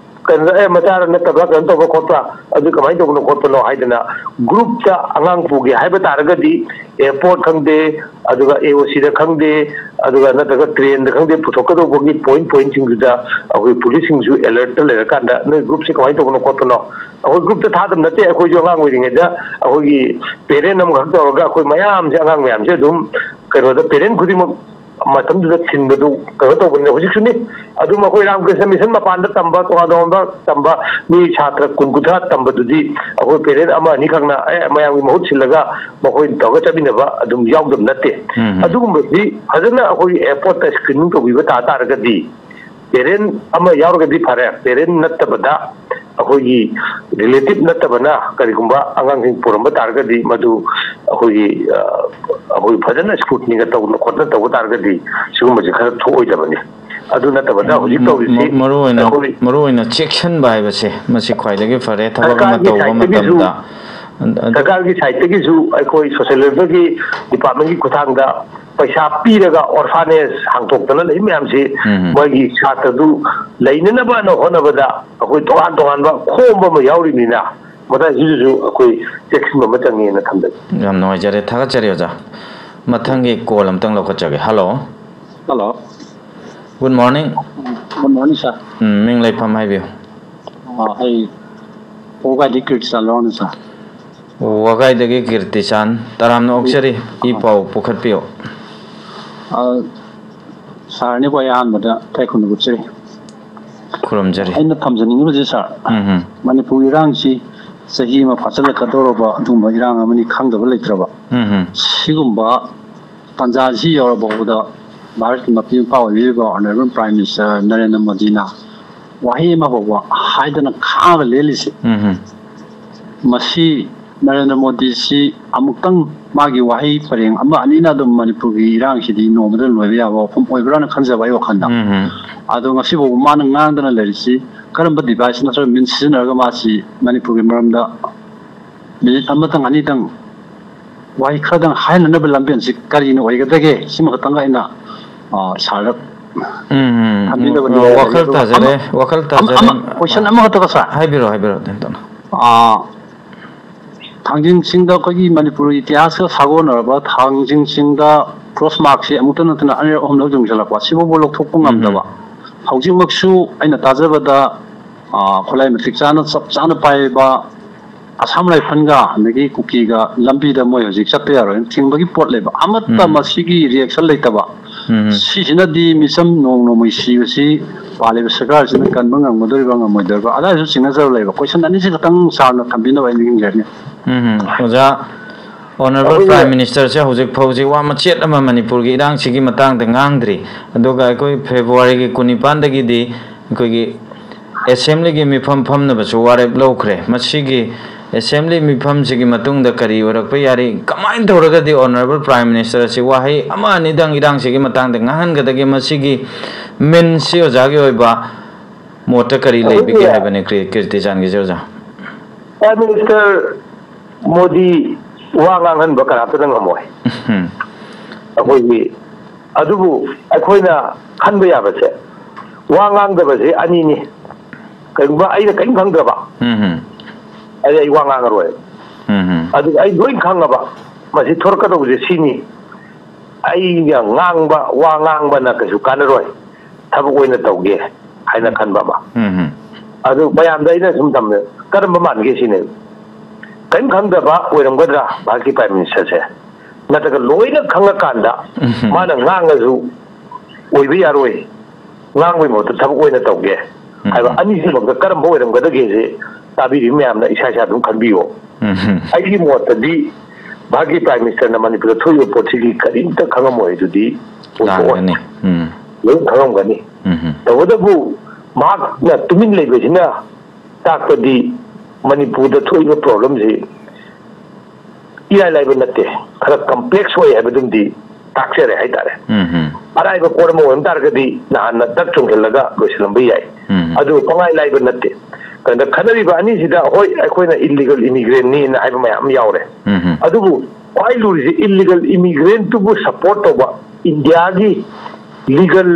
ꯀꯩꯅꯣꯗ, "ꯑꯦ, ꯃꯆꯥꯔ ꯅꯠꯇꯕ꯭ꯔꯥ, ꯀꯩꯅꯣ ꯇꯧꯕ꯭ꯔꯥ ꯈꯣꯠꯄ꯭ꯔꯥ?" ꯑꯗꯨ ꯀꯃꯥꯏꯅ ꯇꯧꯕꯅꯣ ꯈꯣꯠꯄꯅꯣ ꯍꯥꯏꯗꯅ groupꯇ ꯑꯉꯥꯡ ꯄꯨꯒꯦ ꯍꯥꯏꯕ ꯇꯥꯔꯒꯗꯤ, airport ꯈꯪꯗꯦ, ꯑꯗꯨꯒ AOCꯗ ꯈꯪꯗꯦ, ꯑꯗꯨꯒ ꯅꯠꯇ꯭ꯔꯒ trainꯗ ꯈꯪꯗꯦ, ꯄꯨꯊꯣꯛꯀꯗꯧꯕꯒꯤ point pointꯁꯤꯡꯗꯨꯗ ꯑꯩꯈꯣꯏ policeꯁꯤꯡꯁꯨ alertꯇ ꯂꯩꯔꯀꯥꯟꯗ, "ꯅꯣꯏ groupꯁꯦ ꯀꯃꯥꯏꯅ ꯇꯧꯕꯅꯣ ꯈꯣꯠꯄꯅꯣ?" ꯑꯩꯈꯣꯏ groupꯇ ꯊꯥꯗꯕ ꯅꯠꯇꯦ, ꯑꯩꯈꯣꯏꯁꯨ ꯑꯉꯥꯡ ꯑꯣꯏꯔꯤꯉꯩꯗ ꯑꯩꯈꯣꯏꯒꯤ parent ꯑꯃꯈꯛ ꯇꯧꯔꯒ ꯑꯩꯈꯣꯏ ꯃꯌꯥꯝꯁꯦ, ꯑꯉꯥꯡ ꯃꯌꯥꯝꯁꯦ ꯑꯗꯨꯝ ꯀꯩꯅꯣꯗ parent ꯈꯨꯗꯤꯡꯃꯛ ꯃꯇꯝꯗꯨꯗ ꯊꯤꯟꯕꯗꯨ ꯀꯩꯅꯣ ꯇꯧꯕꯅꯤꯅ ꯍꯧꯖꯤꯛꯁꯨꯅꯤ꯫ ꯑꯗꯨꯝ ꯑꯩꯈꯣꯏ ꯔꯥꯃꯀ꯭ꯔꯤꯁꯅ ꯃꯤꯁꯟ ꯃꯄꯥꯟꯗ ꯇꯝꯕ, ꯇꯣꯉꯥꯟ ꯇꯣꯉꯥꯟꯕ ꯇꯝꯕ ꯃꯤ ꯁꯥꯇ꯭ꯔ ꯀꯨꯟ ꯀꯨꯟꯊ꯭ꯔꯥ ꯇꯝꯕꯗꯨꯗꯤ ꯑꯩꯈꯣꯏ parent ꯑꯃ ꯑꯅꯤꯈꯛꯅ, "ꯑꯦ, ꯃꯌꯥꯝꯒꯤ ꯃꯍꯨꯠ ꯁꯤꯜꯂꯒ ꯃꯈꯣꯏꯅ ꯇꯧꯔꯒ ꯆꯠꯃꯤꯟꯅꯕ" ꯑꯗꯨꯝ ꯌꯥꯎꯗꯕ ꯅꯠꯇꯦ꯫ ꯎꯝ꯫ ꯑꯗꯨꯒꯨꯝꯕꯗꯤ ꯐꯖꯅ ꯑꯩꯈꯣꯏꯒꯤ airportꯇ screening ꯇꯧꯕꯤꯕ ꯇꯥ ꯇꯥꯔꯒꯗꯤ parent ꯑꯃ ꯌꯥꯎꯔꯒꯗꯤ ꯐꯔꯦ, parent ꯅꯠꯇꯕꯗ ꯑꯩꯈꯣꯏꯒꯤ relative ꯅꯠꯇꯕꯅ ꯀꯔꯤꯒꯨꯝꯕ ꯑꯉꯥꯡꯁꯤꯡ ꯄꯨꯔꯝꯕ ꯇꯥꯔꯒꯗꯤ ꯃꯗꯨ ꯑꯩꯈꯣꯏꯒꯤ, ꯑ, ꯑꯩꯈꯣꯏ ꯐꯖꯅ scrutinyꯒ ꯇꯧꯗꯅ ꯈꯣꯠꯇꯅ ꯇꯧꯕ ꯇꯥꯔꯒꯗꯤ ꯁꯤꯒꯨꯝꯕꯁꯦ ꯈꯔ ꯊꯣꯛꯑꯣꯏꯗꯕꯅꯤ꯫ ꯑꯗꯨ ꯅꯠꯇꯕꯗ ꯍꯧꯖꯤꯛ ꯃ-, ꯇꯧꯔꯤꯁꯤ ꯃꯔꯨ ꯑꯣꯏꯅ, ꯑꯩꯈꯣꯏ ꯃꯔꯨ ꯑꯣꯏꯅ ꯆꯦꯛꯁꯤꯟꯕ ꯍꯥꯏꯕꯁꯦ ꯃꯁꯤ ꯈ꯭ꯋꯥꯏꯗꯒꯤ ꯐꯔꯦ꯫ ꯊꯕꯛ ꯑꯃ ꯁꯔꯀꯥꯔꯒꯤ ꯇꯧꯕ sideꯇꯒꯤꯁꯨ, ꯃꯇꯝꯗ꯫ ꯑ-, ꯑ-, ꯁꯔꯀꯥꯔꯒꯤ sideꯇꯒꯤꯁꯨ ꯑꯩꯈꯣꯏ social welfareꯒꯤ departmentꯀꯤ ꯈꯨꯠꯊꯥꯡꯗ ꯄꯩꯁꯥ ꯄꯤꯔꯒ orphanage ꯍꯥꯡꯗꯣꯛꯇꯅ ꯂꯩ ꯃꯌꯥꯝꯁꯤ, ꯎꯝ꯫ ꯃꯣꯏꯒꯤ ꯁꯥꯇ꯭ꯔꯗꯨ ꯂꯩꯅꯅꯕꯅ ꯍꯣꯠꯅꯕꯗ ꯑꯩꯈꯣꯏ ꯇꯣꯉꯥꯟ ꯇꯣꯉꯥꯟꯕ ꯈꯣꯝꯕ ꯑꯃ ꯌꯥꯎꯔꯤꯕꯅꯤꯅ, ꯃꯇꯥꯡꯁꯤꯗꯁꯨ ꯑꯩꯈꯣꯏ ꯆꯦꯛꯁꯤꯟꯕ ꯑꯃ ꯆꯪꯉꯦꯅ ꯊꯝꯖꯒꯦ꯫ ꯌꯥꯝ ꯅꯨꯡꯉꯥꯏꯖꯔꯦ, ꯊꯥꯒꯠꯆꯔꯤ ꯑꯣꯖꯥ꯫ ꯃꯊꯪꯒꯤ call ꯑꯝꯇꯪ ꯂꯧꯈꯠꯆꯒꯦ꯫ Hello꯫ Hello꯫ Good morning꯫ Good morning, sir꯫ ꯎꯝ, ꯃꯤꯡ ꯂꯩꯐꯝ ꯍꯥꯏꯕꯤꯌꯨ꯫ ꯑ, ꯑꯩ ꯋꯥꯒꯥꯏꯗꯒꯤ ꯀꯤꯔꯇꯤꯆꯥꯟ ꯂꯧꯔꯅꯤ, sir꯫ ꯋꯥꯒꯥꯏꯗꯒꯤ ꯀꯤꯔꯇꯤꯆꯥꯟ, ꯇꯔꯥꯝꯅ ꯑꯣꯛꯆꯔꯤ꯫ ꯏ ꯑ꯫ ꯄꯥꯎ ꯄꯨꯈꯠꯄꯤꯌꯨ꯫ ꯑ, sir ꯅꯤꯕꯨ ꯑꯩ ꯑꯍꯥꯟꯕꯗ ꯏꯀꯥꯏ ꯈꯨꯝꯅꯕ ꯎꯠꯆꯔꯤ꯫ ꯈꯨꯔꯨꯝꯖꯔꯤ꯫ ꯑꯩꯅ ꯊꯝꯖꯅꯤꯡꯉꯤꯕꯁꯦ, sir, ꯎꯝ ꯍꯝ꯫ ꯃꯅꯤꯄꯨꯔꯒꯤ ꯏꯔꯥꯡꯁꯤ ꯆꯍꯤ ꯑꯃ ꯐꯥꯖꯤꯜꯂꯛꯀꯗꯧꯔꯕ ꯑꯗꯨꯒꯨꯝꯕ ꯏꯔꯥꯡ ꯑꯃꯅꯤ, ꯈꯪꯗꯕ ꯂꯩꯇ꯭ꯔꯕ꯫ ꯎꯝ ꯍꯝ꯫ ꯁꯤꯒꯨꯝꯕ ꯇꯥꯟꯖꯥꯁꯤ ꯌꯧꯔꯕ ꯐꯥꯎꯕꯗ ꯚꯥꯔꯠꯀꯤ ꯃꯄꯤ ꯃꯄꯥ ꯑꯣꯏꯕꯤꯔꯤꯕ Honourable Prime Minister ꯅꯔꯦꯟꯗ꯭ꯔ ꯃꯣꯗꯤꯅ ꯋꯥꯍꯩ ꯑꯃ ꯐꯥꯎꯕ ꯍꯥꯏꯗꯅ ꯈꯥꯡꯉꯒ ꯂꯦꯜꯂꯤꯁꯦ, ꯎꯝ ꯍꯝ꯫ ꯃꯁꯤ ꯅꯔꯦꯟꯗ꯭ꯔ ꯃꯣꯗꯤꯁꯤ ꯑꯃꯨꯛꯇꯪ ꯃꯥꯒꯤ ꯋꯥꯍꯩ ꯄꯔꯦꯡ ꯑꯃ ꯑꯅꯤꯅ ꯑꯗꯨꯝ ꯃꯅꯤꯄꯨꯔꯒꯤ ꯏꯔꯥꯡꯁꯤꯗꯤ ꯅꯣꯡꯃꯗ ꯂꯣꯏꯕ ꯌꯥꯕ ꯋꯥꯐꯝ ꯑꯣꯏꯕ꯭ꯔꯥꯅ ꯈꯟꯖꯕ ꯑꯩ ꯋꯥꯈꯜꯗ꯫ ꯎꯝ ꯍꯝ꯫ ꯑꯗꯣ ꯉꯁꯤ ꯐꯥꯎꯕ ꯃꯥꯅ ꯉꯥꯡꯗꯅ ꯂꯩꯔꯤꯁꯤ ꯀꯔꯝꯕ device ꯅꯠꯇ꯭ꯔꯒ means ꯁꯤꯖꯤꯟꯅꯔꯒ ꯃꯥꯁꯤ ꯃꯅꯤꯄꯨꯔꯒꯤ ꯃꯔꯝꯗ minute ꯑꯃꯇꯪ ꯑꯅꯤꯇꯪ ꯋꯥꯍꯩ ꯈꯔꯗꯪ ꯍꯥꯏꯅꯅꯕ ꯂꯝꯕꯦꯟꯁꯤ ꯀꯔꯤꯅ ꯑꯣꯏꯒꯗꯒꯦ? ꯁꯤꯃ ꯈꯛꯇꯪ ꯑꯩꯅ, ꯑ, sir ꯗ ꯎꯝ, ꯎꯝ, ꯎꯝ꯫ ꯊꯝꯕꯤꯅꯕꯅꯤ꯫ ꯑ, ꯋꯥꯈꯜ ꯑꯗꯨꯒ ꯇꯥꯖꯔꯦ, ꯑꯃ, ꯋꯥꯈꯜ ꯑꯃ, ꯇꯥꯖꯔꯦ꯫ ꯑꯃ, question ꯑꯃꯈꯛꯇꯒ, sir꯫ ꯍꯥꯏꯕꯤꯔꯣ, ꯍꯥꯏꯕꯤꯔꯣ, ꯇꯦꯟꯇꯛꯅ꯫ ꯑ, ꯊꯥꯡꯖꯤꯡ ꯆꯤꯡꯗ ꯑꯩꯈꯣꯏꯒꯤ ꯃꯅꯤꯄꯨꯔꯒꯤ ꯏꯇꯤꯍꯥꯁꯀ ꯁꯥꯒꯣꯟꯅꯔꯕ ꯊꯥꯡꯖꯤꯡ ꯆꯤꯡꯗ cross mark ꯁꯤ ꯑꯃꯨꯛꯇ ꯅꯠꯇꯅ ꯑꯅꯤꯔꯛ ꯑꯍꯨꯝꯂꯛ ꯌꯨꯡꯁꯤꯜꯂꯛꯄ, ꯁꯤꯐꯥꯎꯕ ꯂꯧꯊꯣꯛꯄ ꯎꯝ꯫ ꯉꯝꯗꯕ꯫ ꯍꯧꯖꯤꯛꯃꯛꯁꯨ ꯑꯩꯅ ꯇꯥꯖꯕꯗ, ꯑ, ꯈꯨꯠꯂꯥꯏ ꯃꯇꯤꯛ ꯆꯥꯅ ꯆꯞ ꯆꯥꯅ ꯄꯥꯏꯕ ꯑꯁꯥꯝ ꯔꯥꯏꯐꯜꯒ ꯑꯗꯒꯤ ꯀꯨꯀꯤꯒ ꯂꯝꯕꯤꯗ ꯃꯣꯏ ꯍꯧꯖꯤꯛ ꯆꯠꯄ ꯌꯥꯔꯣꯏꯅ ꯊꯤꯡꯕꯒꯤ ꯄꯣꯠ ꯂꯩꯕ, ꯑꯃꯠꯇ ꯎꯝ꯫ ꯃꯁꯤꯒꯤ reaction ꯂꯩꯇꯕ꯫ ꯎꯝ꯫ ꯁꯤꯁꯤꯅꯗꯤ ꯃꯤꯆꯝ ꯅꯣꯡ ꯅꯣꯡꯃꯒꯤ ꯁꯤꯕꯁꯤ ꯄꯥꯜꯂꯤꯕ ꯁꯔꯀꯥꯔꯁꯤꯅ ꯀꯟꯕ ꯉꯝꯒꯗꯧꯔꯤꯕ꯭ꯔꯥ ꯉꯝꯃꯣꯏꯗꯧꯔꯤꯕ꯭ꯔꯥ, ꯑꯗꯨꯗꯁꯨ ꯆꯤꯡꯅꯖꯕ ꯂꯩꯕ꯫ Question ꯑꯅꯤꯁꯤ ꯈꯛꯇꯪ sir ꯅ ꯊꯝꯕꯤꯅꯕ ꯑꯩ ꯅꯤꯡꯁꯤꯡꯖꯔꯤ꯫ ꯎꯝ, ꯑꯣꯖꯥ, Honourable ꯑꯩꯈꯣꯏꯒꯤ Prime Minister ꯁꯦ ꯍꯧꯖꯤꯛ ꯐꯥꯎꯁꯤ ꯋꯥ ꯃꯆꯦꯠ ꯑꯃ ꯃꯅꯤꯄꯨꯔꯒꯤ ꯏꯔꯥꯡꯁꯤꯒꯤ ꯃꯇꯥꯡꯗ ꯉꯥꯡꯗ꯭ꯔꯤ꯫ ꯑꯗꯨꯒ ꯑꯩꯈꯣꯏ February ꯒꯤ ꯀꯨꯟꯅꯤꯄꯥꯟꯗꯒꯤꯗꯤ ꯑꯩꯈꯣꯏꯒꯤ Assembly ꯒꯤ ꯃꯤꯐꯝ ꯐꯝꯅꯕꯁꯨ ꯋꯥꯔꯦꯞ ꯂꯧꯈ꯭ꯔꯦ꯫ ꯃꯁꯤꯒꯤ Assembly ꯃꯤꯐꯝꯁꯤꯒꯤ ꯃꯇꯨꯡꯗ ꯀꯔꯤ ꯑꯣꯏꯔꯛꯄ ꯌꯥꯔꯤ? ꯀꯃꯥꯏꯅ ꯇꯧꯔꯒꯗꯤ Honourable Prime Minister ꯑꯁꯤ ꯋꯥꯍꯩ ꯑꯃ ꯑꯅꯤꯗꯪ ꯏꯔꯥꯡꯁꯤꯒꯤ ꯃꯇꯥꯡꯗ ꯉꯥꯡꯍꯟꯒꯗꯒꯦ? ꯃꯁꯤꯒꯤ means ꯁꯤ ꯑꯣꯖꯥꯒꯤ ꯑꯣꯏꯕ ꯃꯣꯠꯇ ꯀꯔꯤ ꯂꯩꯕꯤꯒꯦ ꯑꯩꯈꯣꯏꯒꯤ ꯍꯥꯏꯕꯅꯤ, ꯀ꯭ꯔꯤ-, ꯀꯤꯔꯇꯤꯆꯥꯟꯒꯤꯁꯦ, ꯑꯣꯖꯥ? Prime Minister ꯃꯣꯗꯤ ꯋꯥ ꯉꯥꯡꯍꯟꯕ ꯀꯅꯥꯝꯇꯅ ꯉꯝꯃꯣꯏ꯫ ꯎꯝ꯫ ꯑꯩꯈꯣꯏꯒꯤ, ꯑꯗꯨꯕꯨ ꯑꯩꯈꯣꯏꯅ ꯈꯟꯕ ꯌꯥꯕꯁꯦ, ꯋꯥ ꯉꯥꯡꯗꯕꯁꯦ ꯑꯅꯤꯅꯤ꯫ ꯀꯔꯤꯒꯨꯝꯕ ꯑꯩꯅ ꯀꯔꯤꯝ ꯈꯪꯗ꯭ꯔꯕ, ꯎꯝ ꯎꯝ ꯑꯗꯩ ꯑꯩ ꯋꯥ ꯉꯥꯡꯉꯔꯣꯏ꯫ ꯎꯝ ꯎꯝ ꯑꯗꯨꯒ ꯑꯩ ꯂꯣꯏ ꯈꯪꯉꯕ, ꯃꯁꯤ ꯊꯣꯔꯛꯀꯗꯧꯕꯁꯦ ꯁꯤꯅꯤ, ꯑꯩꯅ ꯉꯥꯡꯕ, ꯋꯥ ꯉꯥꯡꯕꯅ ꯀꯩꯁꯨ ꯀꯥꯟꯅꯔꯣꯏ, ꯊꯕꯛ ꯑꯣꯏꯅ ꯇꯧꯒꯦ ꯍꯥꯏꯅ ꯈꯟꯕ ꯑꯃ꯫ ꯎꯝ ꯎꯝ ꯑꯗꯨ ꯃꯌꯥꯝꯗ ꯑꯩꯅ ꯁꯨꯝ ꯊꯝꯃꯦ, ꯀꯔꯝꯕ ꯃꯥꯟꯒꯦ ꯁꯤꯅꯦ꯫ ꯀꯔꯤꯝ ꯈꯪꯗꯕ ꯑꯣꯏꯔꯝꯒꯗ꯭ꯔꯥ ꯚꯥꯔꯠꯀꯤ Prime Minister ꯁꯦ? ꯅꯠꯇ꯭ꯔꯒ ꯂꯣꯏꯅ ꯈꯪꯉꯀꯥꯟꯗ ꯎꯝ ꯃꯥꯅ ꯉꯥꯡꯉꯁꯨ ꯑꯣꯏꯕ ꯌꯥꯔꯣꯏ, ꯉꯥꯡꯕꯒꯤ ꯃꯍꯨꯠꯇ ꯊꯕꯛ ꯑꯣꯏꯅ ꯇꯧꯒꯦ ꯎꯝ ꯍꯥꯏꯕ ꯑꯅꯤꯁꯤꯃꯛꯇ ꯀꯔꯝꯕ ꯑꯣꯏꯔꯝꯒꯗꯒꯦꯁꯦ ꯇꯥꯕꯤꯔꯤꯕ ꯃꯌꯥꯝꯅ ꯏꯁꯥ ꯏꯁꯥ ꯑꯗꯨꯝ ꯈꯟꯕꯤꯌꯣ꯫ ꯎꯝ ꯎꯝ ꯑꯩꯒꯤ ꯃꯣꯠꯇꯗꯤ ꯚꯥꯔꯠꯀꯤ Prime Minister ꯅ ꯃꯅꯤꯄꯨꯔꯗ ꯊꯣꯛꯏꯕ ꯄꯣꯠꯁꯤꯒꯤ ꯀꯔꯤꯝꯇ ꯈꯪꯉꯝꯃꯣꯏ ꯑꯗꯨꯗꯤ ꯑꯣꯏꯊꯣꯛꯑꯣꯏ꯫ ꯂꯥꯟꯒꯅꯤ꯫ ꯎꯝ ꯂꯣꯏ ꯈꯪꯉꯝꯒꯅꯤ꯫ ꯎꯝ ꯎꯝ ꯇꯧꯕꯇꯕꯨ ꯃꯍꯥꯛꯅ ꯇꯨꯃꯤꯟ ꯂꯩꯕꯁꯤꯅ ꯇꯥꯛꯄꯗꯤ ꯃꯅꯤꯄꯨꯔꯗ ꯊꯣꯛꯏꯕ problem ꯁꯤ ꯏꯔꯥꯏ ꯂꯥꯏꯕ ꯅꯠꯇꯦ, ꯈꯔ complex ꯑꯣꯏ ꯍꯥꯏꯕꯗꯨꯝꯗꯤ ꯇꯥꯛꯆꯔꯦ ꯍꯥꯏꯇꯥꯔꯦ꯫ ꯎꯝ ꯎꯝ ꯑꯔꯥꯏꯕ ꯄꯣꯠ ꯑꯃ ꯑꯣꯏꯔꯝ ꯇꯥꯔꯒꯗꯤ ꯅꯍꯥꯟꯅ ꯗꯛ ꯆꯣꯡꯁꯤꯜꯂꯒ ꯂꯣꯏꯁꯤꯜꯂꯝꯕ ꯌꯥꯏ꯫ ꯎꯝ ꯑꯗꯨ ꯄꯪꯂꯥꯏ ꯂꯥꯏꯕ ꯅꯠꯇꯦ꯫ ꯀꯩꯅꯣꯗ ꯈꯟꯅꯔꯤꯕ ꯑꯅꯤꯁꯤꯗ, ꯍꯣꯏ, ꯑꯩꯈꯣꯏꯅ illegal immigrant ꯅꯤꯅ ꯍꯥꯏꯕ ꯃꯌꯥꯝ ꯑꯃ ꯌꯥꯎꯔꯦ꯫ ꯎꯝ ꯎꯝ ꯑꯗꯨꯕꯨ ꯈ꯭ꯋꯥꯏ ꯂꯨꯔꯤꯁꯦ illegal immigrant ꯇꯨꯕꯨ support ꯇꯧꯕ ꯏꯟꯗꯤꯌꯥꯒꯤ legal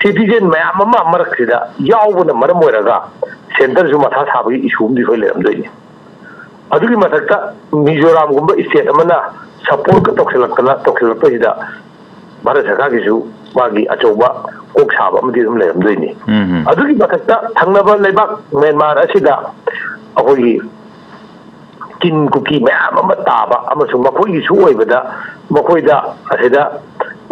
citizen ꯃꯌꯥꯝ ꯑꯃ ꯃꯔꯛꯁꯤꯗ ꯌꯥꯎꯕꯅ ꯃꯔꯝ ꯑꯣꯏꯔꯒ centre ꯁꯨ ꯃꯊꯥ ꯁꯥꯕꯒꯤ issue ꯑꯃꯗꯤ ꯁꯣꯏ ꯂꯩꯔꯝꯗꯣꯏꯅꯤ꯫ ꯑꯗꯨꯒꯤ ꯃꯊꯛꯇ ꯃꯤꯖꯣꯔꯥꯝꯒꯨꯝꯕ state ꯑꯃꯅ support ꯀ ꯇꯧꯁꯤꯜꯂꯛꯇꯅ ꯇꯧꯁꯤꯜꯂꯛꯄꯁꯤꯗ ꯚꯥꯔꯠ ꯁꯔꯀꯥꯔꯒꯤꯁꯨ ꯃꯥꯒꯤ ꯑꯆꯧꯕ ꯀꯣꯛ ꯁꯥꯕ ꯑꯃꯗꯤ ꯑꯗꯨꯝ ꯂꯩꯔꯝꯗꯣꯏꯅꯤ꯫ ꯎꯝ ꯎꯝ ꯑꯗꯨꯒꯤ ꯃꯊꯛꯇ ꯊꯪꯅꯕ ꯂꯩꯕꯥꯛ ꯃ꯭ꯌꯥꯟꯃꯥꯔ ꯑꯁꯤꯗ ꯑꯩꯈꯣꯏꯒꯤ ꯀꯤꯟ ꯀꯨꯀꯤ ꯃꯌꯥꯝ ꯑꯃ ꯇꯥꯕ ꯑꯃꯁꯨꯡ ꯃꯈꯣꯏꯒꯤꯁꯨ ꯑꯣꯏꯕꯗ ꯃꯈꯣꯏꯗ ꯑꯁꯤꯗ,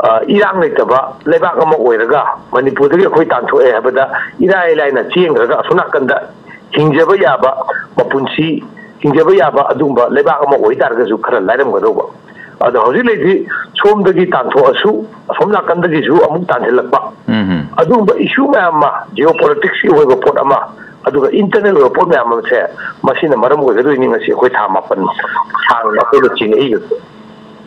ꯑ, ꯏꯔꯥꯡ ꯂꯩꯇꯕ ꯂꯩꯕꯥꯛ ꯑꯃ ꯑꯣꯏꯔꯒ ꯃꯅꯤꯄꯨꯔꯗꯒꯤ ꯑꯩꯈꯣꯏ ꯇꯥꯟꯊꯣꯛꯑꯦ ꯍꯥꯏꯕꯗ ꯏꯔꯥꯏ ꯂꯥꯏꯅ ꯆꯦꯟꯈ꯭ꯔꯒ ꯑꯁꯣꯝ ꯅꯥꯀꯟꯗ ꯍꯤꯡꯖꯕ ꯌꯥꯕ, ꯃꯄꯨꯟꯁꯤ ꯍꯤꯡꯖꯕ ꯌꯥꯕ ꯑꯗꯨꯒꯨꯝꯕ ꯂꯩꯕꯥꯛ ꯑꯃ ꯑꯣꯏꯇꯥꯔꯒꯁꯨ ꯈꯔ ꯂꯥꯏꯔꯝꯒꯗꯧꯕ꯫ ꯑꯗꯣ ꯍꯧꯖꯤꯛ ꯂꯩꯔꯤꯁꯤ ꯁꯣꯝꯗꯒꯤ ꯇꯥꯟꯊꯣꯛꯑꯁꯨ ꯑꯁꯣꯝ ꯅꯥꯀꯟꯗꯒꯤꯁꯨ ꯑꯃꯨꯛ ꯇꯥꯟꯁꯤꯜꯂꯛꯄ, ꯎꯝ ꯎꯝ ꯑꯗꯨꯒꯨꯝꯕ issue ꯃꯌꯥꯝ ꯑꯃ, geopolitics ꯀꯤ ꯑꯣꯏꯕ ꯄꯣꯠ ꯑꯃ, ꯑꯗꯨꯒ internal ꯑꯣꯏꯕ ꯄꯣꯠ ꯃꯌꯥꯝ ꯑꯃꯁꯦ ꯃꯁꯤꯅ ꯃꯔꯝ ꯑꯣꯏꯒꯗꯣꯏꯅꯤ ꯉꯁꯤ ꯑꯩꯈꯣꯏ ꯊꯥ ꯃꯥꯄꯟ ꯁꯥꯡꯅ ꯑꯩꯈꯣꯏꯅ ꯆꯤꯡꯅꯔꯤꯕꯁꯦ꯫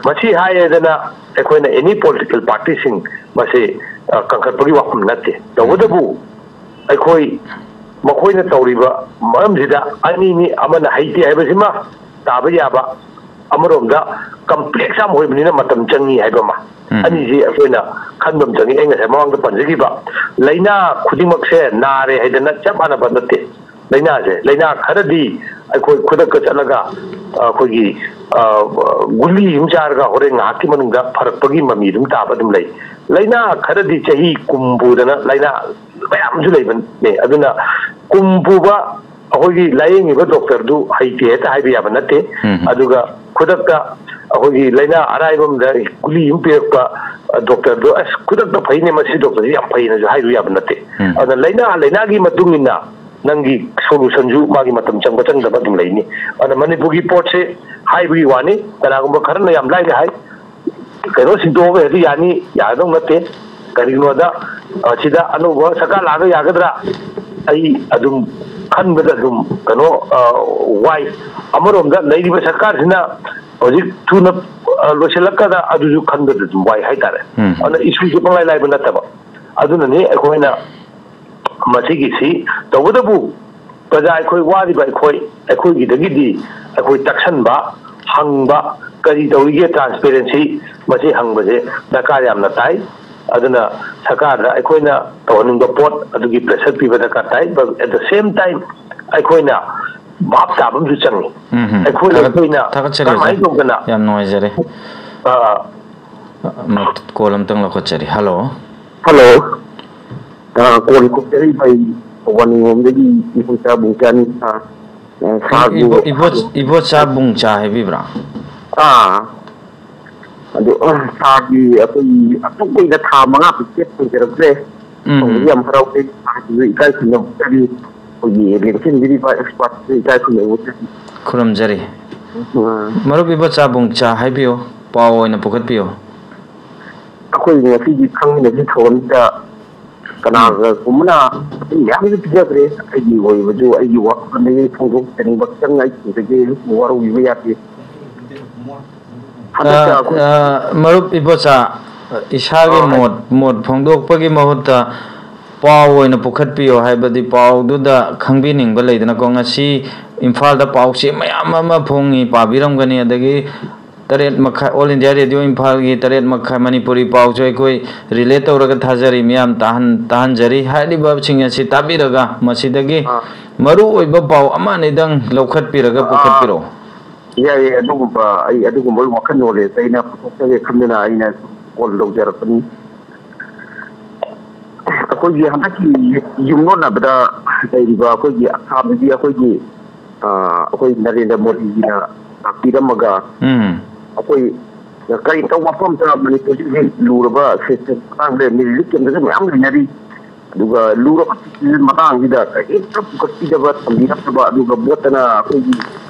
ꯃꯁꯤ ꯍꯥꯏꯔꯦꯗꯅ ꯑꯩꯈꯣꯏꯅ any political party ꯁꯤꯡ ꯃꯁꯤ, ꯑ, ꯀꯟꯈꯠꯄꯒꯤ ꯋꯥꯐꯝ ꯅꯠꯇꯦ꯫ ꯇꯧꯕꯇꯕꯨ ꯑꯩꯈꯣꯏ ꯃꯈꯣꯏꯅ ꯇꯧꯔꯤꯕ ꯃꯔꯝꯁꯤꯗ ꯑꯅꯤꯅꯤ, ꯑꯃꯅ ꯍꯩꯇꯦ ꯍꯥꯏꯕꯁꯤꯃ ꯇꯥꯕ ꯌꯥꯕ, ꯑꯃꯔꯣꯝꯗ ꯀꯝꯄ꯭ꯂꯦꯛꯁ ꯌꯥꯝ ꯑꯣꯏꯕꯅꯤꯅ ꯃꯇꯝ ꯆꯪꯉꯤ ꯍꯥꯏꯕ ꯑꯃ꯫ ꯎꯝ꯫ ꯑꯅꯤꯁꯤ ꯑꯩꯈꯣꯏꯅ ꯈꯟꯕ ꯑꯃ ꯆꯪꯉꯤ꯫ ꯑꯩ ꯉꯁꯥꯏ ꯃꯃꯥꯡꯗ ꯄꯟꯖꯈꯤꯕ ꯂꯥꯏꯅꯥ ꯈꯨꯗꯤꯡꯃꯛꯁꯦ ꯅꯥꯔꯦ ꯍꯥꯏꯗꯅ ꯆꯞ ꯃꯥꯟꯅꯕ ꯅꯠꯇꯦ꯫ ꯂꯥꯏꯅꯥꯁꯦ, ꯂꯥꯏꯅꯥ ꯈꯔꯗꯤ ꯑꯩꯈꯣꯏ ꯈꯨꯗꯛꯇ ꯆꯠꯂꯒ ꯑꯩꯈꯣꯏꯒꯤ, ꯑ, ꯒꯨꯂꯤ ꯑꯃ ꯆꯥꯔꯒ ꯍꯣꯔꯦꯟ ꯉꯥꯏꯍꯥꯛꯀꯤ ꯃꯅꯨꯡꯗ ꯐꯔꯛꯄꯒꯤ ꯃꯃꯤ ꯑꯗꯨꯝ ꯇꯥꯕ ꯑꯗꯨꯝ ꯂꯩ꯫ ꯂꯥꯏꯅꯥ ꯈꯔꯗꯤ ꯆꯍꯤ ꯀꯨꯝ ꯄꯨꯗꯅ ꯂꯥꯏꯅꯥ ꯃꯌꯥꯝꯁꯨ ꯂꯩꯕꯅꯦ꯫ ꯑꯗꯨꯅ ꯀꯨꯝ ꯄꯨꯕ ꯑꯩꯈꯣꯏꯒꯤ ꯂꯥꯌꯦꯡꯉꯤꯕ ꯗꯣꯛꯇꯔꯗꯨ ꯍꯩꯇꯦ ꯍꯦꯛꯇ ꯍꯥꯏꯕ ꯌꯥꯕ ꯅꯠꯇꯦ꯫ ꯎꯝ꯫ ꯑꯗꯨꯒ ꯈꯨꯗꯛꯇ ꯑꯩꯈꯣꯏꯒꯤ ꯂꯥꯏꯅꯥ ꯑꯔꯥꯏꯕ ꯑꯃꯗ ꯒꯨꯂꯤ ꯑꯃ ꯄꯤꯔꯛꯄ, ꯑ, ꯗꯣꯛꯇꯔꯗꯨ, "ꯑꯁ, ꯈꯨꯗꯛꯇ ꯐꯩꯅꯦ, ꯃꯁꯤ ꯗꯣꯛꯇꯔꯁꯤ ꯌꯥꯝ ꯐꯩꯅꯁꯨ" ꯍꯥꯏꯕ ꯌꯥꯕ ꯅꯠꯇꯦ꯫ ꯎꯝ꯫ ꯑꯗꯨꯅ ꯂꯥꯏꯅꯥ ꯂꯥꯏꯅꯥꯒꯤ ꯃꯇꯨꯡ ꯏꯟꯅ ꯅꯪꯒꯤ ꯁꯣꯂꯨꯁꯟꯁꯨ ꯃꯥꯒꯤ ꯃꯇꯝ ꯆꯪꯕ ꯆꯪꯗꯕ ꯑꯗꯨꯝ ꯂꯩꯅꯤ꯫ ꯑꯗꯨꯅ ꯃꯅꯤꯄꯨꯔꯒꯤ ꯄꯣꯠꯁꯦ ꯍꯥꯏꯕꯒꯤ ꯋꯥꯅꯤ, ꯀꯅꯥꯒꯨꯝꯕ ꯈꯔꯅ ꯌꯥꯝ ꯂꯥꯏꯅ ꯍꯥꯏ, "ꯀꯩꯅꯣ ꯁꯤꯟꯗꯣꯛꯑꯒ ꯍꯦꯛꯇ ꯌꯥꯅꯤ", ꯌꯥꯒꯗꯧ ꯅꯠꯇꯦ꯫ ꯀꯔꯤꯒꯤꯅꯣꯗ, ꯑ, ꯁꯤꯗ ꯑꯅꯧꯕ ꯁꯔꯀꯥꯔ ꯂꯥꯛꯑꯒ ꯌꯥꯒꯗ꯭ꯔꯥ? ꯑꯩ ꯑꯗꯨꯝ ꯈꯟꯕꯗ ꯑꯗꯨꯝ ꯀꯩꯅꯣ, ꯑ, ꯋꯥꯏ꯫ ꯑꯃꯔꯣꯝꯗ ꯂꯩꯔꯤꯕ ꯁꯔꯀꯥꯔꯁꯤꯅ ꯍꯧꯖꯤꯛ ꯊꯨꯅ, ꯑ, ꯂꯣꯏꯁꯤꯜꯂꯛꯀꯗ꯭ꯔꯥ? ꯑꯗꯨꯁꯨ ꯈꯟꯕꯗ ꯑꯗꯨꯝ ꯋꯥꯏ ꯍꯥꯏꯇꯥꯔꯦ꯫ ꯎꯝ꯫ ꯑꯗꯨꯅ ꯏꯁꯨꯁꯦ ꯄꯪꯂꯥꯏ ꯂꯥꯏꯕ ꯅꯠꯇꯕ꯫ ꯑꯗꯨꯅꯅꯤ ꯑꯩꯈꯣꯏꯅ ꯃꯁꯤꯒꯤꯁꯤ, ꯇꯧꯕꯇꯕꯨ ꯄ꯭ꯔꯖꯥ ꯑꯩꯈꯣꯏ ꯋꯥꯔꯤꯕ ꯑꯩꯈꯣꯏ, ꯑꯩꯈꯣꯏꯒꯤꯗꯒꯤꯗꯤ ꯑꯩꯈꯣꯏ ꯇꯛꯁꯟꯕ, ꯍꯪꯕ, ꯀꯔꯤ ꯇꯧꯔꯤꯒꯦ, ꯇ꯭ꯔꯥꯟꯁꯄꯦꯔꯦꯟꯁꯤ, ꯃꯁꯤ ꯍꯪꯕꯁꯦ ꯗꯔꯀꯥꯔ ꯌꯥꯝꯅ ꯇꯥꯏ꯫ ꯑꯗꯨꯅ ꯁꯔꯀꯥꯔꯗ ꯑꯩꯈꯣꯏꯅ ꯇꯧꯍꯟꯅꯤꯡꯕ ꯄꯣꯠ ꯑꯗꯨꯒꯤ ꯄ꯭ꯔꯦꯁꯔ ꯄꯤꯕ ꯗꯔꯀꯥꯔ ꯇꯥꯏ꯫ But at the same time, ꯑꯩꯈꯣꯏꯅ ꯚꯥꯞ ꯇꯥꯕ ꯑꯃꯁꯨ ꯆꯪꯉꯤ꯫ ꯎꯝ ꯍꯝ꯫ ꯑꯩꯈꯣꯏꯅ, ꯊꯥꯒꯠ-, ꯑꯩꯈꯣꯏꯅ ꯊꯥꯒꯠꯆꯔꯤ, ꯀꯃꯥꯏꯅ ꯑꯣꯖꯥ꯫ ꯇꯧꯗꯅ, ꯌꯥꯝ ꯅꯨꯡꯉꯥꯏꯖꯔꯦ꯫ ꯑ, ꯑ, ꯃ-, ꯀꯣꯜ ꯑꯝꯇꯪ ꯂꯧꯈꯠꯆꯔꯤ꯫ ꯍꯜꯂꯣ꯫ ꯍꯜꯂꯣ꯫ ꯑ, ꯀꯣꯜ ꯀꯨꯞꯆꯔꯤꯕ ꯑꯩ ꯊꯧꯕꯥꯜ ꯅꯤꯉꯣꯝꯗꯒꯤ ꯏꯕꯣꯆꯥ ꯕꯨꯡꯆꯥꯅꯤ, ꯁꯥꯔ꯫ ꯑ, ꯁꯥꯔꯕꯨ ꯏꯕꯣ-, ꯏꯕꯣ-, ꯏꯕꯣꯆꯥ ꯕꯨꯡꯆꯥ ꯍꯥꯏꯕꯤꯕ꯭ꯔꯥ? ꯑꯥ꯫ ꯑꯗꯨ, ꯑ, ꯁꯥꯔꯒꯤ ꯑꯩꯈꯣꯏꯒꯤ ꯑꯁꯨꯛ ꯀꯨꯏꯅ ꯊꯥ ꯃꯉꯥ ꯄꯤꯛꯆꯦ ꯐꯪꯖꯔꯛꯇ꯭ꯔꯦ꯫ ꯎꯝ꯫ ꯐꯪꯕꯒꯤ ꯌꯥꯝ ꯍꯔꯥꯎꯖꯩ꯫ ꯁꯥꯔꯒꯤꯁꯨ ꯏꯀꯥꯏ ꯈꯨꯝꯅꯕ ꯆꯠꯂꯤ꯫ ꯑꯩꯈꯣꯏꯒꯤ ꯂꯦꯡꯁꯤꯟꯕꯤꯔꯤꯕ ꯑꯦꯛꯁꯄꯥꯔꯠꯁꯤꯡ ꯏꯀꯥꯏ ꯈꯨꯝꯅꯕ ꯆꯠꯂꯤ꯫ ꯈꯨꯔꯨꯝꯖꯔꯤ꯫ ꯑ꯫ ꯃꯔꯨꯞ ꯏꯕꯣꯆꯥ ꯕꯨꯡꯆꯥ ꯍꯥꯏꯕꯤꯌꯨ, ꯄꯥꯎ ꯑꯣꯏꯅ ꯄꯨꯈꯠꯄꯤꯌꯨ꯫ ꯑꯩꯈꯣꯏ ꯉꯁꯤꯒꯤ ꯈꯪꯃꯤꯟꯅꯕꯒꯤ ꯊꯧꯔꯝꯁꯤꯗ ꯀꯅꯥꯒꯨꯝꯕꯅ ꯃꯇꯦꯡ ꯃꯌꯥꯝꯁꯨ ꯄꯤꯖꯈ꯭ꯔꯦ꯫ ꯑꯩꯒꯤ ꯑꯣꯏꯕꯁꯨ ꯑꯩꯒꯤ ꯋꯥꯈꯜꯗꯒꯤ ꯐꯣꯡꯗꯣꯛꯆꯅꯤꯡꯕ ꯈꯤꯇꯪ ꯑꯩ ꯊꯝꯖꯒꯦ, ꯋꯥꯔꯧꯕꯤꯕ ꯌꯥꯗꯦ꯫ ꯍꯟꯗꯛꯇ ꯑ, ꯑꯩꯈꯣꯏ ꯑ, ꯃꯔꯨꯞ ꯏꯕꯣꯆꯥ, ꯏꯁꯥꯒꯤ ꯑ, ꯑꯩ ꯃꯣꯠ, ꯃꯣꯠ ꯐꯣꯡꯗꯣꯛꯄꯒꯤ ꯃꯍꯨꯠꯇ ꯄꯥꯎ ꯑꯣꯏꯅ ꯄꯨꯈꯠꯄꯤꯌꯣ, ꯍꯥꯏꯕꯗꯤ ꯄꯥꯎꯗꯨꯗ ꯈꯪꯕꯤꯅꯤꯡꯕ ꯂꯩꯗꯅꯀꯣ꯫ ꯉꯁꯤ ꯏꯝꯐꯥꯜꯗ ꯄꯥꯎ ꯆꯦ ꯃꯌꯥꯝ ꯑꯃ ꯐꯣꯡꯉꯤ, ꯄꯥꯕꯤꯔꯝꯒꯅꯤ꯫ ꯑꯗꯒꯤ ꯇꯔꯦꯠ ꯃꯈꯥꯏ, All India Radio ꯏꯝꯐꯥꯜꯒꯤ ꯇꯔꯦꯠ ꯃꯈꯥꯏ ꯃꯅꯤꯄꯨꯔꯤ ꯄꯥꯎꯁꯨ ꯑꯩꯈꯣꯏ relay ꯇꯧꯔꯒ ꯊꯥꯖꯔꯤ, ꯃꯤꯌꯥꯝ ꯇꯥꯍꯟ-, ꯇꯥꯍꯟꯖꯔꯤ꯫ ꯍꯥꯏꯔꯤꯕꯁꯤꯡ ꯑꯁꯤ ꯇꯥꯕꯤꯔꯒ ꯃꯁꯤꯗꯒꯤ ꯑꯥ꯫ ꯃꯔꯨ ꯑꯣꯏꯕ ꯄꯥꯎ ꯑꯃ ꯑꯅꯤꯗꯪ ꯂꯧꯈꯠꯄꯤꯔꯒ ꯑꯥ꯫ ꯄꯨꯈꯠꯄꯤꯔꯛꯑꯣ꯫ ꯌꯥꯏ, ꯌꯥꯏ, ꯑꯗꯨꯒꯨꯝꯕ ꯑꯩ ꯑꯗꯨꯒꯨꯝꯕ ꯋꯥꯈꯜ knowledge ꯑꯩꯅ ꯄꯨꯊꯣꯛꯆꯒꯦ ꯈꯟꯗꯨꯅ ꯑꯩꯅ call ꯇꯧꯖꯔꯛꯄꯅꯤ꯫ ꯑꯩꯈꯣꯏꯒꯤ ꯍꯟꯗꯛꯀꯤ ꯌꯨꯝꯂꯣꯟꯅꯕꯗ ꯂꯩꯔꯤꯕ ꯑꯩꯈꯣꯏꯒꯤ ꯑꯁꯥꯝꯗꯒꯤ ꯑꯩꯈꯣꯏꯒꯤ, ꯑ, ꯑꯩꯈꯣꯏ ꯅꯔꯦꯟꯗ꯭ꯔ ꯃꯣꯗꯤꯖꯤꯅ ꯂꯥꯛꯄꯤꯔꯝꯃꯒ ꯎꯝ꯫ ꯑꯩꯈꯣꯏ ꯀꯔꯤ ꯇꯧꯕ ꯃꯐꯝ ꯑꯃꯇ ꯃꯅꯤꯄꯨꯔꯁꯤ ꯍꯧꯖꯤꯛ ꯂꯨꯔꯕ situation ꯃꯇꯥꯡꯗ relief camp ꯇꯁꯨ ꯃꯌꯥꯝ ꯂꯩꯅꯔꯤ꯫ ꯑꯗꯨꯒ ꯂꯨꯔꯕ situation ꯃꯇꯥꯡꯁꯤꯗ ꯀꯔꯤꯝꯇ ꯄꯨꯈꯠꯄꯤꯗꯕ, ꯊꯝꯕꯤꯔꯛꯇꯕ, ꯑꯗꯨꯒ ꯃꯣꯠꯇꯅ ꯑꯩꯈꯣꯏꯒꯤ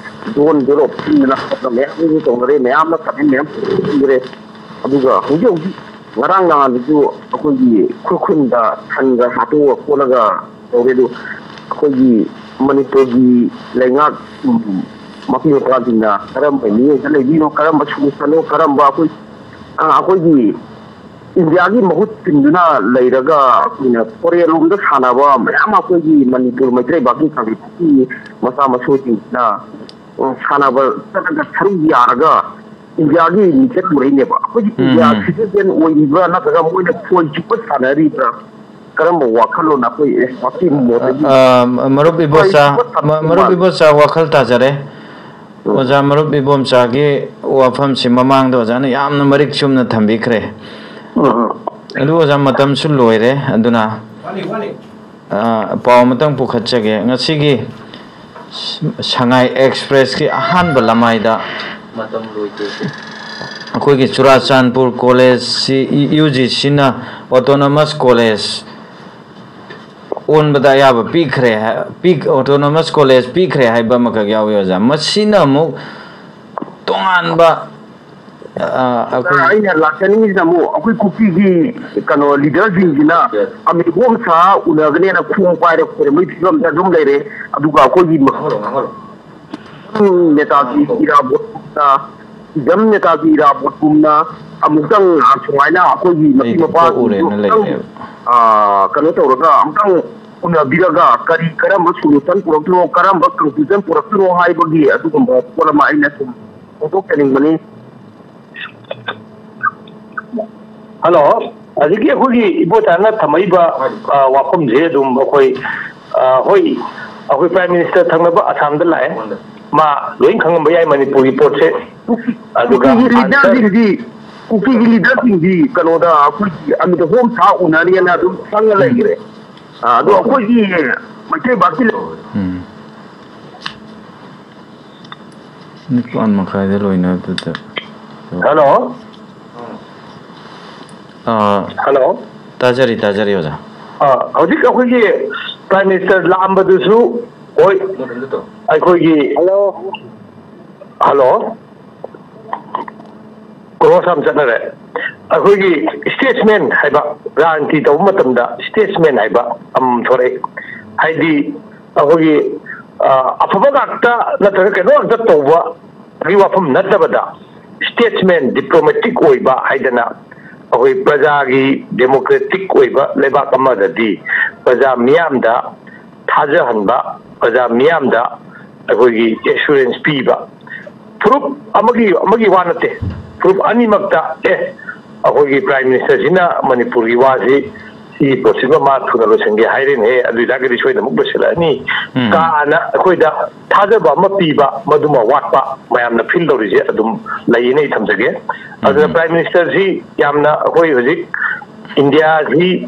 ꯗꯣꯟ ꯗꯣꯂꯣꯞ ꯊꯤꯗꯅ ꯈꯣꯠꯇꯅ ꯃꯌꯥꯝ ꯑꯃꯁꯨ ꯇꯧꯅꯔꯦ, ꯃꯌꯥꯝ ꯑꯃ comment ꯃꯌꯥꯝ ꯄꯤꯈ꯭ꯔꯦ꯫ ꯑꯗꯨꯒ ꯍꯧꯖꯤꯛ ꯍꯧꯖꯤꯛ ꯉꯔꯥꯡ ꯅꯍꯥꯟꯗꯁꯨ ꯑꯩꯈꯣꯏꯒꯤ ꯈꯨꯔꯈꯨꯜꯗ ꯁꯟꯒ ꯍꯥꯠꯇꯣꯛꯑ ꯈꯣꯠꯂꯒ ꯇꯧꯔꯦ꯫ ꯑꯗꯨ ꯑꯩꯈꯣꯏꯒꯤ ꯃꯅꯤꯄꯨꯔꯒꯤ ꯂꯩꯉꯥꯛ, ꯎꯝ, ꯃꯄꯤ ꯃꯄꯥꯁꯤꯡꯅ ꯀꯔꯝꯕ ꯃꯤꯑꯣꯏꯗ ꯂꯩꯕꯤꯅꯣ, ꯀꯔꯝꯕ ꯁꯣꯂꯨꯁꯟꯅꯣ, ꯀꯔꯝꯕ ꯑꯩꯈꯣꯏ, ꯑ, ꯑꯩꯈꯣꯏꯒꯤ ꯏꯟꯗꯤꯌꯥꯒꯤ ꯃꯍꯨꯠ ꯁꯤꯟꯗꯨꯅ ꯂꯩꯔꯒ ꯑꯩꯈꯣꯏꯅ ꯐꯣꯔꯦꯟ ꯂꯣꯝꯗ ꯁꯥꯟꯅꯕ ꯃꯌꯥꯝ ꯑꯩꯈꯣꯏꯒꯤ ꯃꯅꯤꯄꯨꯔ ꯃꯩꯇꯩ ꯕꯥꯀꯤ ꯀꯥꯡꯂꯨꯞꯀꯤ ꯃꯆꯥ ꯃꯁꯨꯁꯤꯡꯁꯤꯅ, ꯑ, ꯁꯥꯟꯅꯕ ꯆꯠꯂꯒ ꯁꯔꯨꯛ ꯌꯥꯔꯒ ꯏꯟꯗꯤꯌꯥꯒꯤ ꯃꯤꯡꯆꯠ ꯄꯨꯔꯛꯏꯅꯦꯕ꯫ ꯑꯩꯈꯣꯏꯒꯤ ꯎꯝ, ꯏꯟꯗꯤꯌꯥ ꯎꯝ꯫ Citizen ꯑꯣꯏꯔꯤꯕ꯭ꯔꯥ ꯅꯠꯇ꯭ꯔꯒ ꯃꯣꯏꯅ ꯈꯣꯏ ꯆꯨꯞꯄ ꯁꯥꯟꯅꯔꯤꯕ꯭ꯔꯥ? ꯀꯔꯝꯕ ꯋꯥꯈꯜꯂꯣꯟ ꯑꯩꯈꯣꯏ, ꯑꯦ, ꯃꯁꯤ ꯃꯣꯠꯇꯗꯤ ꯑ, ꯃꯔꯨꯞ ꯏꯕꯣꯆꯥ, ꯈꯣꯏ ꯆꯨꯞꯄ ꯃ-, ꯁꯥꯟꯅꯕ ꯃꯔꯨꯞ ꯃꯥꯜꯂꯤ꯫ ꯏꯕꯣꯆꯥ ꯋꯥꯈꯜ ꯇꯥꯖꯔꯦ꯫ ꯎꯝ꯫ ꯑꯣꯖꯥ ꯃꯔꯨꯞ ꯏꯕꯣꯝꯆꯥꯒꯤ ꯋꯥꯐꯝꯁꯤ ꯃꯃꯥꯡꯗ ꯑꯣꯖꯥꯅ ꯌꯥꯝꯅ ꯃꯔꯤꯛ ꯆꯨꯝꯅ ꯊꯝꯕꯤꯈ꯭ꯔꯦ꯫ ꯎꯝ, ꯎꯝ꯫ ꯑꯗꯨ ꯑꯣꯖꯥ ꯃꯇꯝꯁꯨ ꯂꯣꯏꯔꯦ, ꯑꯗꯨꯅ, ꯑ, ꯄꯥꯎ ꯑꯃꯇꯪ ꯄꯨꯈꯠꯆꯒꯦ꯫ ꯉꯁꯤꯒꯤ ꯁꯉꯥꯏ ꯑꯦꯛꯁꯄ꯭ꯔꯦꯁꯀꯤ ꯑꯍꯥꯟꯕ ꯂꯃꯥꯏꯗ ꯃꯇꯝ ꯂꯣꯏꯗꯦ꯫ ꯑꯩꯈꯣꯏꯒꯤ ꯆꯨꯔꯥꯆꯥꯟꯄꯨꯔ ꯀꯣꯂꯦꯖꯁꯤ ꯌꯨ ꯖꯤ ꯁꯤꯅ autonomous college ꯑꯣꯟꯕꯗ ꯑꯌꯥꯕ ꯄꯤꯈ꯭ꯔꯦ ꯍꯥꯏ-, ꯄꯤ-, autonomous college ꯄꯤꯈ꯭ꯔꯦ ꯍꯥꯏꯕ ꯑꯃꯈꯛ ꯌꯥꯎꯏ, ꯑꯣꯖꯥ꯫ ꯃꯁꯤꯅ ꯑꯃꯨꯛ ꯇꯣꯉꯥꯟꯕ, ꯑ, ꯑꯩꯈꯣꯏ ꯑꯩꯅ ꯂꯥꯛꯆꯅꯤꯡꯉꯤꯁꯤꯅ ꯑꯃꯨꯛ ꯑꯩꯈꯣꯏ ꯀꯨꯀꯤꯒꯤ ꯀꯩꯅꯣ leaderꯁꯤꯡꯁꯤꯅ ꯑꯃꯤꯔ ꯏꯕꯣꯝꯆꯥ ꯎꯅꯒꯅꯦꯅ ꯈꯣꯡ ꯄꯥꯏꯔ ꯈꯣꯏꯔꯝꯕꯒꯤ ꯐꯤꯕꯝꯗ ꯑꯗꯨꯝ ꯂꯩꯔꯦ꯫ ꯑꯗꯨꯒ ꯑꯩꯈꯣꯏꯒꯤ ꯅꯦꯇꯥꯖꯤ ꯏꯔꯥꯕꯣꯠꯀꯨꯝꯅ, ꯏꯖꯝ ꯅꯦꯇꯥꯖꯤ ꯏꯔꯥꯕꯣꯠꯀꯨꯝꯅ ꯑꯃꯨꯛꯇꯪ ꯁꯨꯃꯥꯏꯅ ꯑꯩꯈꯣꯏꯒꯤ ꯃꯄꯤ ꯑꯩꯗꯤ ꯃꯄꯥꯁꯤꯡꯁꯨ ꯊꯣꯛꯎꯔꯦꯅ ꯑꯃꯨꯛꯇꯪ, ꯂꯩꯔꯦꯕ꯫ ꯑ, ꯀꯩꯅꯣ ꯇꯧꯔꯒ ꯑꯃꯨꯛꯇꯪ ꯎꯅꯕꯤꯔꯒ ꯀꯔꯤ, ꯀꯔꯝꯕ solution ꯄꯨꯔꯛꯇꯣꯏꯅꯣ, ꯀꯔꯝꯕ conclusion ꯄꯨꯔꯛꯇꯣꯏꯅꯣ ꯍꯥꯏꯕꯒꯤ ꯑꯗꯨꯒꯨꯝꯕ ꯄꯣꯠ ꯑꯃ ꯑꯩꯅ ꯁꯨꯝ ꯐꯣꯡꯗꯣꯛꯆꯅꯤꯡꯕꯅꯤ꯫ ꯍꯜꯂꯣ, ꯍꯧꯖꯤꯛꯀꯤ ꯑꯩꯈꯣꯏꯒꯤ ꯏꯕꯣꯆꯥꯅ ꯊꯝꯃꯛꯏꯕ, ꯑ, ꯋꯥꯐꯝꯁꯦ ꯑꯗꯨꯝ ꯑꯩꯈꯣꯏ, ꯑ, ꯍꯣꯏ, ꯑꯩꯈꯣꯏ Prime Minister ꯊꯪꯅꯕ ꯑꯁꯥꯝꯗ ꯂꯥꯛꯑꯦ, ꯃꯥ ꯂꯣꯏ ꯈꯪꯉꯝꯕ ꯌꯥꯏ ꯃꯅꯤꯄꯨꯔꯒꯤ ꯄꯣꯠꯁꯦ꯫ ꯑꯗꯨꯒ ꯀꯨꯀꯤꯒꯤ answer leaderꯁꯤꯡꯗꯤ, ꯀꯨꯀꯤꯒꯤ leaderꯁꯤꯡꯗꯤ ꯀꯩꯅꯣꯗ ꯑꯩꯈꯣꯏꯒꯤ ꯑꯃꯤꯇ ꯍꯣꯝ ꯁꯥ ꯎꯅꯔꯤꯑꯅ ꯑꯗꯨꯝ ꯈꯪꯉ ꯂꯩꯈ꯭ꯔꯦ꯫ ꯑ, ꯑꯗꯣ ꯑꯩꯈꯣꯏꯒꯤ ꯃꯩꯇꯩ ꯕꯥꯁꯤ ꯎꯝ꯫ ꯅꯤꯄꯥꯟ ꯃꯈꯥꯏꯗ ꯂꯣꯏꯅꯕꯗꯨꯗ꯫ ꯍꯜꯂꯣ꯫ ꯑꯥ, ꯍꯜꯂꯣ꯫ ꯇꯥꯖꯔꯤ, ꯇꯥꯖꯔꯤ, ꯑꯣꯖꯥ꯫ ꯑꯥ, ꯍꯧꯖꯤꯛ ꯑꯩꯈꯣꯏꯒꯤ Prime Minister ꯂꯥꯛꯑꯝꯕꯗꯨꯁꯨ, ꯍꯣꯏ, ꯑꯩꯈꯣꯏꯒꯤ, ꯍꯜꯂꯣ꯫ ꯍꯜꯂꯣ꯫ Cross ꯌꯥꯝ ꯆꯠꯅꯔꯦ꯫ ꯑꯩꯈꯣꯏꯒꯤ statesman ꯍꯥꯏꯕ, ꯔꯥꯖꯅꯤꯇꯤ ꯇꯧꯕ ꯃꯇꯝꯗ statesman ꯍꯥꯏꯕ ꯑꯃꯃꯝ ꯊꯣꯔꯛꯏ꯫ ꯍꯥꯏꯗꯤ, ꯑꯩꯈꯣꯏꯒꯤ, ꯑ, ꯑꯐꯕ ꯉꯥꯛꯇ ꯅꯠꯇ꯭ꯔꯒ ꯀꯩꯅꯣ ꯉꯥꯛꯇ ꯇꯧꯕꯒꯤ ꯋꯥꯐꯝ ꯅꯠꯇꯕꯗ, statesman, diplomatic ꯑꯣꯏꯕ ꯍꯥꯏꯗꯅ, ꯑꯩꯈꯣꯏ ꯄ꯭ꯔꯖꯥꯒꯤ democratic ꯑꯣꯏꯕ ꯂꯩꯕꯥꯛ ꯑꯃꯗꯗꯤ ꯄ꯭ꯔꯖꯥ ꯃꯤꯌꯥꯝꯗ ꯊꯥꯖꯍꯟꯕ, ꯄ꯭ꯔꯖꯥ ꯃꯤꯌꯥꯝꯗ ꯑꯩꯈꯣꯏꯒꯤ assurance ꯄꯤꯕ, ꯐꯨꯔꯨꯞ ꯑꯃꯒꯤ, ꯑꯃꯒꯤ ꯋꯥ ꯅꯠꯇꯦ, ꯐꯨꯔꯨꯞ ꯑꯅꯤꯃꯛꯇ, "ꯑꯦ, ꯑꯩꯈꯣꯏꯒꯤ Prime Ministerꯁꯤꯅ ꯃꯅꯤꯄꯨꯔꯒꯤ ꯋꯥꯁꯤ, ꯁꯤꯒꯤ ꯄꯣꯠꯁꯤꯃ ꯃꯥ ꯊꯨꯅ ꯂꯣꯏꯁꯤꯟꯒꯦ ꯍꯥꯏꯔꯦꯅꯦꯍꯦ, ꯑꯗꯨ ꯑꯣꯏꯇꯥꯔꯒꯗꯤ ꯁꯣꯏꯗꯅꯃꯛ ꯂꯣꯏꯁꯤꯜꯂꯛꯑꯅꯤ" ꯎꯝ꯫ ꯀꯥꯅ ꯑꯩꯈꯣꯏꯗ ꯊꯥꯖꯕ ꯑꯃ ꯄꯤꯕ, ꯃꯗꯨꯃ ꯋꯥꯠꯄ ꯃꯌꯥꯝꯅ feel ꯇꯧꯔꯤꯁꯦ ꯑꯗꯨꯝ ꯂꯩꯌꯦꯅ ꯑꯩ ꯊꯝꯖꯒꯦ꯫ ꯑꯗꯨꯅ ꯎꯝ꯫ Prime Ministerꯁꯤ ꯌꯥꯝꯅ ꯑꯩꯈꯣꯏ ꯍꯧꯖꯤꯛ ꯏꯟꯗꯤꯌꯥꯁꯤ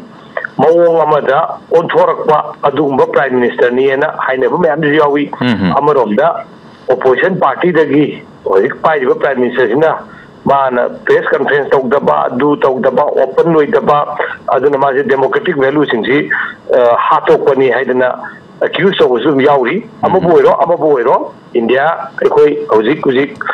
ꯃꯑꯣꯡ ꯑꯃꯗ ꯑꯣꯟꯊꯣꯔꯛꯄ ꯑꯗꯨꯒꯨꯝꯕ Prime Ministerꯅꯤꯅ ꯍꯥꯏꯅꯕ ꯃꯌꯥꯝꯁꯨ ꯌꯥꯎꯏ꯫ ꯎꯝ ꯍꯝ꯫ ꯑꯃꯔꯣꯝꯗ opposition partyꯗꯒꯤ ꯍꯧꯖꯤꯛ ꯄꯥꯏꯔꯤꯕ Prime Ministerꯁꯤꯅ ꯃꯥꯅ press conference ꯇꯧꯗꯕ, ꯑꯗꯨ ꯇꯧꯗꯕ, open ꯑꯣꯏꯗꯕ, ꯑꯗꯨꯅ ꯃꯥꯁꯦ democratic valueꯁꯤꯡꯁꯤ, ꯑ, ꯍꯥꯠꯇꯣꯛꯄꯅꯤ ꯍꯥꯏꯗꯅ accuse ꯇꯧꯕꯁꯨ ꯑꯗꯨꯝ ꯌꯥꯎꯔꯤ꯫ ꯑꯃꯕꯨ ꯎꯝ꯫ ꯑꯣꯏꯔꯣ, ꯑꯃꯕꯨ ꯑꯣꯏꯔꯣ, ꯏꯟꯗꯤꯌꯥ ꯑꯩꯈꯣꯏ ꯍꯧꯖꯤꯛ ꯍꯧꯖꯤꯛ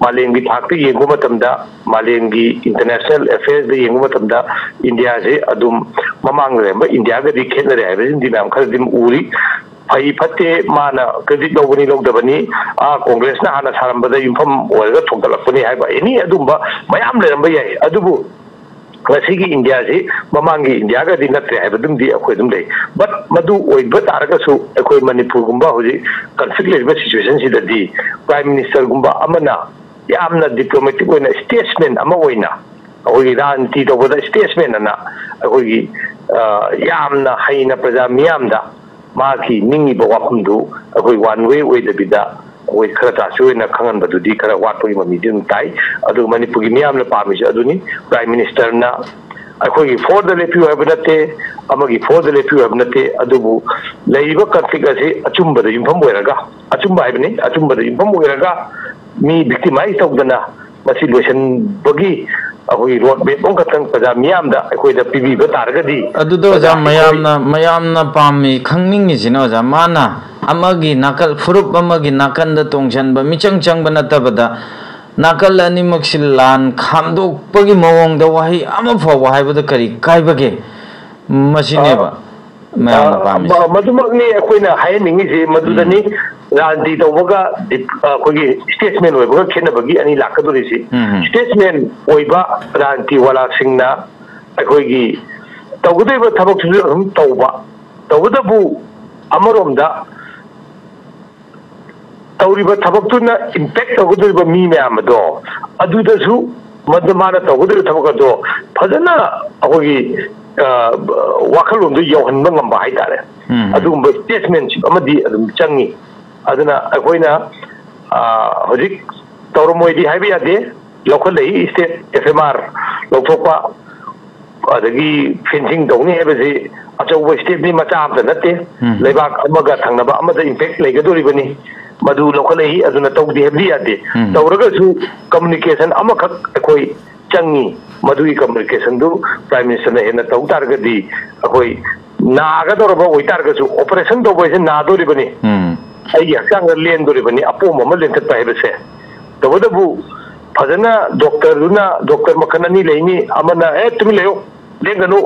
ꯃꯥꯂꯦꯝꯒꯤ ꯊꯥꯛꯇ ꯌꯦꯡꯕ ꯃꯇꯝꯗ, ꯃꯥꯂꯦꯝꯒꯤ international affairsꯇ ꯌꯦꯡꯕ ꯃꯇꯝꯗ, ꯏꯟꯗꯤꯌꯥꯁꯦ ꯑꯗꯨꯝ ꯃꯃꯥꯡꯗ ꯂꯩꯔꯝꯕ ꯏꯟꯗꯤꯌꯥꯒꯗꯤ ꯈꯦꯠꯅꯔꯦ ꯍꯥꯏꯕꯁꯤꯃꯗꯤ ꯃꯌꯥꯝ ꯈꯔꯗꯤ ꯑꯗꯨꯝ ꯎꯔꯤ꯫ ꯐꯩ ꯐꯠꯇꯦ, ꯃꯥꯅ credit ꯂꯧꯕꯅꯤ ꯂꯧꯗꯕꯅꯤ, ꯑꯥ, Congressꯅ ꯍꯥꯟꯅ ꯁꯥꯔꯝꯕꯗ ꯌꯨꯝꯐꯝ ꯑꯣꯏꯔꯒ ꯊꯣꯡꯒꯠꯂꯛꯄꯅꯤ ꯍꯥꯏꯕ any ꯑꯗꯨꯝꯕ ꯃꯌꯥꯝ ꯂꯩꯔꯝꯕ ꯌꯥꯏ꯫ ꯑꯗꯨꯕꯨ ꯉꯁꯤꯒꯤ ꯏꯟꯗꯤꯌꯥꯁꯤ ꯃꯃꯥꯡꯒꯤ ꯏꯟꯗꯤꯌꯥꯒꯗꯤ ꯅꯠꯇ꯭ꯔꯦ ꯍꯥꯏꯕꯗꯨꯝꯗꯤ ꯑꯩꯈꯣꯏ ꯑꯗꯨꯝ ꯂꯩ꯫ But ꯃꯗꯨ ꯑꯣꯏꯕ ꯇꯥꯔꯒꯁꯨ ꯑꯩꯈꯣꯏ ꯃꯅꯤꯄꯨꯔꯒꯨꯝꯕ ꯍꯧꯖꯤꯛ ꯀꯟꯐ꯭ꯂꯤꯛ ꯂꯩꯔꯤꯕ ꯁꯤꯆꯨꯋꯦꯁꯟꯁꯤꯗꯗꯤ ꯄ꯭ꯔꯥꯏꯝ ꯃꯤꯅꯤꯁꯇꯔꯒꯨꯝꯕ ꯑꯃꯅ ꯌꯥꯝꯅ ꯗꯤꯄ꯭ꯂꯣꯃꯦꯇꯤꯛ ꯑꯣꯏꯅ, ꯁ꯭ꯇꯦꯠꯁꯃꯦꯟ ꯑꯃ ꯑꯣꯏꯅ, ꯑꯩꯈꯣꯏꯒꯤ ꯔꯥꯖꯅꯤꯇꯤ ꯇꯧꯕꯗ ꯁ꯭ꯇꯦꯠꯁꯃꯦꯟ ꯑꯅ ꯑꯩꯈꯣꯏꯒꯤ ꯌꯥꯝꯅ ꯍꯩꯅ ꯄ꯭ꯔꯖꯥ ꯃꯤꯌꯥꯝꯗ ꯃꯥꯒꯤ ꯅꯤꯡꯉꯤꯕ ꯋꯥꯐꯝꯗꯨ ꯑꯩꯈꯣꯏ ꯋꯥꯟ ꯋꯦ ꯑꯣꯏꯗꯕꯤꯗ ꯑꯩꯈꯣꯏ ꯈꯔ ꯇꯥꯁꯨ ꯑꯣꯏꯅ ꯈꯪꯍꯟꯕꯗꯨꯗꯤ ꯈꯔ ꯋꯥꯠꯄꯒꯤ ꯃꯃꯤꯗꯤ ꯑꯗꯨꯝ ꯇꯥꯏ꯫ ꯑꯗꯨꯒ ꯃꯅꯤꯄꯨꯔꯒꯤ ꯃꯤꯌꯥꯝꯅ ꯄꯥꯝꯃꯤꯁꯦ ꯑꯗꯨꯅꯤ꯫ ꯄ꯭ꯔꯥꯏꯝ ꯃꯤꯅꯤꯁꯇꯔꯅ ꯑꯩꯈꯣꯏꯒꯤ ꯐꯣꯔꯗ ꯂꯦꯞꯄꯤꯌꯨ ꯍꯥꯏꯕ ꯅꯠꯇꯦ, ꯑꯃꯒꯤ ꯐꯣꯔꯗ ꯂꯦꯞꯄꯤꯌꯨ ꯍꯥꯏꯕ ꯅꯠꯇꯦ, ꯑꯗꯨꯕꯨ ꯂꯩꯔꯤꯕ ꯀꯟꯐ꯭ꯂꯤꯛ ꯑꯁꯤ ꯑꯆꯨꯝꯕꯗ ꯌꯨꯝꯐꯝ ꯑꯣꯏꯔꯒ, ꯑꯆꯨꯝꯕ ꯍꯥꯏꯕꯅꯤ, ꯑꯆꯨꯝꯕꯗ ꯌꯨꯝꯐꯝ ꯑꯣꯏꯔꯒ ꯃꯤ ꯚꯤꯛꯇꯤꯃꯥꯏꯁ ꯇꯧꯗꯅ ꯃꯁꯤ ꯂꯣꯏꯁꯤꯟꯕꯒꯤ ꯑꯩꯈꯣꯏꯒꯤ ꯔꯣꯗ ꯃꯦꯞ ꯑꯃꯈꯛꯇꯪ ꯄ꯭ꯔꯖꯥ ꯃꯤꯌꯥꯝꯗ ꯑꯩꯈꯣꯏꯗ ꯄꯤꯕꯤꯕ ꯇꯥꯔꯒꯗꯤ ꯑꯗꯨꯗ ꯑꯣꯖꯥ, ꯄ꯭ꯔꯖꯥ ꯑꯩꯈꯣꯏ ꯃꯌꯥꯝꯅ, ꯃꯌꯥꯝꯅ ꯄꯥꯝꯃꯤ ꯈꯪꯅꯤꯡꯉꯤꯁꯤꯅ, ꯑꯣꯖꯥ, ꯃꯥꯅ ꯑꯃꯒꯤ ꯅꯥꯀꯜ, ꯐꯨꯔꯨꯞ ꯑꯃꯒꯤ ꯅꯥꯀꯟꯗ ꯇꯣꯡꯁꯤꯟꯕ, ꯃꯤꯆꯪ ꯆꯪꯕ ꯅꯠꯇꯕꯗ, ꯅꯥꯀꯜ ꯑꯅꯤꯃꯛꯁꯤ ꯂꯥꯟ ꯈꯥꯝꯗꯣꯛꯄꯒꯤ ꯃꯑꯣꯡꯗ ꯋꯥꯍꯩ ꯑꯃ ꯐꯥꯎꯕ ꯍꯥꯏꯕꯗ ꯀꯔꯤ ꯀꯥꯏꯕꯒꯦ? ꯃꯁꯤꯅꯦꯕ ꯃꯌꯥꯝꯅ ꯑ, ꯄꯥꯝꯃꯤꯁꯦ꯫ ꯃ-, ꯃꯗꯨꯃꯛꯅꯤ ꯑꯩꯈꯣꯏꯅ ꯍꯥꯏꯍꯟꯅꯤꯡꯉꯤꯁꯦ, ꯃꯗꯨꯗꯅꯤ꯫ ꯎꯝ꯫ ꯔꯥꯖꯅꯤꯇꯤ ꯇꯧꯕꯒ ꯗꯤꯞ-, ꯑ, ꯑꯩꯈꯣꯏꯒꯤ ꯁ꯭ꯇꯦꯠꯁꯃꯦꯟ ꯑꯣꯏꯕꯒ ꯈꯦꯠꯅꯕꯒꯤ ꯑꯅꯤ ꯂꯥꯛꯀꯗꯧꯔꯤꯁꯤ꯫ ꯎꯝ, ꯎꯝ꯫ ꯁ꯭ꯇꯦꯠꯁꯃꯦꯟ ꯑꯣꯏꯕ ꯔꯥꯖꯅꯤꯇꯤ ꯋꯥꯂꯥꯁꯤꯡꯅ ꯑꯩꯈꯣꯏꯒꯤ ꯇꯧꯒꯗꯧꯔꯤꯕ ꯊꯕꯛꯁꯤꯁꯨ ꯑꯗꯨꯝ ꯇꯧꯕ, ꯇꯧꯕꯇꯕꯨ ꯑꯃꯔꯣꯝꯗ ꯇꯧꯔꯤꯕ ꯊꯕꯛꯇꯨꯅ ꯏꯝꯄꯦꯛ ꯇꯧꯒꯗꯧꯔꯤꯕ ꯃꯤ ꯃꯌꯥꯝ ꯑꯗꯣ, ꯑꯗꯨꯗꯁꯨ ꯃꯗꯨ ꯃꯥꯅ ꯇꯧꯒꯗꯧꯔꯤꯕ ꯊꯕꯛ ꯑꯗꯣ ꯐꯖꯅ ꯑꯩꯈꯣꯏꯒꯤ, ꯑ, ꯋꯥꯈꯜꯂꯣꯟꯗꯨ ꯌꯧꯍꯟꯕ ꯉꯝꯕ ꯍꯥꯏꯇꯥꯔꯦ꯫ ꯎꯝ꯫ ꯑꯗꯨꯒꯨꯝꯕ ꯁ꯭ꯇꯦꯠꯁꯃꯦꯟꯁꯤꯞ ꯑꯃꯗꯤ ꯑꯗꯨꯝ ꯆꯪꯉꯤ꯫ ꯑꯗꯨꯅ ꯑꯩꯈꯣꯏꯅ, ꯑ, ꯍꯧꯖꯤꯛ ꯇꯧꯔꯝꯃꯣꯏꯗꯤ ꯍꯥꯏꯕ ꯌꯥꯗꯦ, ꯂꯧꯈꯠꯂꯛꯏ ꯁ꯭ꯇꯦꯠ ꯑꯦꯐ ꯑꯦꯝ ꯑꯥꯔ ꯂꯧꯊꯣꯛꯄ, ꯑꯗꯒꯤ ꯐꯦꯟꯁꯤꯡ ꯇꯧꯅꯤ ꯍꯥꯏꯕꯁꯤ ꯑꯆꯧꯕ ꯁ꯭ꯇꯦꯞꯅꯤ, ꯃꯆꯥ ꯑꯃꯇ ꯅꯠꯇꯦ꯫ ꯎꯝ꯫ ꯂꯩꯕꯥꯛ ꯑꯃꯒ ꯊꯪꯅꯕ ꯑꯃꯗ ꯏꯝꯄꯦꯛ ꯂꯩꯒꯗꯧꯔꯤꯕꯅꯤ, ꯃꯗꯨ ꯂꯧꯈꯠꯂꯛꯏ, ꯑꯗꯨꯅ ꯇꯧꯗꯦ ꯍꯥꯏꯕꯗꯤ ꯌꯥꯗꯦ꯫ ꯎꯝ꯫ ꯇꯧꯔꯒꯁꯨ ꯀꯝꯃꯨꯅꯤꯀꯦꯁꯟ ꯑꯃꯈꯛ ꯑꯩꯈꯣꯏ ꯆꯪꯉꯤ, ꯃꯗꯨꯒꯤ ꯀꯝꯃꯨꯅꯤꯀꯦꯁꯟꯗꯨ ꯄ꯭ꯔꯥꯏꯝ ꯃꯤꯅꯤꯁꯇꯔꯅ ꯍꯦꯟꯅ ꯇꯧ ꯇꯥꯔꯒꯗꯤ ꯑꯩꯈꯣꯏ ꯅꯥꯒꯗꯧꯔꯕ ꯑꯣꯏꯇꯥꯔꯒꯁꯨ, ꯑꯣꯄꯔꯦꯁꯟ ꯇꯧꯕ ꯍꯥꯏꯁꯦ ꯅꯥꯗꯣꯔꯤꯕꯅꯤ, ꯎꯝ꯫ ꯑꯩꯒꯤ ꯍꯛꯆꯥꯡꯗ ꯂꯦꯟꯗꯣꯔꯤꯕꯅꯤ, ꯑꯄꯣꯝꯕ ꯑꯃ ꯂꯦꯟꯊꯠꯄ ꯍꯥꯏꯕꯁꯦ꯫ ꯇꯧꯕꯇꯕꯨ ꯐꯖꯅ ꯗꯣꯛꯇꯔꯗꯨꯅ, ꯗꯣꯛꯇꯔ ꯃꯈꯜ ꯑꯅꯤ ꯂꯩꯅꯤ, ꯑꯃꯅ "ꯑꯦ, ꯇꯨꯃꯤꯟ ꯂꯩꯌꯨ, ꯂꯦꯡꯒꯅꯨ",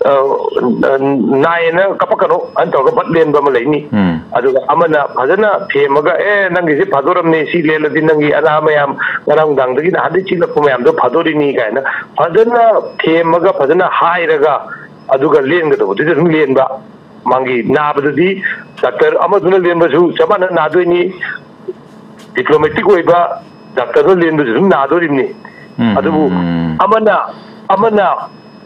ꯑ, ꯅꯥꯏꯌꯦꯅ ꯀꯞꯄꯛꯀꯅꯣ ꯍꯥꯏꯅ ꯇꯧꯔꯒ ꯐꯠ ꯂꯦꯟꯕ ꯑꯃ ꯂꯩꯅꯤ꯫ ꯎꯝ꯫ ꯑꯗꯨꯒ ꯑꯃꯅ ꯐꯖꯅ ꯊꯦꯝꯃꯒ, "ꯑꯦ, ꯅꯪꯒꯤꯁꯦ ꯐꯥꯗꯣꯔꯝꯅꯦ, ꯁꯤ ꯂꯦꯜꯂꯗꯤ ꯅꯪꯒꯤ ꯑꯅꯥ ꯃꯌꯥꯝ ꯉꯔꯥꯡ ꯅꯨꯡꯗꯥꯡꯗꯒꯤ ꯅꯍꯥꯟꯗꯒꯤ ꯆꯤꯛꯂꯛꯄ ꯃꯌꯥꯝꯗꯣ ꯐꯥꯗꯣꯔꯤꯅꯤ" ꯀꯥꯏꯅ ꯐꯖꯅ ꯊꯦꯝꯃꯒ, ꯐꯖꯅ ꯍꯥꯏꯔꯒ, ꯑꯗꯨꯒ ꯂꯦꯟꯒꯗꯧꯕꯗꯨꯗꯤ ꯑꯗꯨꯝ ꯂꯦꯟꯕ꯫ ꯃꯥꯒꯤ ꯅꯥꯕꯗꯨꯗꯤ ꯗꯥꯛꯇꯔ ꯑꯃꯗꯨꯅ ꯂꯦꯟꯕꯁꯨ ꯆꯞ ꯃꯥꯟꯅ ꯅꯥꯗꯣꯏꯅꯤ, ꯗꯤꯄ꯭ꯂꯣꯃꯦꯇꯤꯛ ꯑꯣꯏꯕ ꯗꯥꯛꯇꯔꯗꯨꯅ ꯂꯦꯟꯕꯁꯨ ꯑꯗꯨꯝ ꯅꯥꯗꯣꯔꯤꯕꯅꯤ꯫ ꯎꯝ, ꯑꯗꯨꯕꯨ ꯎꯝ, ꯎꯝ꯫ ꯑꯃꯅ, ꯑꯃꯅ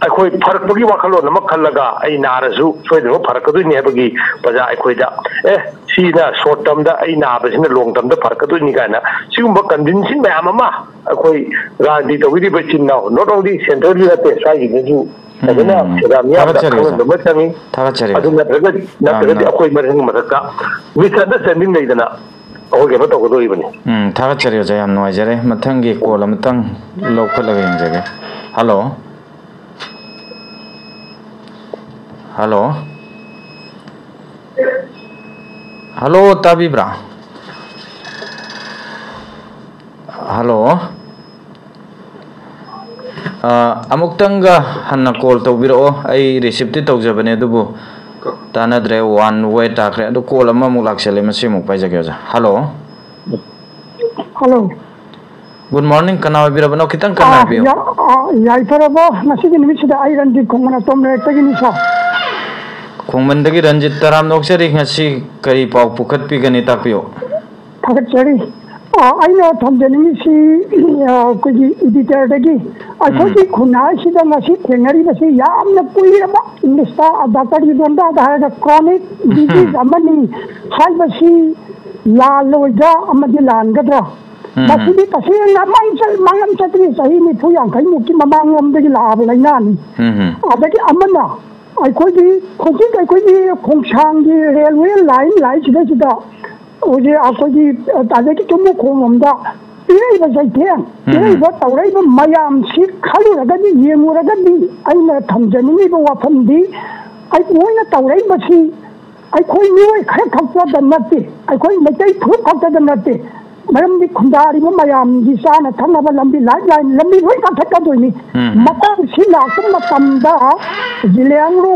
ꯑꯩꯈꯣꯏ ꯐꯔꯛꯄꯒꯤ ꯋꯥꯈꯜꯂꯣꯟ ꯑꯃ ꯈꯜꯂꯒ, "ꯑꯩ ꯅꯥꯔꯁꯨ ꯁꯣꯏꯗꯅ ꯐꯔꯛꯀꯗꯣꯏꯅꯤ" ꯍꯥꯏꯕꯒꯤ ꯄ꯭ꯔꯖꯥ ꯑꯩꯈꯣꯏꯗ, "ꯑꯦ, ꯁꯤꯅ ꯁꯣꯔꯠ ꯇꯔꯝꯗ, ꯑꯩ ꯅꯥꯕꯁꯤꯅ ꯂꯣꯡ ꯇꯔꯝꯗ ꯐꯔꯛꯀꯗꯣꯏꯅꯤ" ꯀꯥꯏꯅ ꯁꯤꯒꯨꯝꯕ ꯀꯟꯚꯤꯟꯁꯤꯡ ꯃꯌꯥꯝ ꯑꯃ ꯑꯩꯈꯣꯏ ꯔꯥꯖꯅꯤꯇꯤ ꯇꯧꯕꯤꯔꯤꯕ ꯏꯆꯤꯟ ꯏꯅꯥꯎ, not only central ꯗꯤ ꯅꯠꯇꯦ, ꯁ꯭ꯋꯥꯏꯒꯤꯗꯁꯨ ꯐꯖꯅ ꯎꯝ, ꯄ꯭ꯔꯖꯥ ꯃꯤꯌꯥꯝꯗ ꯊꯥꯒꯠꯆꯔꯤ ꯑꯣꯖꯥ꯫ ꯈꯪꯍꯟꯕ ꯑꯃ ꯆꯪꯉꯤ꯫ ꯊꯥꯒꯠꯆꯔꯤ ꯑꯗꯨ ꯑꯣꯖꯥ꯫ ꯅꯠꯇ꯭ꯔꯒ, ꯅꯠꯇ꯭ꯔꯒꯗꯤ ꯌꯥꯝꯅ ꯑꯩꯈꯣꯏ ꯃꯔꯤꯒꯤ ꯃꯊꯛꯇ misunderstanding ꯂꯩꯗꯅ ꯑꯩꯈꯣꯏ ꯀꯩꯅꯣ ꯇꯧꯒꯗꯧꯔꯤꯕꯅꯤ꯫ ꯎꯝ, ꯊꯥꯒꯠꯆꯔꯤ ꯑꯣꯖꯥ, ꯌꯥꯝ ꯅꯨꯡꯉꯥꯏꯖꯔꯦ꯫ ꯃꯊꯪꯒꯤ ꯀꯣꯜ ꯑꯃꯇꯪ ꯂꯧꯈꯠꯂꯒ ꯌꯦꯡꯖꯒꯦ꯫ ꯍꯜꯂꯣ꯫ ꯍꯜꯂꯣ꯫ ꯍꯜꯂꯣ, ꯇꯥꯕꯤꯕ꯭ꯔꯥ? ꯍꯜꯂꯣ꯫ ꯑ, ꯑꯃꯨꯛꯇꯪꯒ ꯍꯟꯅ ꯀꯣꯜ ꯇꯧꯕꯤꯔꯛꯑꯣ꯫ ꯑꯩ ꯔꯤꯁꯤꯞꯇꯤ ꯇꯧꯖꯕꯅꯦ, ꯑꯗꯨꯕꯨ ꯇꯥꯟꯅꯗ꯭ꯔꯦ, ꯋꯥꯟ ꯋꯦ ꯇꯥꯈ꯭ꯔꯦ꯫ ꯑꯗꯨ ꯀꯣꯜ ꯑꯃꯃꯨꯛ ꯂꯥꯛꯁꯜꯂꯦ, ꯃꯁꯤ ꯑꯃꯨꯛ ꯄꯥꯏꯖꯒꯦ ꯑꯣꯖꯥ꯫ ꯍꯜꯂꯣ꯫ ꯍꯜꯂꯣ꯫ ꯒꯨꯗ ꯃꯣꯔꯅꯤꯡ, ꯀꯅꯥ ꯑꯣꯏꯕꯤꯔꯕꯅꯣ? ꯈꯤꯇꯪ ꯀꯟꯅ ꯑꯥ, ꯍꯥꯏꯕꯤꯌꯨ꯫ ꯌꯥ-, ꯑꯥ, ꯌꯥꯏꯐꯔꯕ ꯉꯁꯤꯒꯤ ꯅꯨꯃꯤꯠꯁꯤꯗ ꯑꯩ ꯔꯟꯖꯤꯠ ꯈꯣꯡꯃꯟ ꯑꯇꯣꯝ ꯂꯩꯔꯛꯇꯒꯤꯅꯤ, ꯁꯥꯔ꯫ ꯈꯣꯡꯃꯟꯗꯒꯤ ꯔꯟꯖꯤꯠ, ꯇꯔꯥꯝꯅ ꯑꯣꯛꯆꯔꯤ꯫ ꯉꯁꯤ ꯀꯔꯤ ꯄꯥꯎ ꯄꯨꯈꯠꯄꯤꯒꯅꯤ, ꯇꯥꯛꯄꯤꯌꯨ꯫ ꯊꯥꯒꯠꯆꯔꯤ꯫ ꯑꯥ, ꯑꯩꯅ ꯊꯝꯖꯅꯤꯡꯉꯤꯁꯤ, ꯑꯥ, ꯑꯩꯈꯣꯏꯒꯤ ꯏꯗꯤꯇꯔꯗꯒꯤ, ꯑꯩꯈꯣꯏꯒꯤ ꯎꯝ꯫ ꯈꯨꯟꯅꯥꯏꯁꯤꯗ ꯉꯁꯤ ꯊꯦꯡꯅꯔꯤꯕꯁꯤ ꯌꯥꯝꯅ ꯀꯨꯏꯔꯕ, ꯏꯪꯂꯤꯁꯇ ꯗꯥꯛꯇꯔ ꯏꯔꯣꯟꯗꯥꯗ ꯍꯥꯏꯔꯒ chronic disease ꯎꯝ꯫ ꯑꯃꯅꯤ ꯍꯥꯏꯕꯁꯤ ꯂꯥꯜꯂꯣꯏꯗ꯭ꯔꯥ ꯑꯃꯗꯤ ꯂꯥꯟꯒꯗ꯭ꯔꯥ? ꯎꯝ꯫ ꯃꯁꯤꯗꯤ ꯇꯁꯦꯡꯅ ꯃꯥꯡ ꯆꯠ-, ꯃꯥꯡꯂꯝ ꯆꯠꯇ꯭ꯔꯤ, ꯆꯍꯤ ꯅꯤꯐꯨ ꯌꯥꯡꯈꯩꯃꯨꯛꯀꯤ ꯃꯃꯥꯡꯂꯣꯝꯗꯒꯤ ꯂꯥꯛꯑꯕ ꯂꯥꯏꯅꯥꯅꯤ꯫ ꯎꯝ꯫ ꯑꯗꯒꯤ ꯑꯃꯅ, ꯑꯩꯈꯣꯏꯒꯤ ꯍꯧꯖꯤꯛ ꯑꯩꯈꯣꯏꯒꯤ ꯈꯣꯡꯁꯥꯡꯒꯤ ꯔꯦꯜꯋꯦ ꯂꯥꯏꯟ ꯂꯥꯏꯟꯁꯤꯗꯩꯁꯤꯗ ꯍꯧꯖꯤꯛ ꯑꯩꯈꯣꯏꯒꯤ, ꯑ, ꯑꯗꯒꯤ ꯆꯨꯝꯃꯨꯈꯣꯡ ꯂꯣꯝꯗ ꯄꯤꯔꯛꯏꯕ ꯆꯩꯊꯦꯡ, ꯎꯝ꯫ ꯄꯤꯔꯛꯏꯕ ꯇꯧꯔꯛꯏꯕ ꯃꯌꯥꯝꯁꯤ ꯈꯜꯂꯨꯔꯒꯗꯤ, ꯌꯦꯡꯉꯨꯔꯒꯗꯤ ꯑꯩꯅ ꯊꯝꯖꯅꯤꯡꯉꯤꯕ ꯋꯥꯐꯝꯗꯤ, ꯑꯩ ꯃꯣꯏꯅ ꯇꯧꯔꯛꯏꯕꯁꯤ ꯑꯩꯈꯣꯏ ꯃꯤꯑꯣꯏ ꯈꯔ ꯈꯛꯇꯗ ꯅꯠꯇꯦ, ꯑꯩꯈꯣꯏ ꯃꯩꯇꯩ ꯐꯨꯔꯨꯞ ꯈꯛꯇꯗ ꯅꯠꯇꯦ, ꯃꯔꯝꯗꯤ ꯈꯨꯟꯗꯥꯔꯤꯕ ꯃꯌꯥꯝꯒꯤ ꯆꯥꯅ ꯊꯛꯅꯕ ꯂꯝꯕꯤ, ꯂꯥꯏꯐ ꯂꯥꯏꯟ ꯂꯝꯕꯤ ꯂꯣꯏ ꯀꯛꯊꯠꯀꯗꯣꯏꯅꯤ꯫ ꯎꯝ꯫ ꯃꯇꯥꯡꯁꯤ ꯂꯥꯛꯄ ꯃꯇꯝꯗ ꯖꯤꯂꯤꯌꯥꯡꯔꯣꯡ